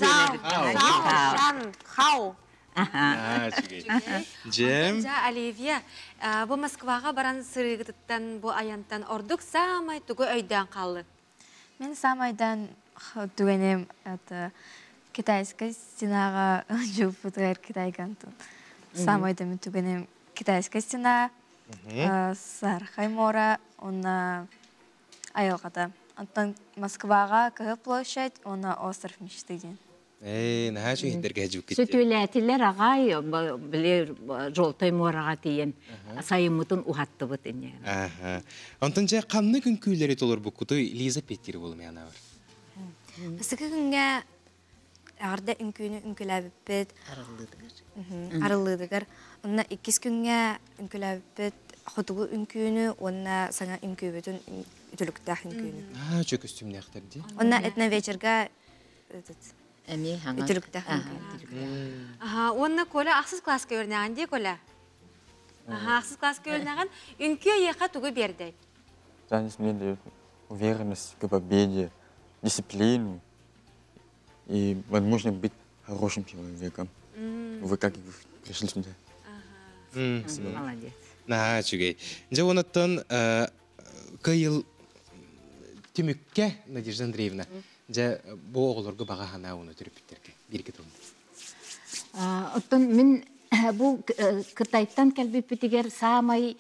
Хау. Джем. Жа Оливия, бу Москваҕа баран сырыыгытыттан бу айантан ордук саамай тугу өйдөөн хааллын? Мен саамайдан түгэним это китайская стенаҕа жууппутугар китайгантын. Саамайдан түгэним китайская стена, Сархай мора, онна айылҕата. Оттон Москваҕа Кыһыл площадь уонна остров мечты диэн. Ээ, наһаа үчүгэйдэргэ дьүккүт. Сөтүөлээтилэр аҕай, били Желтой муораҕа тиийэн сайыммытын уһаттыбыт инньэ. Аха. Онтон дьэ ханнык үҥкүүлэри толорбуккутуй Лиза Петир буолумаанабар? Бастакы күҥҥэ эҕэрдэ үҥкүүнү үҥкүүлээбиппит. Арыллыытыгар. Онно иккис күҥҥэ үҥкүүлээбиппит хотугу үҥкүүнү уонна саҥа үҥкүүбүтүн үтүлүктээх үҥкүүнү. Аа, чө көстүүмнээхтэр дии. Онна этновечерга этот Эми хаңа. Үтүлүктээх үҥкүүнү. Аха, уонна Коля ахсыс класска үөрэнэҕин дии, Коля? Аха, ахсыс класска үөрэнэҕин. Үҥкүү эйиэхэ тугу биэрдэй? Танец мне дает уверенность к победе, дисциплину и возможность быть хорошим человеком. Вы как пришли сюда? Спасибо. Молодец. Наһаа үчүгэй. Дьэ, онуттан кыйыл түмүккэ Надежда Андреевна, дьэ, бу оҕолорго баҕа санаа уну төрөппүттэргэ бииргэ тылын. Оттон мин бу Кытайтан кэлбиппитигэр саамай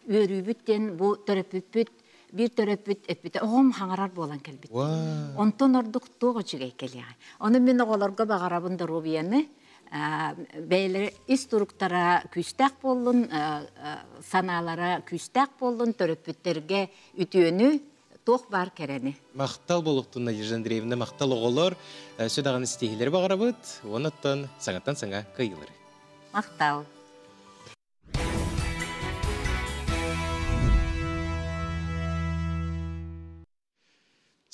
үөрүүбүт диэн бу төрөппүппүт биир төрөппүт эппитэ оҕом хаҥарар буолан кэлбит. Онтон ордук туох үчүгэй кэлиэҕэ. Ону мин оҕолорго баҕарабын доруобуйаны, бэйэлэрэ ис туруктара күүстээх буоллун, санаалара күүстээх буоллун, төрөппүттэргэ үтүөнү, туох баар кэрэни. Махтал буолуохтун Надежда Андреевна, махтал оҕолор, сүдаҕын истиһилери баҕарабыт, уонаттан саҥаттан саҥа кыайыылары. Махтал.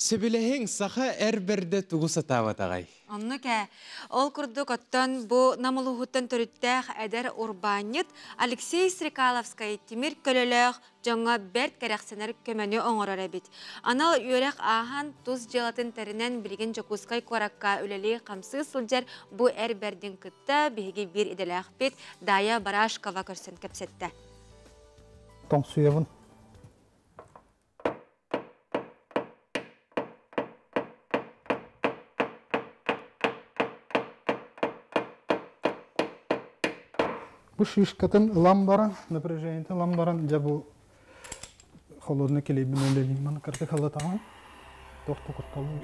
Сөбүлэһиҥ, саха эр бэрдэ тугу сатаабатаҕай? Оннук ээ. Ол курдук оттон бу Нам улууһуттан төрүттээх эдэр урбаанньыт Алексей Стрекаловскай тимир көлөлөөх дьоҥҥо бэрт кэрэхсэнэр көмөнү оҥорор эбит. Анал үөрэх ааһан, тус дьыалатын тэринэн билигин Дьокуускай куоракка үлэлии-хамсыы сылдьар бу эр бэрдин кытта биһиги биир идэлээхпит Дая Барашкова көрсөн кэпсэттэ. Тоҥсуйабын. Бу шишкатын ылан баран, напряжениетин ылан баран, дьэ бу холодный килиэбин үлэлиим. Маны кырдык халатаҕын.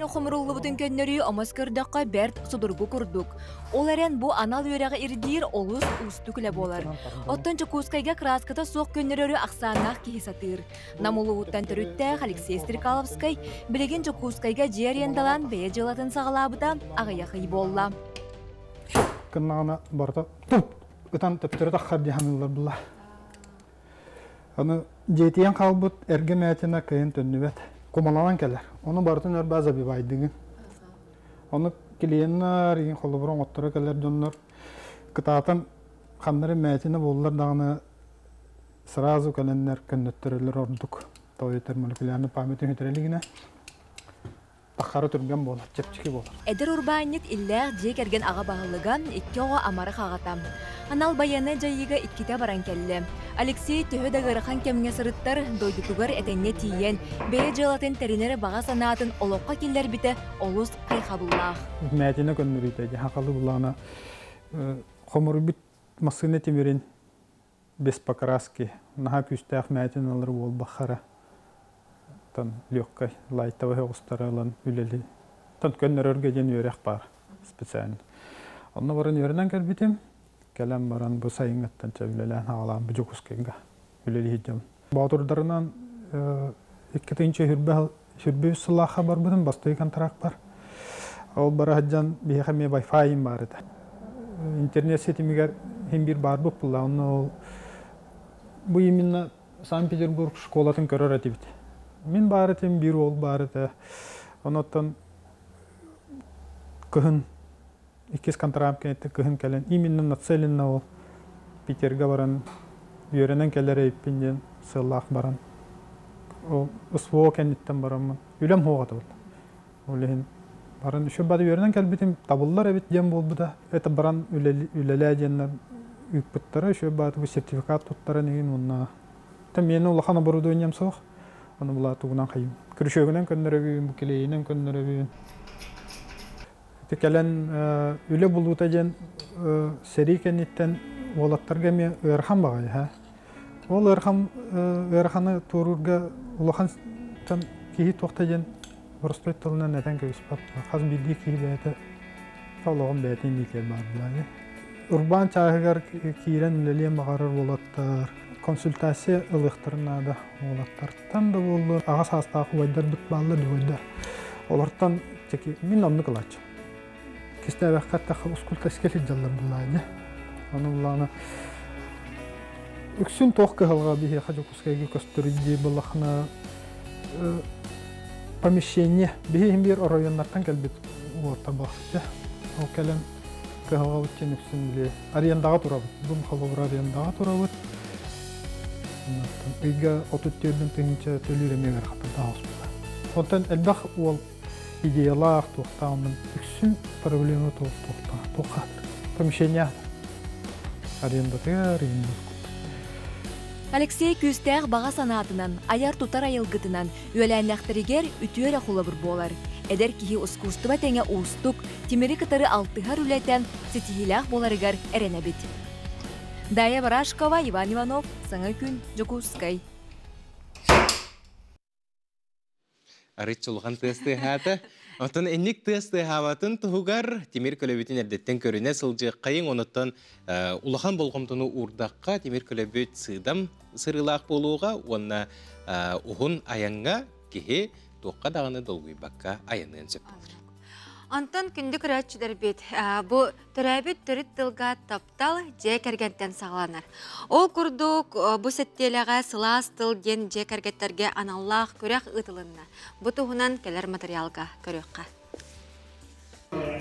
Хомуруллубутун көннөрүү омос көрдөххө бэрт судургу курдук. Ол эрэн бу анал үөрэҕи ирдиир олус уустук үлэ буолар. Оттон Дьокуускайга кырааската суох көннөрөрү ахсааннаах киһи сатыыр. Нам улууһуттан төрүттээх Алексей Стрекаловскай билигин Дьокуускайга дьиэ арендалаан бэйэ дьыалатын саҕалаабыта аҕыйах ый буолла. Кыннаҕына барыта туп ытан төптөрү таххар дии саныыллар була. Аны дьиэтийэн хаалбыт эргэ мээтинэ кыайан төннүбэт. Кумаланан кэлэр. Ону барытын өр баа забивайдыгын. Ону клиеннар, игин холобур оҥотторо кэлэр дьоннор кытаатан ханнары мээтинэ буоллар даҕаны сразу кэлэннэр көннөттөрөллөр ордук. Тоҕо молекулярный память үһүтэрэ илигинэ таххара түргэн буолар, чэпчэки буолар. Эдэр урбаанньыт иллээх дьиэ кэргэн аҕа баһылыга, икки оҕо амарах аҕата. Анал байыаннай дьайыыга иккитэ баран кэллэ. Алексей төһө да ыарахан кэмҥэ сырыттар, дойдутугар этэҥҥэ тиийэн, бэйэ дьыалатын тэринэр баҕа санаатын олоххо киллэрбитэ олус хайҕабыллаах. Мээтинэ көннөрүүтэ дьэ хахалы булаана хомуруйбут массыына тимирин без покраски наһаа күүстээх мээтин алар буолбахара тан легкой лайтовый оҕустара ылан үлэли тан көннөрөргө диэн үөрэх баар специально. Онно баран үөрэнэн кэлбитим. Кэлэн баран бу сайыҥҥыттан чэ үлэлээн хаалаан бу Дьокуускайга үлэлии сылдьабын. Боотурдарынан икки тыһыынча сүрбэ үс сыллаахха барбытым, бастакы контракт бар. Ол бара сылдьан биһиэхэ эмиэ Wi-Fi баар этэ. Интернет ситимигэр иһин биир баарбыт буолла. Онно ол бу именно Санкт-Петербург школатын көрөр этибит. Мин баар этим, биир уол баар этэ. Онуттан кыһын иккис контракт кэнниттэн кыһын кэлэн именно нацеленно ол Питергэ баран үөрэнэн кэлэр эбиппин диэн сыаллаах баран ол СВО кэнниттэн бараммын үлэм суох этэ ол иһин баран еще бары үөрэнэн кэлбитим табыллар эбит диэн буолбута это баран үлэлээ диэннэр ыыппыттара еще баатыбы сертификат туттаран игин уонна миэнэ улахан оборудованием суох ону була тугунан хайым күрүшөгүнэн көннөрөбүн бу килиэйинэн көннөрөбүн Ити кэлэн үлэ булуута диэн сэрии кэнниттэн уолаттарга эмиэ ыарахан баҕайы һэ. Ол ыарахан ыараханы туоруурга улахан киһи туохта диэн боростуой тылынан этэн кэбиспэт. Хас биирдии киһи бэйэтэ олоҕун бэйэтин илиитигэр баар буолаайы. Урбаан чааһыгар киирэн үлэлиэн баҕарар уолаттар консультация ылыахтарын наада уолаттартан да буоллун аҕа саастаах убайдарбыт бааллар убайдар олортон мин оннук ылааччы кистээбэххэ эттэххэ ускултаска сылдьаллар буллаайы ону буллаҕына үксүн туох кыһалҕа биһиэхэ Дьокуускайга көстөр дии буоллаххына Помещение биһи биир оройуоннартан кэлбит уолаттар буолбут. Ол кэлэн кыһалҕабыт диэн үксүн били арендаҕа турабыт. Бу холобура арендаҕа турабыт. Ыйга 34 тыһыынча төлүүр эмиэ ыарахаттардаах оспута. Онтон элбэх уол идеялаах, туохтаах үксүн проблема туохтаах, туохха помещение арендатыгар Алексей күүстээх баҕа санаатынан, айар-тутар айылгытынан үөлээннэхтэригэр үтүө эрэ холобур буолар. Эдэр киһи ускуустуба тэҥэ уустук, тимири кытары алтыһар үлэтэ ситиһиилээх буоларыгар эрэнэбит. Дая Барашкова, Иван Иванов, Саҥа күн, Дьокуускай. Арыт улахан тыас тыаһаата. Оттон инник тыас тыаһаабатын туһугар тимир көлөбүтүн эрдэттэн көрүнэ сылдьыаххайыҥ. Онуттан улахан болҕомтону уурдахха тимир көлөбүт сыыдам сырыылаах буолуоҕа уонна уһун айаҥҥа киһи туохха даҕаны долгуйбакка айаныан сөп буолар. Онтон күндү көрөөччүлэрбит, бу төрөөбүт төрүт тылга таптал дьиэ кэргэнтэн саҕаланар. Ол курдук, бу сэттиэлэҕэ сылаас тыл диэн дьиэ кэргэттэргэ аналлаах күрэх ыытылынна. Бу туһунан кэлэр материалга көрүөххэ.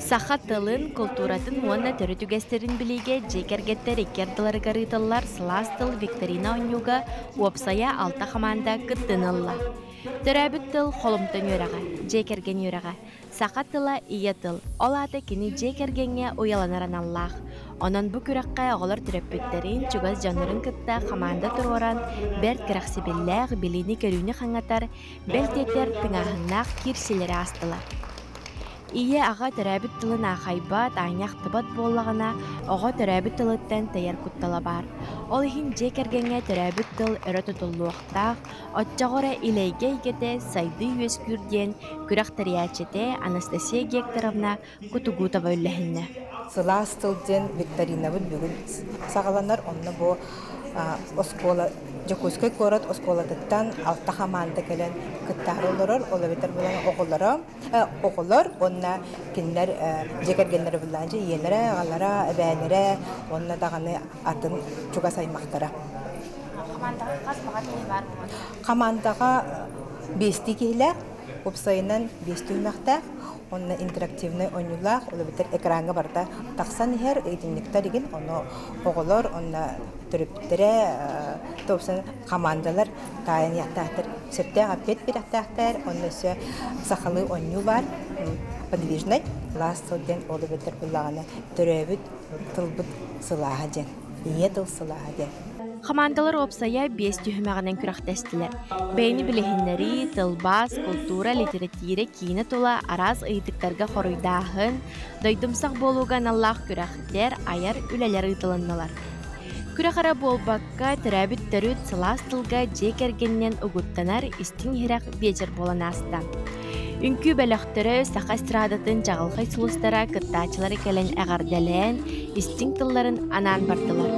Саха тылын, култууратын уонна төрүт үгэстэрин билиигэ дьиэ кэргэттэр икки ардыларыгар ыытыллар сылаас тыл викторина оонньууга уопсайа алта хамаанда кыттыыны ылла. Төрөөбүт тыл холумтан үөрэҕэ, дьиэ кэргэн үөрэҕэ. Саха тыла ийэ тыл, ол аата кини дьиэ кэргэҥҥэ уйаланар аналлаах. Онон бу күрэххэ оҕолор төрөппүттэрин, чугас дьоннорун кытта хамаанда туруоран, бэрт кэрэхсэбиллээх, билиини-көрүүнү хаҥатар, бэл диэтэр тыҥааһыннаах киирсиилэри аастылар. Ийэ-аҕа төрөөбүт тылын аахайбат, аанньа ахтыбат буоллаҕына, оҕо төрөөбүт тылыттан тэйэр куттала баар. Ол иһин дьиэ кэргэҥҥэ төрөөбүт тыл өрө тутуллуохтаах, Оччоҕо эрэ илэйгэ эйгэтэ сайдыы үөскүүр диэн күрэх тэрийээччитэ Анастасия Гекторовна Кутугутова үллэһиннэ. Сылаас тыл диэн викторинабыт бүгүн саҕаланар. Онно бу оскуола Дьокуускай куорат оскуолатыттан алта хамаанда кэлэн кыттаары олорор. Ол эбэтэр булан оҕолоро, оҕолор уонна кинилэр дьиэ кэргэннэрэ буллаан ийэлэрэ, аҕалара, эбээлэрэ уонна даҕаны атын чугас аймахтара. Хамаандаҕа хас баҕа киһи баар буолар? Хамаандаҕа биэстии киһилээх, уопсайынан биэс түһүмэхтээх уонна интерактивнай оонньуулаах, ол эбэтэр экраҥҥа барыта тахсан иһэр ыйытынньыктар игин, ону оҕолор уонна төрөппүттэрэ топсан хамаандалар таайан иһиэхтээхтэр, сөптөөх эппиэт биэриэхтээхтэр, онно өссө сахалыы оонньуу баар, подвижный, лаас тыл диэн ол эбэтэр буллаҕына төрөөбүт тылбыт сылааһа диэн, ийэ тыл сылааһа диэн. Хамаандалар уопсайа биэс түһүмэҕинэн күрэхтэстилэр. Бэйэни билиһиннэрии, тылбаас, култуура, литэрэтиирэ, киинэ тула араас ыйытыктарга хоруйдааһын, дойдумсах буолууга аналлаах күрэхтэр, айар үлэлэр ыытылыннылар. Күрэх эрэ буолбакка, төрөөбүт төрүт сылаас тылга дьиэ кэргэнинэн угуттанар истиҥ-иһирэх биэчэр буолан ааста. Үҥкүү бөлөхтөрө, саха эстрадатын чаҕылхай сулустара кыттааччылары кэлэн эҕэрдэлээн, истиҥ тылларын анаан бардылар.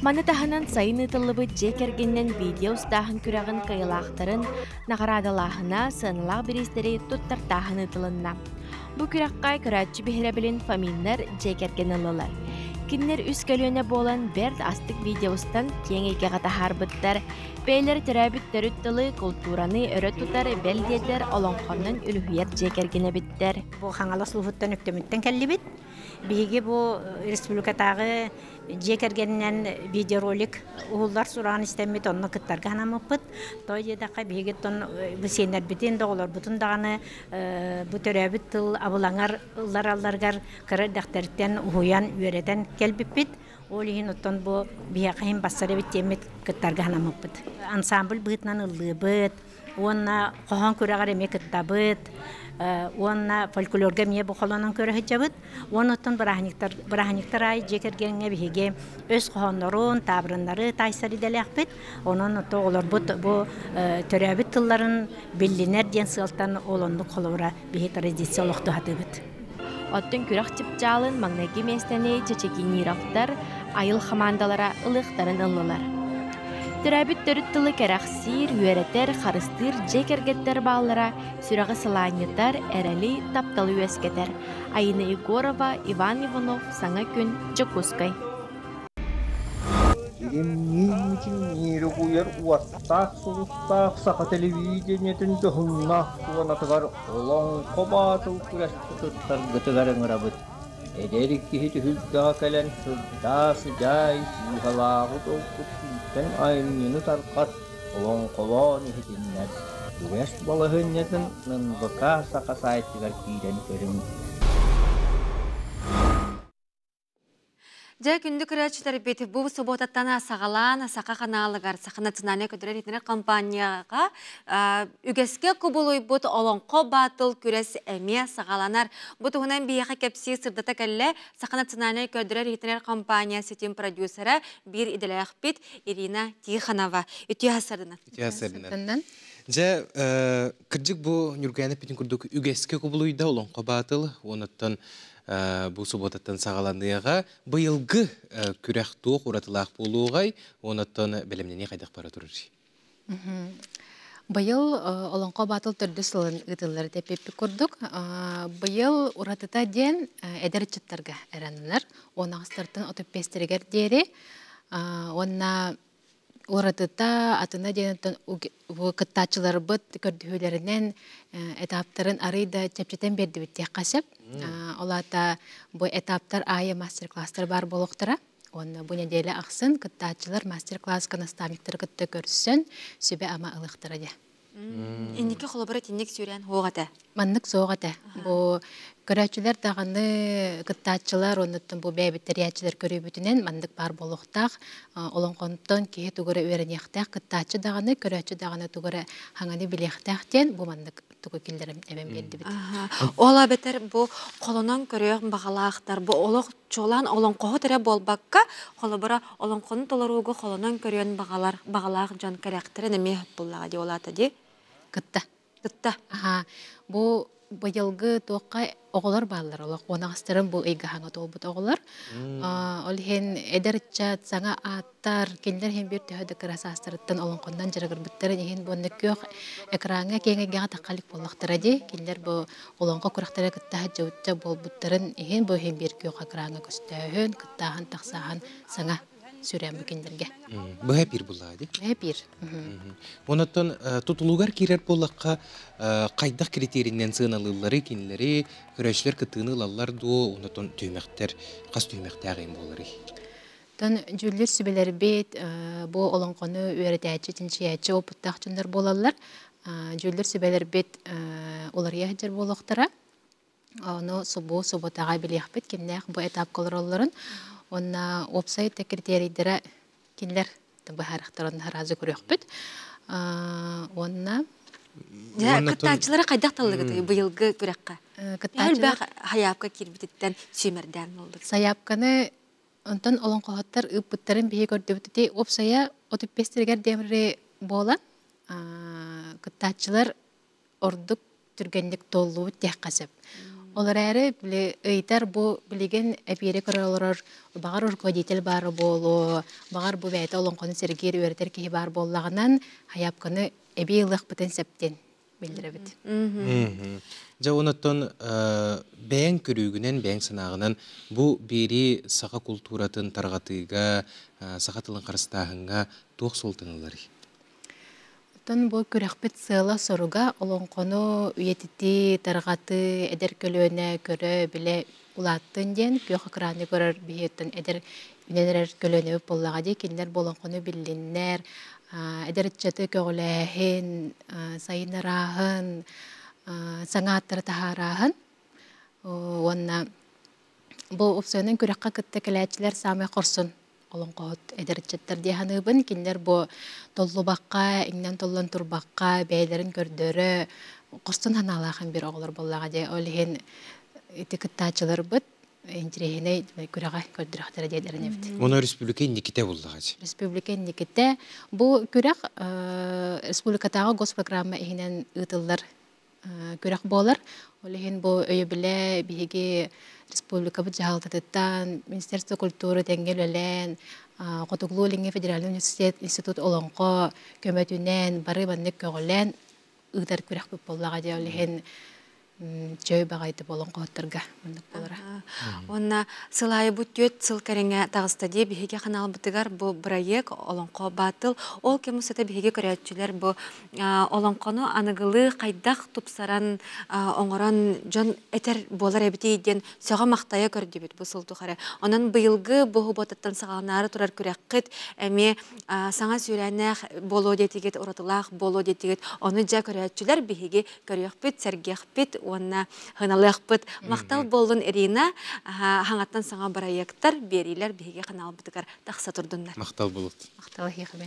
Маны таһынан сайын ыытыллыбыт дьиэ кэргэнинэн видео устааһын күрэҕин кыайыылаахтарын наҕараадалааһына, сыаналаах бириистэри туттартааһын ыытылынна. Бу күрэххэ көрөөччү биһирэбилин Фоминнар дьиэ кэргэн ыллылар. Кинилэр үс көлүөнэ буолан бэрт астык видео устан киэҥ эйгэҕэ таһаарбыттар. Бэйэлэрэ төрөөбүт төрүт тылы, култуураны өрө тутар, бэл диэтэр олоҥхоннон үлүһүйэр дьиэ кэргэн эбиттэр. Бу Хаҥалас улууһуттан Өктөмүттэн кэллибит. Биһиги бу республикатааҕы дьиэ кэргэнинэн видеоролик уһуллар сураҕын истэммит, онно кыттарга санаммыппыт. Тоҕо диэтэххэ, биһиги оттон бу сиэннэрбитин, доҕолорбутун даҕаны бу төрөөбүт тыл абылаҥар ылларалларыгар кыра эрдэхтэриттэн уһуйан, үөрэтэн кэлбиппит. Ол иһин оттон бу биһиэхэ иһин бассар эбит диэммит кыттарга санаммыппыт. Ансамбль быһыытынан ыллыыбыт, уонна хоһоон күрэҕэр эмиэ кыттабыт, уонна фольклорга эмиэ бу холонон көрө сылдьабыт. Уонна оттон бырааһынньыктар, бырааһынньыктар аайы дьиэ кэргэҥҥэ биһиги өс хоһооннорун, таабырыннары таайсар идэлээхпит. Онон ото оҕолорбут бу төрөөбүт тылларын биллинэр диэн сыалтан ол оннук холобура биһи традиция олохтуһатыбыт. Оттон күрэх чыпчаалын маҥнайгы миэстэни Чечекинировтар айыл хамаандалара ылыахтарын ыллылар. Төрөөбүт төрүт тылы кэрэхсиир, үөрэтэр, харыстыыр дьиэ кэргэттэр бааллара сүрэҕи сылаанньытар, эрэли, тапталы үөскэтэр. Айына Егорова, Иван Иванов, Саҥа күн, Дьокуускай. Илимниир-мичиҥниир угуйар уоттаах сулустаах саха телевидениетын дьоһуннаах туонатыгар Олоҥхо Баатыл күрэскэ кыттаргытыгар ыҥырабыт. Эдэр киһи түһүлгэҕэ кэлэн сырдаа, сыдьаай, сыыһалааҕы толкуй күүстэн айымньыны тарҕат, олоҥхолоон иһитиннэр. Күрэс балаһыанньатын НВК Саха сайтыгар киирэн көрүҥ. Дьэ, күндү көрөөччүлэрбит, бу субуотаттан саҕалаан Саха ханаалыгар, Саха национальнай көтөрөр компанияҕа үгэскэ кубулуйбут Олоҥхо Баатыл күрэс эмиэ саҕаланар. Бу туһунан биһиэхэ кэпсии сырдата кэллэ Саха национальнай көрдөрөр-иһитинэр компания ситим продюсера, биир идэлээхпит Ирина Тихонова. Үтүө сарынан. Үтүө сарынан. Дьэ, кырдьык бу Ньургуйаана эппитин курдук үгэскэ кубулуйда Олоҥхо Баатыл, онуттан бу субуотаттан саҕаланыаҕа. Быйылгы күрэх туох уратылаах буолуоҕай, онуттан бэлэмнэнии хайдах бара турар? Быйыл Олоҥхо Баатыл төрдүс сылын ыытыллар эппиппит курдук. Быйыл уратыта диэн эдэр ыччаттарга эрананар. Уон аҕыстартан отут биэстэригэр диэри. Уонна уратыта атына диэн кыттааччыларбыт көрдөһүүлэринэн этаптарын арый да чэпчэтэн биэрдибит диэххэ сөп. Ол аата бу этаптар аайы мастер-класстар баар буолуохтара. Уонна бу нэдиэлэ ахсын кыттааччылар мастер-класска наставниктары кытта көрсөн сүбэ-ама ылыахтара диэ. Инники холобура итинник сүүрэн суох этэ. Маннык суох этэ. Бу көрөөччүлэр даҕаны кыттааччылар оннуттан бу бэйэбит тэрийээччилэр көрүүбүтүнэн маннык баар буолуохтаах. Олоҥхонтон киһи тугу эрэ үөрэниэхтээх, кыттааччы даҕаны, көрөөччү даҕаны тугу эрэ хаҥаны билиэхтээх диэн бу маннык тугу киллэрэн эбэн биэрдибит. Ол эбэтэр бу холонон көрүөх баҕалаахтар бу олох чуолаан олоҥхоһут эрэ буолбакка, холобура олоҥхону толорууга холонон көрүөн баҕалар баҕалаах дьон кэрэхтэрин эмиэ буллаҕа дии ол аата дии. Кытта. Кытта. Аха. Бу быйылгы туохха оҕолор бааллар олох уонаҕастарын бу ыйга хаҥа туолбут оҕолор. Ол иһин эдэр ыччат саҥа ааттар кинилэр иһин биир төһө да кыра саастарыттан олоҥхоннон дьарыгырбыттарын иһин буонна күөх экраҥҥа киэҥ эйгэҕэ тахха илик буоллахтара дии. Кинилэр бу олоҥхо күрэхтэрэ кытта сылдьыбытча буолбуттарын иһин бу иһин биир күөх экраҥҥа көстөөһүн, кыттааһын, тахсааһын саҥа сүрээн бу кинилэргэ. Быһа биир буллаҕа дии. Быһа биир. Онон тутулугар киирэр буоллахха хайдах критерийинэн сыаналыыллары кинилэри көрөөччүлэр кыттыыны ылаллар дуо, онтон түһүмэхтэр хас түһүмэхтээх эҥин буоларый? Тон дьүүллүүр сүбэлэрбит бу олоҥхону үөрэтээччи, чинчийээччи опыттаах дьоннор буолаллар. Дьүүллүүр сүбэлэрбит уларыйа сылдьар буолуохтара. Ону субу субутаҕа билиэхпит кимнээх бу этапка олороллорун. Уонна уопсай да критерийдэрэ кинилэр быһаарыахтарын сразу көрүөхпүт. Уонна Кыттааччылары хайдах таллыгытый быйылгы күрэххэ? Кыттааччылар хайаапка киирбититтэн сүүмэрдээн буоллук. Сайаапканы онтон олоҥхоһуттар ыыппыттарын биһи көрдүбүт ити уопсайа 35 демри буолан кыттааччылар ордук түргэнник туоллубут диэххэ сөп. Ол эрээри били ыйдар бу билигин эпиэри көрө олорор баҕар руководитель баара буолуо, баҕар бу бэйэтэ олоҥхону сэргиир үөрэтэр киһи баар буоллаҕынан хайаапканы эбии ылыахпытын сөп диэн биллэрэбит. Дьэ онуттан бэйэҥ көрүүгүнэн, бэйэҥ санааҕынан бу биэрии саха култууратын тарҕатыыга, саха тылын харыстааһыҥҥа туох суолтаны ыларый? Оттон бу күрэхпит сыала-соруга олоҥхону үйэтитии, тарҕатыы, эдэр көлүөнэ көрө, билэ улааттын диэн күөх экраны көрөр биһиэттэн эдэр үүнэн эрэр көлүөнэбит буоллаҕа дии. Кинилэр бу олоҥхону биллиннэр, эдэр ыччаты көҕүлээһин, сайыннарааһын, саҥа ааттары таһаарааһын уонна бу уопсайынан күрэххэ кытта кэлээччилэр саамай хорсун олоҥхоһут эдэр ыччаттар дии саныыбын. Кинилэр бу толлубакка, иҥнэн-толлон турбакка, бэйэлэрин көрдөрө, хорсун санаалаах биир оҕолор буоллаҕа дии. Ол иһин ити кыттааччыларбыт интириэһинэй күрэҕэ көрдөрөхтөрө диэн эрэнэбит. Ону республика инникитэ буллаҕа дии. Республика инникитэ. Бу күрэх республикатааҕы госпрограмма иһинэн ыытыллар күрэх буолар. Ол иһин бу өйөбүлэ биһиги республикабыт дьаһалтатыттан, Министерство культуры тэҥҥэ үлэлээн, Хотугулуу-Илиҥҥи федеральнай университет институт олоҥхо көмөтүнэн бары маннык көҕүлээн ыытар күрэхпит буоллаҕа дии. Ол иһин чөй баҕайытып олоҥхоһуттарга маннык буолара. Уонна сыл аайы бу түөрт сыл кэриҥэ таҕыста дии биһиги ханаалбытыгар бу бырайыак Олоҥхо Баатыл. Ол кэм устата биһиги көрөөччүлэр бу олоҥхону аныгылыы хайдах тупсаран оҥорон дьон этэр буолар эбитий диэн сөҕө-махтайа көрдүбүт бу сыл тухары. Онон быйылгы бу субуотаттан саҕаланаары турар күрэххит эмиэ саҥа сүүрээннээх буолуо диэтигит, уратылаах буолуо диэтигит. Ону дьэ көрөөччүлэр биһиги көрүөхпүт, сэргиэхпит уонна сыаналыахпыт. Махтал буоллун Ирина, хаҥаттан саҥа бырайыактар, биэриилэр биһиги ханаалбытыгар тахса турдуннар. Махтал буолут. Махтал эһиэхэ.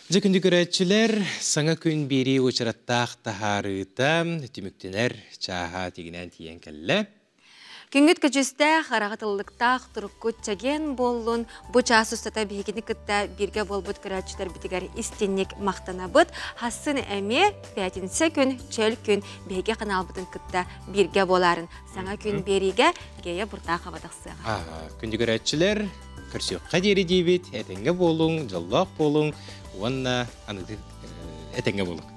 Дьэ күндү көрөөччүлэр, саҥа күн биэрии уочараттаах таһаарыыта түмүктэнэр чааһа тигинээн тиийэн кэллэ. Күҥҥүт көдьүүстээх, араҕытыллыктаах туруккут чэгиэн буоллун. Бу чаас устата биһигини кытта бииргэ буолбут көрөөччүлэрбитигэр истинник махтанабыт. Хассын эмиэ пятница күн, чөл күн биһиги каналбытын кытта бииргэ буоларын саҥа күн биэриигэ Гея Буртахова тахсыаҕа. Күндү көрөөччүлэр, көрсүөххэ диэри диибит, этэҥҥэ буолуҥ, дьоллоох буолуҥ уонна аныгы этэҥҥэ буолуҥ.